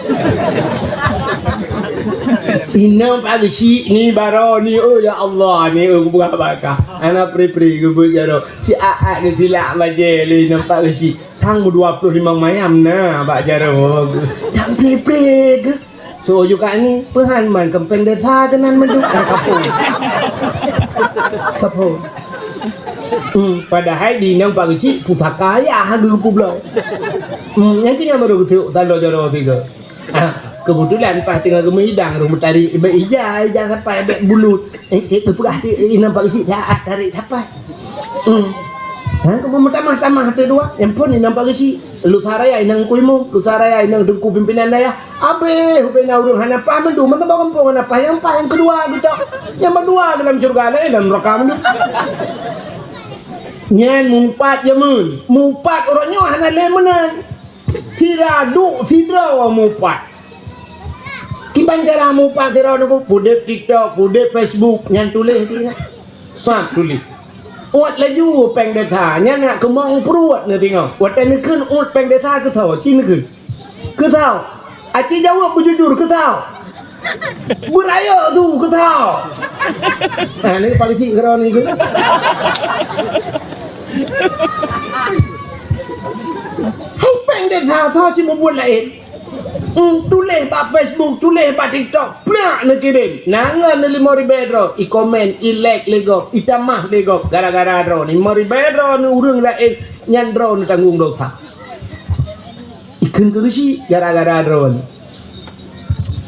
Inong Pak Geuchik ni barô ni, oh ya Allah, ni, oh, kupeugah bak kah. Hana pri-pri geubeuet jaroe. Si aat geusilak bajée lé inong Pak Geuchik. Sang meudua ploh limong mayam na bak jaroe. Cang prit-prit geuh. Soe ju Kak Ni, peuhan man keumpeng desa keunan meuduk ka kapông. Sapo? Hmm, padahai di inong Pak Geuchik pusaka ayah geupubloe. Hmm, nyang keu nyan baru geuteuek taloe jaroe tiga. Ah, keubeutulan pas teungoh geumeudang rhueng meutarék bèk ija, ija sapai bèk bulut. Eh, eh, peugah di inong Pak Geuchik, "Tarék sapai." Hmm. Ha, kamoe meutamah-tamah teudua. Nyang phôn inong Pak Geuchik. Lusa Raya inong Teungku Imum, Lusa Raya inong Teungku Pimpinan Dayah. Abéh ubé na ureueng hana paih mandum, meuteumé gampông hana paih, nyang paih nyang keudua geutok. Nyang meudua dalam syeuruga, laén lam neuraka mandum. Nyan mupat jameun. Mupat uroe nyoe hana lé meunan. Sira duek sidroe mupat. Kiban cara mupat sidroe nyoe, peuudép TikTok, peuudép Facebook, nyan tuléh di na. Sat tuléh. Uet laju péng desya, nyan nak keumong pruet neutingoh. Watèe neukheun uet péng desya keu soe, ci neukheun. Keu soe? Aci jaweueb beujujur, keu soe? Beurayeuk su, keu soe? Ha, ni Pak Geuchik keudroe ni keu. Hai péng desya soe ci mubuet laén. Hmm, tuléh bak Facebook, tuléh bak TikTok, plak neukirém. Na ngon limong ribèe droe, i komen, i like lé gob, i tamah lé gob, gara-gara droe. Limong ribèe droe neu ureueng laén, nyan droe neutanggong dosa. Ikheun keu Geuchik gara-gara droe nyoe.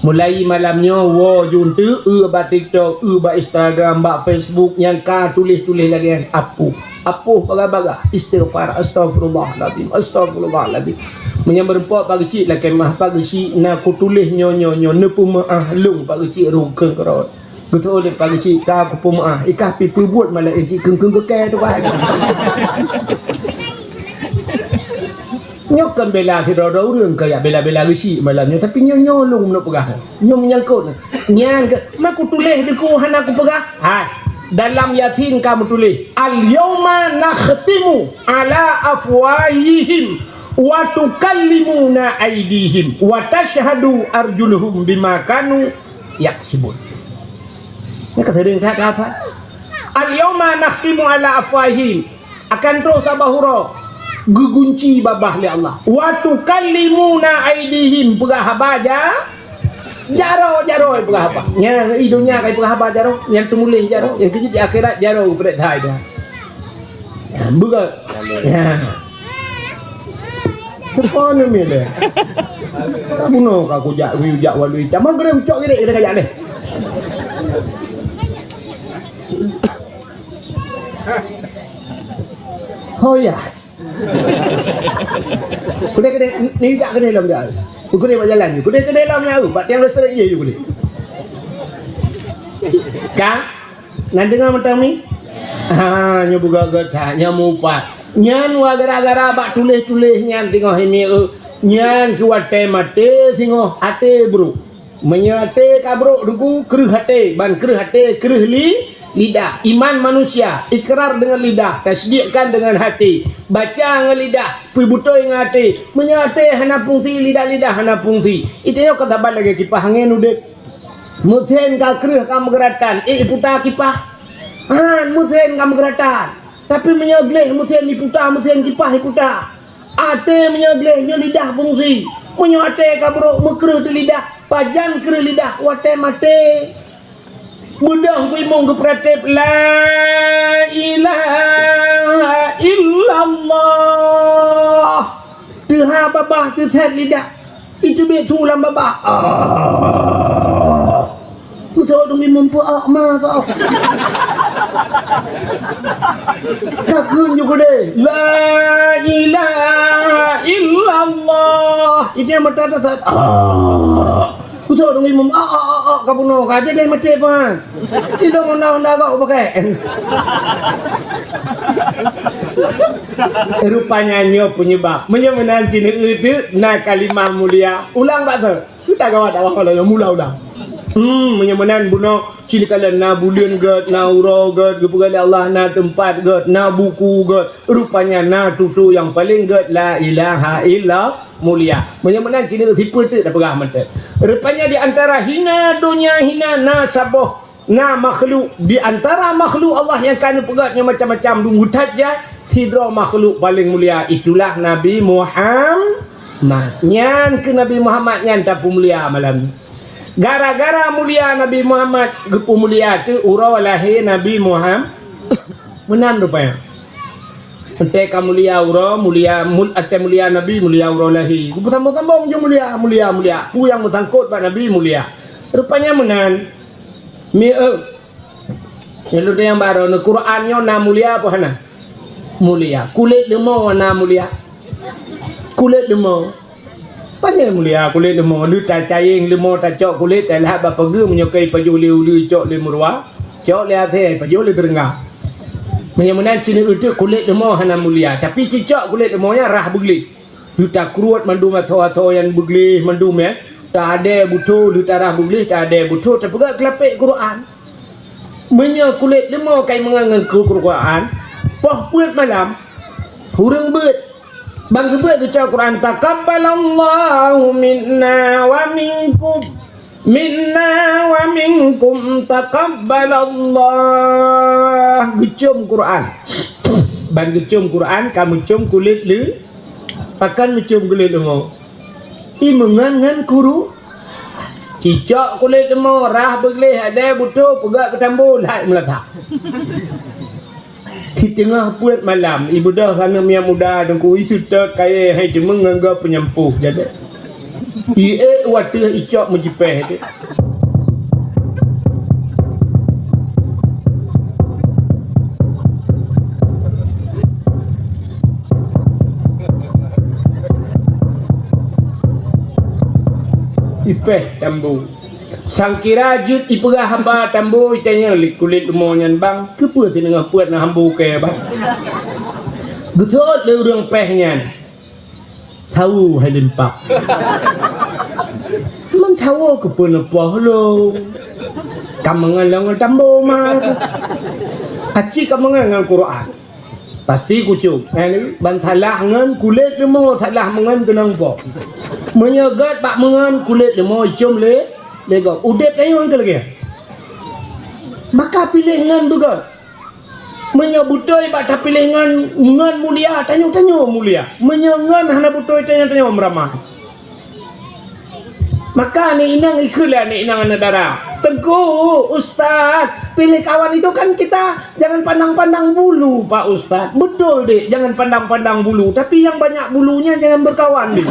Mulai malam nyoe woe ju eunteuk, eu bak TikTok, eu bak Instagram, bak Facebook nyang ka tuléh-tuléh lagèe nyan, hapus. Hapus bagah-bagah. Istighfar, astaghfirullahalazim, astaghfirullahalazim. Meunyoe meurumpok Pak Geuchik lakèe meu'ah, Pak Geuchik na kutuléh nyoe, nyoe, nyoe, neupeumeu'ah lôn Pak Geuchik rukon keurot. Geutôh lé Pak Geuchik ka kupeumeu'ah, i kah pih peubuet malah i cit keung-keung keu kèe tu kan. Nyoe kon bela sidroe-droe ureueng keu jak bela-bela Geuchik malam nyoe, tapi nyoe, nyoe lôn meuneuk peugah. Nyoe meunyangkot. Nyan keuh, ma kutuléh di ku hana kupeugah? Hai, dalam Yasin ka meutuléh, "Al-yauma nakhtimu ala afwahihim wa tukallimuna aidihim wa tasyhadu arjuluhum bima kanu yaksibun." Nyoe ka seuring that hafal. "Al-yauma nakhtimu ala afwahihim." Akan trôh saboh uroe geugunci babah lé Allah. "Wa tukallimuna aidihim," peugah haba ja-, jaroe, jaroe peugah haba. Nyan i donya ka ipeugah haba jaroe, nyang teumuléh jaroe, nyang keujeuet di akhirat jaroe geupreh hai Tuhan. Nyan beugöt. Nyan. Teupeue neumiet lé. Bunoe ka kujak, kujak walui. Tamah geureuh ucok geureuh, geureuh kajak lé. Ho ya. Keudeh-keudeh, ni jak keudeh lom jak. Keudeh bak jalan, keudeh-keudeh lom jak, bak tiang listrik je keudeh. Ka? Na deungoe mantong mi? Ha, nyoe beugöt-göt that, nyoe mupat. Nyan wa gara-gara bak tuléh-tuléh nyan teungoh imié, nyan keu watèe maté singoh até brôk. Meunyoe até ka brôk, Teungku, kreueh até, ban kreueh até, kreueh li-, lidah. Iman manusia, ikrar dengan lidah, tasdikkan dengan hati, baca ngon lidah, peubeutôi ngon até. Meunyoe até hana fungsi, lidah-lidah hana fungsi. Itu nyoe ka saban lagèe kipah angén udép. Meusén ka kreueh ka meugeuratan, ék iputa kipah? Han, meusén ka meugeuratan. Tapi meunyoe gleh meusén iputa, meusén kipah iputa. Até meunyoe gleh nyoe lidah fungsi. Meunyoe até ka brôk meukreueh di lidah, pajan kreueh lidah watèe maté. Beudôh beuimong geupeuratéb, "La ilaha illallah." Teuha babah teusét lidah. Iteubiet su lam babah. Ah. Kutôk dong imum peuak ma kau. Ka kheun ju keudeh, "La ilaha illallah." Itu nyang meuta teusét. Ah. Kutôk dong imum, "Ah, ah, ah, ah, ka bunoe ka, jadi maté pan." Idong honda-honda kau pakai. Rupanya nyoe penyebab. Meunyoe meunan cit, na kalimah mulia. Ulang bak tu. Kita gawa dakwah kalau yang mula ulang. Hmm, meunyoe meunan bunoe, cit kalon na buleuen gèt, na uroe gèt, geupeugah lé Allah, na teumpat gèt, na buku gèt. Rupanya na tutoe nyang paleng gèt, la ilaha illa mulia. Meunyoe meunan cit, sipeue teuk tapeugah mantong. Rupanya di antara hina donya hina na saboh Na makhluk di antara makhluk Allah nyang ka neupeugèt nyoe macam-macam, dum that jai, sidroe makhluk paleng mulia, itulah Nabi Muhammad. Nyan keuh Nabi Muhammad nyan tapeumulia malam nyoe. Gara-gara mulia Nabi Muhammad, geupeumulia teuk uroe lahé Nabi Muhammad. Meunan rupanya. Entée ka mulia uroe, mulia, mul-, entée mulia Nabi, mulia uroe lahé. Geupeusambo-sambo meunyoe mulia, mulia, mulia. Peue nyang meusangkot bak Nabi, mulia. Rupanya meunan. Mi-, eh, Nyang lôn tanyong baroe, Quran nyoe na mulia apa hana? Mulia. Kulét leumô na mulia? Kulét leumô. Pane mulia kulét leumô? Lheueh tacayeng leumô, tacok kulét, talhah bak pageue, meunyoe ka ipajoh lé uleue, icok lé meuruwa, cok lé asèe, ipajoh lé teureungga. Meunyoe meunan, ci neueu teuk kulét leumô hana mulia, tapi ci cok kulét leumô nyan rhah beugleh. Lheueh takruet mandum asoe-asoe nyang beugleh mandum, ya. Taadèe butho, lheueh tarhah beugleh, taadèe butho, tapeugöt keulapèe Quran. Meunyoe kulét leumô ka imeungon ngon Quran, poh peuet malam, ureueng beuet. Ban geubeuet geucok Quran, "Taqabbalallahu minna wa minkum." "Minna wa minkum taqabbalallah." Geucôm Quran. Ban geucôm Quran, ka meucôm kulét leu-, pakon meucôm kulét leumô. Imeungon ngon kuru. Cicok kulét leumô, rhah beugleh, adèe butho, peugöt keu tambo, lhai meulatak. Di teungoh peuet malam, ibeudôh keu aneuk miet muda teungku, iseutôt kayèe hai teumeung ngon gob peunyampôh, jadi. Iék u ateueh, icok meujipèh deh. Ipèh tambo. Sangkira jeuet ipeugah haba tambo, itanyong lé kulét leumô nyan, "Bang, keupeue sineungoh peuet na hambo kèe, Bang?" Geuseuôt lé ureueng pèh nyan, "Sawo hai leumpah." "Meusawo keupeue neupoh lôn? Ka meungon lôn ngon tambo ma. Aci ka meungon ngon Quran." Pasti kucok. Eh, ban salah ngon kulét leumô, salah meungon keunong po. Meunyoe gèt bak meungon kulét leumô, icôm lé, lé gob. Udép tanyoe keu lagèe. Maka piléh ngon beugèt. Meunyoe beutôi bak tapiléh ngon, ngon mulia, tanyoe-tanyoe mulia. Meunyoe ngon hana beutôi, tanyoe-tanyoe meuramah. Maka aneuk inong ikheun lé aneuk inong aneuk dara, "Teungku, Ustaz, pilih kawan itu kan kita jangan pandang-pandang bulu, Pak Ustaz." "Betul, Dek, jangan pandang-pandang bulu, tapi yang banyak bulunya jangan berkawan, Dek."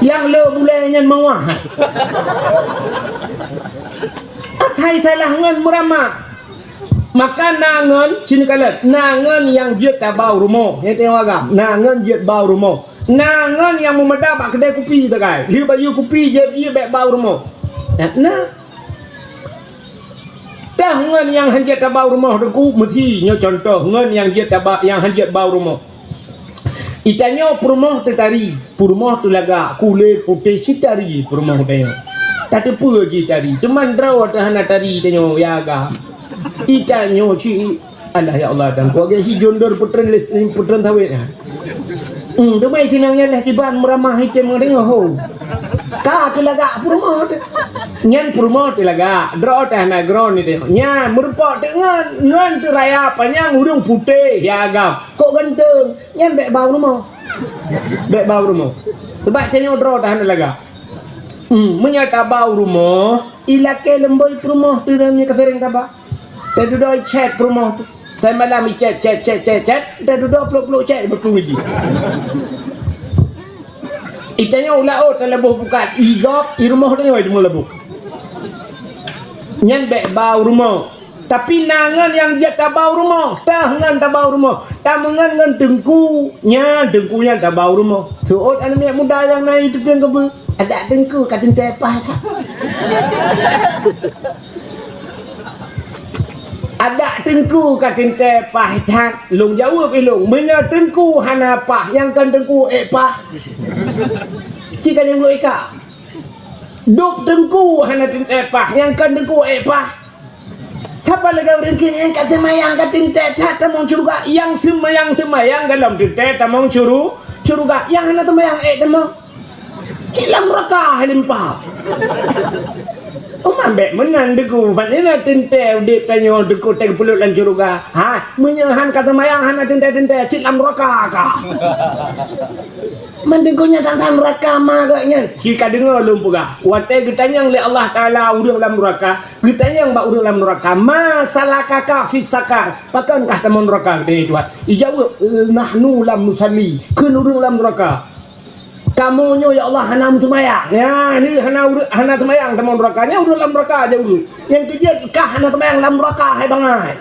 Nyang le bulèe nyan meuwah. Asai salah ngon meuramah. Maka na ngon, sinoe kalon, na ngon nyang jeuet tabau rumoh. Nyan teuh agam. Na ngon jeuet bau rumoh. Na ngon nyang meumada bak keudè kupi sagai. Lheueh bayeue kupi jeuet ié bèk bau rumoh. Na, na. Teuh ngon nyang hanjeuet tabau rumoh teungku, meusi nyoe contoh ngon nyang jeuet taba-, nyang hanjeuet bau rumoh. Itanyoe peurumoh teutari, peurumoh teulagak, kulét putéh cit tari peurumoh tanyoe. Tateupeue jih tari, teuma droe teuh hana tari tanyoe, ya agam. Itanyoe cit, alah ya Allah, dan kuagai si jondor peutren les-, peutren sawét nyan. Hmm, teuma itinang nyan leh kiban meuramah item ngon tanyoe, ho. Ka teulagak peurumoh teuh. Nyan peurumoh teulagak, droe teuh hana droe ni tanyoe. Nyan meurumpok teuk ngon, ngon teuraya panyang ureueng putéh, ya agam. Kok ganteng, nyan bèk bau rumoh. Bèk bau rumoh. Sabab tanyoe droe teuh hana lagak. Hmm, meunyoe tabau rumoh, ilakèe leumbôi peurumoh teuh nyan nyang ka sering taba. Tadudoe chat peurumoh teuh. Sai malam ichat, chat, chat, chat, chat. Tadudoe plôk-plôk chat beutôi jih. Itanyoe u laôt talaboh bukan, igob, i rumoh tanyoe teuma laboh. Nyan bèk bau rumoh. Tapi na ngon nyang jeuet tabau rumoh, teuh ngon tabau rumoh. Tameungon ngon teungku, nyan teungku nyan tabau rumoh. Seuôt aneuk miet muda nyang na iteupeue keubeue, adak teungku ka teuntèe paih that. Adak teungku ka teuntèe paih that. Lôn jaweueb ilôn, meunyoe teungku hana paih, nyang kon teungku ék paih. Ci ka jaweueb ika. Dub teungku hana teuntèe paih, nyang kon teungku ék paih. Sapa lagèe ureueng kheun, "Eh, ka seumayang ka teuntèe that tamong syeuruga." Nyang seumayang-seumayang golom teuntèe tamong syuru-, syeuruga. Nyang hana seumayang ék tamong. Cit lam neuraka hai leumpah. Teuma bék meunan Teungku, ban na teuntée udeb tanyoe Teungku teupeuleuet lam syeuruga. Ha, meunyoe han ka seumayang hana teuntée-teuntée, cit lam nuraka ka. Man Teungku nyan tantang nuraka ma geuh nyan. Ci ka deungoe lôn peugah, watée geutanyong lé Allah Taala ureuëng lam nuraka, geutanyong bak ureuëng lam nuraka, "Ma salakaka fis saqar?" Pakon kah tamong nuraka, geutanyong Tuhan. Ijaweueb, "Nahnu lam nusalli." Kheun ureuëng lam nuraka, "Kamoe nyoe, ya Allah, hana meuseumayang." Nyan, hana ureuëng, hana seumayang tamong nuraka. Nyan ureuëng lam nuraka jaweueb. Nyang keujeuet kah hana seumayang lam nuraka, hai bangai.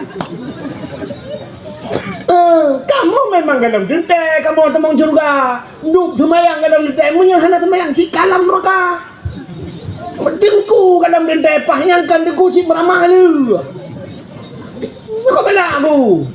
Eh, kamoe memang gohlom teuntée, kamoe tamong syeuruga. Dub seumayang gohlom teuntée, meunyoe hana seumayang, cit ka lam nuraka. Teungku gohlom teuntée, paih nyang kon Teungku cit meuramah lé. Kok bela aku?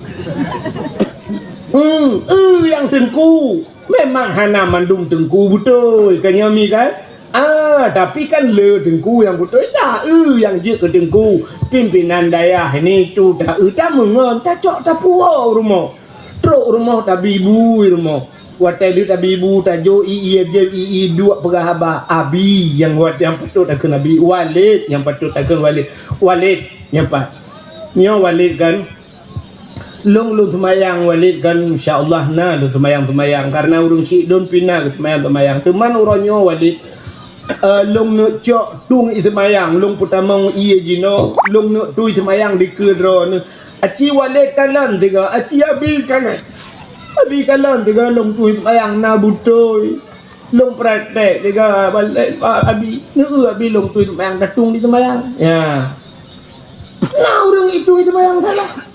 Hmm, eh, nyang Teungku. Memang hana mandum Teungku beutôi, kan nyoe mi kan? Ah, tapi kan le Teungku nyang beutôi dah. Eh, nyang jeuet keu Teungku, pimpinan dayah ini tu dah, eh, tameungon, tacok tapuwoe rumoh. Trok rumoh tabi bu rumoh. Watée lheueh tabi bu tajok ié jeuet ié duek peugah haba. Abi nyang wat nyang patut takheun Abi. Walid nyang patut takheun Walid. Walid nyang pat. Nyoe Walid kan? Lôn, lôn seumayang Walid kan, insya Allah na lôn seumayang-seumayang, karena ureuëng syiek lôn pih na geuseumayang-seumayang. Teuma uroe nyoe Walid, eh, lôn neuk cok tueng ié seumayang, lôn peutamong ié jinoe, lôn neuk tui seumayang dikeue droeneuh. Aci Walid kalon tiga, aci Abi kalon. Abi kalon tiga lôn tui seumayang na beutôi. Lôn praktek tiga balik, Abi, neu Abi lôn tui seumayang, ka tueng di seumayang. Ya. Na ureuëng itu seumayang salah.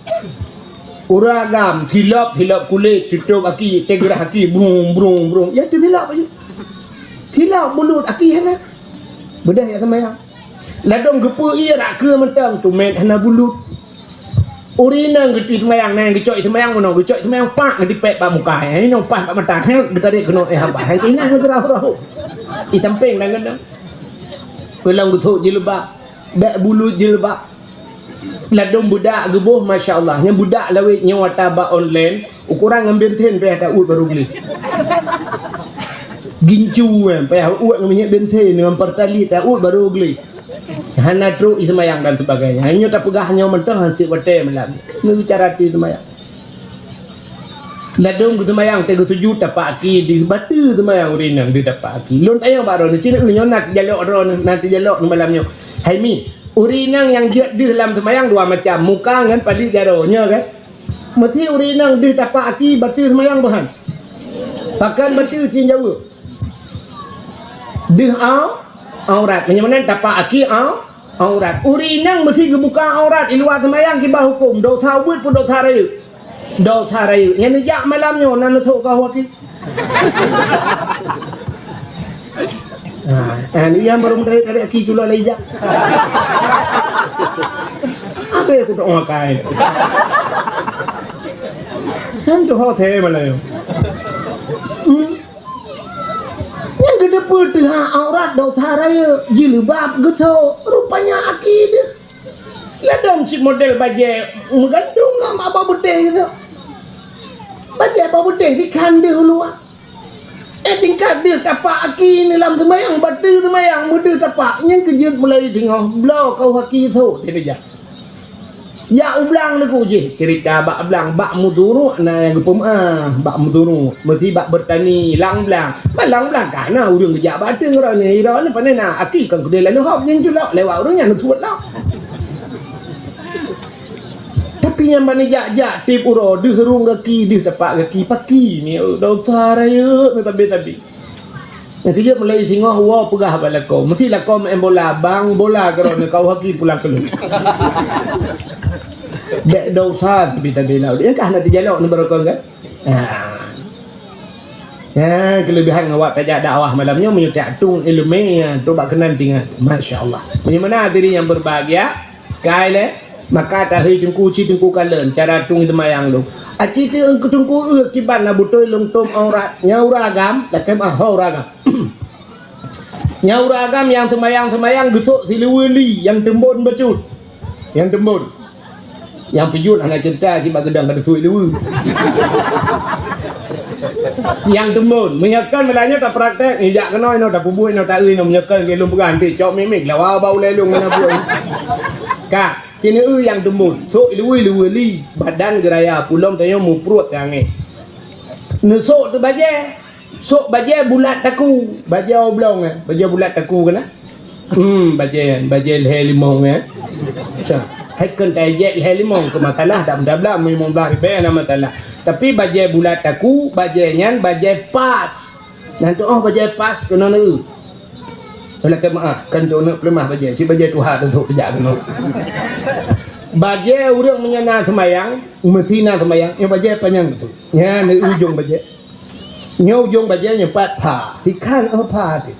Ureuëng agam, silop, silop kulét, tutup aki, tegerah aki, brung, brung, brung. Ya, tu silop aja. Silop bulut aki hana. Beudeh ya seumayang. Ladom geupeu ié rak keue mantong, tumet hana bulut. Ureuëng inong geutui seumayang, na nyang geucok seumayang meunoe, geucok seumayang pak geutipék bak muka. Hai inong paih bak mata, hai geutarék keunoe, eh, haba. Hai inong geurahô-rahô. Di sampéng dan keunong. Peulom geuthok jilbab. Bék bulut jilbab. Ladom budak geuboh, masya Allah. Nyang budak lawét nyoe ata bak online, ukoran ngon bensin payah ta uet barô gleh. Gincu, eh, payah uet ngon minyeuk bensin, ngon Pertalite ta uet barô gleh. Hana trok ié seumayang dan sebagainya. Nyoe tapeugah nyoe mantong han sép watée malam. Nyoe cara tui seumayang. Ladom geuseumayang, teuh geusujut, tapak aki deuh, bateue seumayang ureuëng inong deuh tapak aki. Lôn tanyong bak droeneuh, ci neu nyoe na teujalok droeneuh, na teujalok ngon malam nyoe. Hai mi, ureuëng inong nyang jeuet deuh lam seumayang dua macam, muka ngon paleuet jaroe, nyoe kan? Meusi ureuëng inong deuh tapak aki, bateue seumayang boh han? Pakon bateue, ci jaweueb. Deuh au-, aurat. Meunyoe meunan tapak aki au-, aurat. Ureuëng inong meusi geubuka aurat i luwa seumayang kiban huköm, dosa ubit peue dosa rayeuk? Dosa rayeuk. Nyan neujak malam nyoe na neusok keu aki. Ha, eh, ni nyang barô meutarék-tarék aki culok lé ijak. Apa aku tak makai? Kan tu hotel malam. Hmm? Nyang geuteupeue teuhah aurat dosa rayeuk, jilbab geuthok, rupanya aki deuh. Ladom cit model bajée meugantung lam abah beudeh geuthok. Bajée abah beudeh dikhan deuh u luwa. Eh, tingkat deuh tapak aki ni lam seumayang, bateue seumayang, meudeuh tapak, nyang keujeuet mulai teungoh bloe kau aki thok, dia jak. Jak u blang Teungku jih, cerita bak blang, bak meuturuk na nyang geupeumeu'ah, bak meuturuk, meusi bak beurtani, lam blang. Bak lam blang ka na ureuëng geujak bak ateueh droeneuh, droeneuh pane na, aki kon keudeh lalu hop nyang culok, lewat ureuëng nyan suet lom. Tapi nyang bani jak-jak tiep uroe, deuh rhueng gaki, deuh tapak gaki, paki ni, dosa rayeuk, tabi-tabi. Nyang keujeuet mulai singoh woe peugah bak lakoe. Meusi lakoe meu'en bola, bang bola keudroe nyoe kau haki pulang keunoe. Bék dosa tabi-tabi laôt. Nyang kah na teujalok nibak rukon kan? Ha. Ha, keulebihan ngon awak tajak dakwah malam nyoe meunyoe tiak tueng ileumèe, ha, tu bak keunan tingat. Masya Allah. Di mana hadirin yang berbahagia? Kai lé, maka tahei teungku ci teungku kalon cara tueng seumayang lôn. Aci teungku teungku eu kiban na beutôi lôn tom aurat. Nyang ureueng agam, lakèe meu'ah ho ureueng agam. Nyang ureueng agam nyang seumayang-seumayang geutok siluweue li nyang teumbon bacut. Nyang teumbon. Nyang peujeuet hana ceurita cit bak geudong ka teusuet luweue. Nyang teumbon, meunyoe kon meulanjut tapraktek, ijak keunoe inoe, tapeubuet inoe, taeu inoe, meunyoe kon lôn peugah, nanti cok mik-mik, lawa bak ulèe lôn ngon buet. Ka, keuneuk nyang teumbon, sôk ileue-leue li, badan geuraya, pulom tanyoe mupruet tangé. Neusôk teuh bajèe, sôk bajèe bulat taku, bajèe oblong, eh, bajèe bulat taku keunan. Hmm, bajèe nyan, bajèe lhèe limong, eh. Sa, hai kon tajak lhèe limong keu masalah, dak meutablah limong blaih ribèe na masalah. Tapi bajèe bulat taku, bajèe nyan bajèe pas. Nyan tu'oh bajèe pas keunoe neu. Lakèe meu'ah, kan tu'oh neu peuleumah bajèe, cit bajèe tuha teuntôk tajak keunoe. Bajèe ureueng meunyoe na seumayang, meusti na seumayang, nyoe bajèe panyang teuntôk. Nyan neu ujong bajèe. Nyoe ujong bajèe nyoe pat pha, sikhan 'oh pha teuh.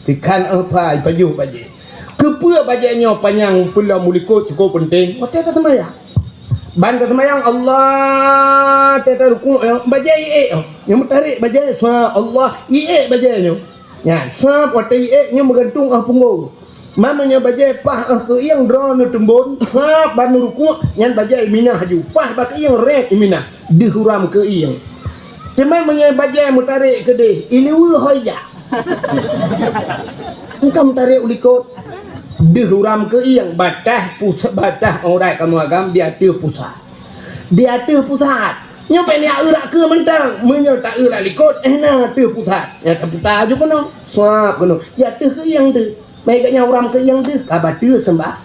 Sikhan 'oh pha ipajoh bajèe. Keupeue bajèe nyoe panyang peulom u likot cukôp peunteng? Watèe taseumayang. Ban taseumayang Allah, watèe tarukuk nyoe, bajèe iék nyoe. Nyoe meutarek bajèe, sab Allah, iék bajèe nyoe. Nyan, sab watèe iék nyoe meugantung 'oh punggông. Ma meunyoe bajèe paih 'oh keuieng droeneuh teumbon, sab ban neurukuk, nyan bajèe iminah laju. Paih bak keuieng rét iminah, deuh uram keuieng. Teuma meunyoe bajèe meutarek keudeh, ileue hôi jak. Engkau meutarek u likot, deuh uram keuieng, bataih pus-, bataih aurat kamoe agam di ateueh pusat. Di ateueh pusat. Nyoe bèk neueu rot keue mantong. Meunyoe taeu rot likot, eh, na ateueh pusat. Nyan taputa laju keunoe. Sab keunoe. Di ateueh keuieng teuh. Meuigat nyan uram keuieng teuh, ka bateue seumbah.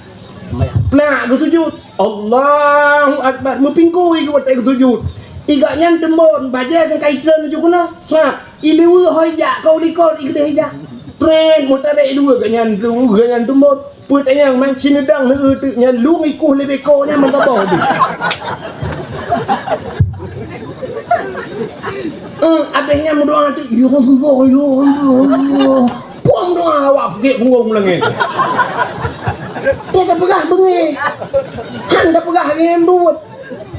Plak geusujut. Allahu Akbar. Meupingkui geuh watèe geusujut. Igat nyan teumbon, bajèe nyang ka itreun laju keunoe. Sab. Ileue hôi jak, ka u likot, i keudeh ijak. Pret, meutarek ileue, igat nyan, igat nyan teumbon. Peue tanyong, man sineudang neueu teuk nyan, lôn ikueh lé beko nyan meugaboh teuh. Eh, abéh nyan meudoa teuk, "Ya Allah, ya Allah, ya Allah." Puang doa awak peuget punggông langèt. Dia tapeugah beungéh. Han tapeugah ngon buet.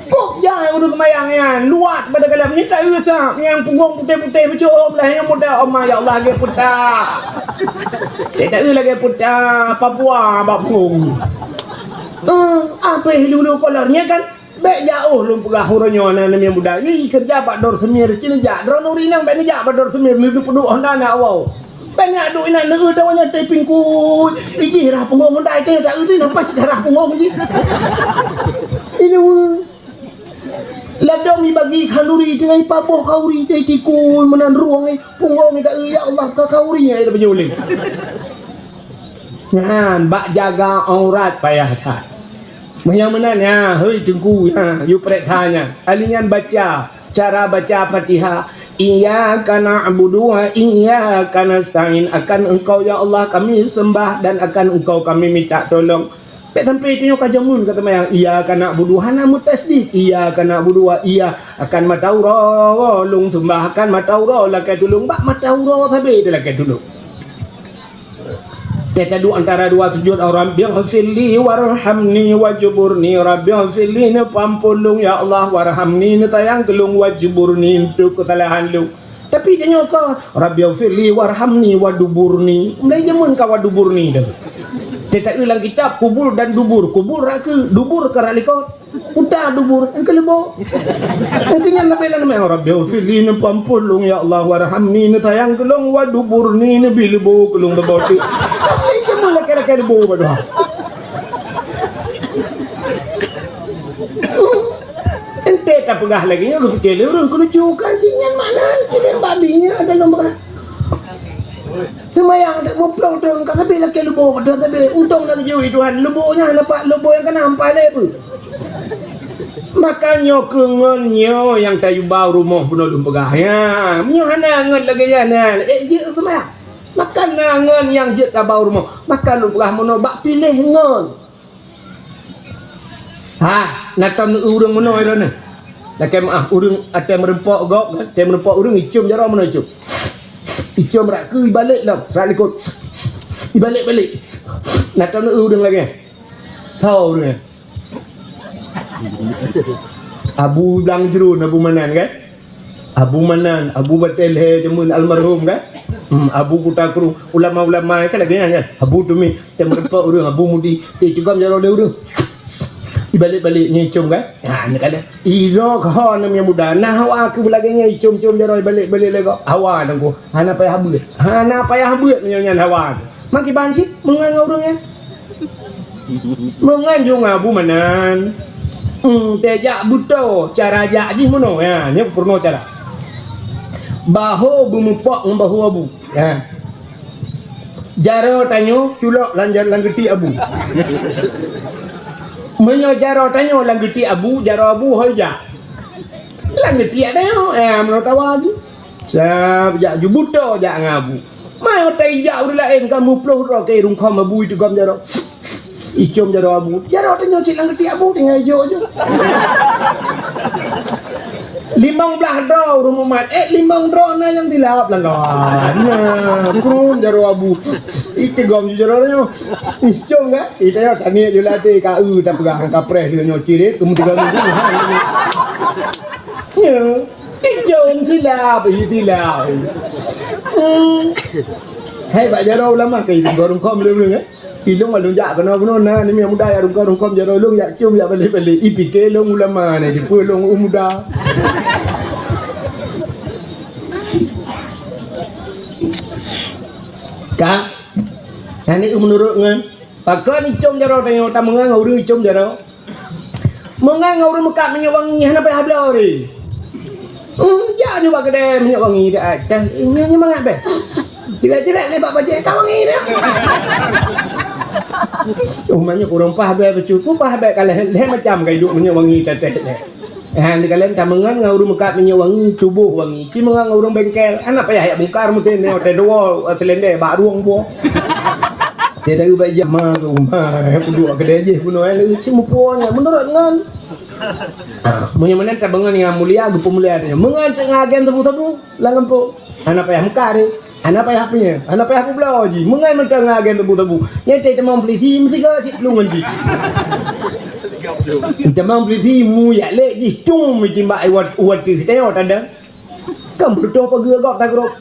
Kok jai ureueng seumayang nyan, luwat bak dalam nyan, taeu sa nyang punggông putéh-putéh beucok, oh, blah nyang muda, oh, ma, ya Allah, lagèe peutak. Dia taeu lagèe peutak, Papua bak punggông. Eh, abéh lulu kolor nyan kan? Bèk jak, oh, lôn peugah uroe nyoe na neumiyueb budak. Ih, keureuja bak Dor Semir, cit neujak. Droeneuh ureueng inong bèk neujak bak Dor Semir, neupeuduek Honda na awai. Bèk neujak duek inan, neueu tawa nyoe teuh pingkui. Ijih rhah punggông Honda, iteuh taeu teuh, napa cit rhah punggông jih. Ini weueh. Ladôm ibagi khanduri, teungoh ipaboh khanduri, teuh tikui meunan rueng, eh, punggông itaeu, ya Allah, ka khanduri, eh, ida bajôh lé. Nyan, bak jaga aurat payah that. Meunyoe meunan, ya, hei Teungku, ya, yue prek that nyan. Ahli nyan baca, cara baca Fatihah. Iyyaka na'budu wa iyyaka nasta'in. Akan Engkau, ya Allah, kami sembah dan akan Engkau kami minta tolong. Bèk sampai tanyoe ka jameun ka seumayang. Iyyaka na'budu, hana meutasydid. Iyyaka na'budu wa iya-, akan mata uroe lôn sembah, akan mata uroe lakèe tulông. Bak mata uroe sabe talakèe tulông. Teuh taduek antara dua sujud, Rabbighfirli warhamni wajburni. Rabbighfirli, neupeuampôn lôn, ya Allah, warhamni, neusayang keu lôn, wajburni, untuk keusalahan lôn. Tapi tanyoe ka, Rabbighfirli warhamni waduburni. Mulai jameun ka waduburni dah. Teuh taeu lam kitab kubul dan dubur. Kubul rot keue, dubur ka rot likot. Uta dubur, engkau leubo. Engkau nyan leubeh lam meh, Rabbighfirli, neupeuampôn lôn, ya Allah, warhamni, neusayang keu lôn, waduburni, neubi leubo keu lôn leubo teuk. Tapi jameun lakèe-lakèe leubo bak doa. Ente tapeugah lagèe nyoe, geupike lé ureueng keuneuk cukan, si nyan makna, si nyan babi nyan, ada lôn peugah. Seumayang tak muplôh dong, ka sabe lakèe leubo, dong sabe. Untông na geujui Tuhan, leubo nyan leupah leubo nyang keunan palé peue. Maka nyoe keu ngon nyoe nyang tayue ba u rumoh bunoe lôn peugah. Ya, meunyoe hana ngon lagèe nyan, eh, jeuet seumayang. Maka na ngon nyang jeuet taba u rumoh. Maka lôn peugah bunoe bak piléh ngon. Ha, na tom ureueng meunoe droeneuh. Lakèe meu'ah, ureueng até meurumpok gob, até meurumpok ureueng icôm jaroe meunoe icôm. Icôm rot keue ibalek lom, rot likot. Ibalek-balek. Na tom ureueng lagèe. Tho ureueng. Abu Blang Jruen, Abu Manan kan? Abu Manan, Abu Batèe Lhèe jameun almarhum kan? Hmm, Abu Kuta Krueng, ulama-ulama kan lagèe nyan kan? Abu Tumi, tem reumpok ureueng, Abu Mudi, eh, cugam jaroe lé ureueng. Ibalek-balek nyoe icom kan? Ha, nyoe kan? Idroe keuh nyoe nyang muda. Nah, hawa keu lagèe nyoe icom-com jaroe ibalek-balek lé gob. Hawa teungku. Hana payah beuet. Hana payah beuet meunyoe nyan hawa. Makiban cit meungon ngon ureueng nyan. Meungon ju ngon Abu Manan. Hmm, teuh jak beutoe cara jak jih meunoe. Ya, nyoe peurunoe cara. Baho beumupok ngon baho Abu. Ha. Jaroe tanyoe culok lam, lam geuti Abu. Meunyoe jaroe tanyoe lam geuti Abu, jaroe Abu hôi jak. Lam geuti tanyoe, eh, meunoe tawa Abu. Sab jak ju beutoe jak ngon Abu. Meunyoe tai jak ureueng laén ka meuploh droe keu rungkhom Abu iteugom jaroe. Icom jaroe Abu. Jaroe tanyoe cit lam geuti Abu tinggai jok-jok. Limong blaih droe ureueng mumat. Eh, limong droe na nyang silap lam kawan. Nah, krum jaroe Abu. Iteugom ju jaroe tanyoe. Icom kan? Ita nyoe taniet ju latih ka eu tapeugah ka preh nyoe cirit, keumudian nyoe. Ya. Icom silap, ih, silap. Hmm. Hai bak jaroe ulama ka iteugom rungkhom lé ureueng, eh? Ilong along jak keunoe-keunoe na, ni muda jak rungkam-rungkam jaroe lôn jak cium jak balek-balek. Ipike lôn ulama ni, dipeue lôn u muda. Ka? Nyan ni meunurot ngon pakon icom jaroe tanyoe, tameungon ureueng icom jaroe. Meungon ngon ureueng meukat minyeuk wangi hana payah bloe ri. Hmm, jak nyoe bak keudè minyeuk wangi dak, dah, nyoe, nyoe mangat beh. Cilek-cilek lé bak bajèe ka wangi dah. Oh, minyeuk ureueng paih beh bacut, ku paih beh ka lhèe, lhèe macam ka iduek minyeuk wangi teuteh deh. Ha, ni kalon tameungon ngon ureueng meukat minyeuk wangi, tuboh wangi. Ci meungon ngon ureueng bengkel, hana payah jak bungkar meusén nyoe teuh dua, teuh lendeh bak rueng buah. Teuh dari bak jama tu, ma, kuduek keudè jih bunoe, eh, ci muphom nyan meunurot ngon. Ah, meunyoe meunan tameungon nyang mulia, geupeumulia tanyoe. Meungon teungoh agen sabu-sabu lam gampông. Hana payah meukat deh. Hana payah peue nyoe. Hana payah peubloe jih. Meungon meuteungoh agen sabu-sabu. Nyan teuh tamong peulisi meusigoe cit plueng ngon jih. Tamong peulisi mu jak lek jih, cum, timbak iwat, iwat teuh. Tanyoe tanda. Kan beutôi pageue gob tagrok.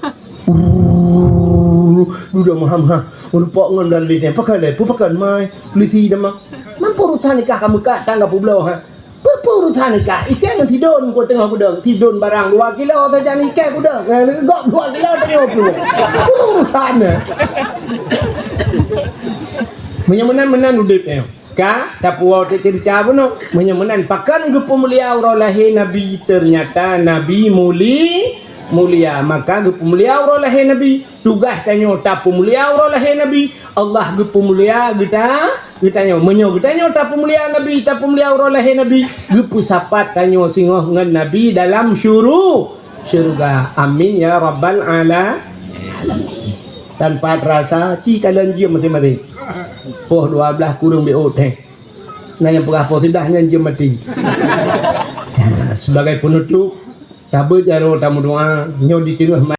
Dudoe maham ha. Meurupok ngon dan lé. Pakon lé, peue pakon mai. Peulisi tamong. Mampu urusan nikah ka meukat, tang ka peubloe ha. Peue, peue urusan nikah? Ikèe ngon sidon ku teungoh kudong. Sidon barang dua kilo sajan ikèe kudong. Eh, gob dua kilo tanyoe ploh. Peue urusan nyan? Meunyoe meunan, meunan udép nyoe. Ka tapuwoe teuh ceurita bunoe. Meunyoe meunan, pakon geupeumulia uroe lahé Nabi? Teunyata Nabi muli-, mulia. Maka geupeumulia uroe lahé Nabi. Tugaih tanyoe tapeumulia uroe lahé Nabi. Allah geupeumulia geuta-, geutanyoe. Meunyoe geutanyoe tapeumulia Nabi, tapeumulia uroe lahé Nabi, geupeusapat tanyoe singoh ngon Nabi dalam syuru-, syeuruga. Amin ya rabbal ala-, alamin. Tanpa terasa, ci kalon jeuem maté-maté. Poh dua blaih kureueng beu teh. Na nyang peugah poh sidah nyan jeuem maté. Sebagai penutup, tabeuet jaroe tameudoa, nyoe di teungoh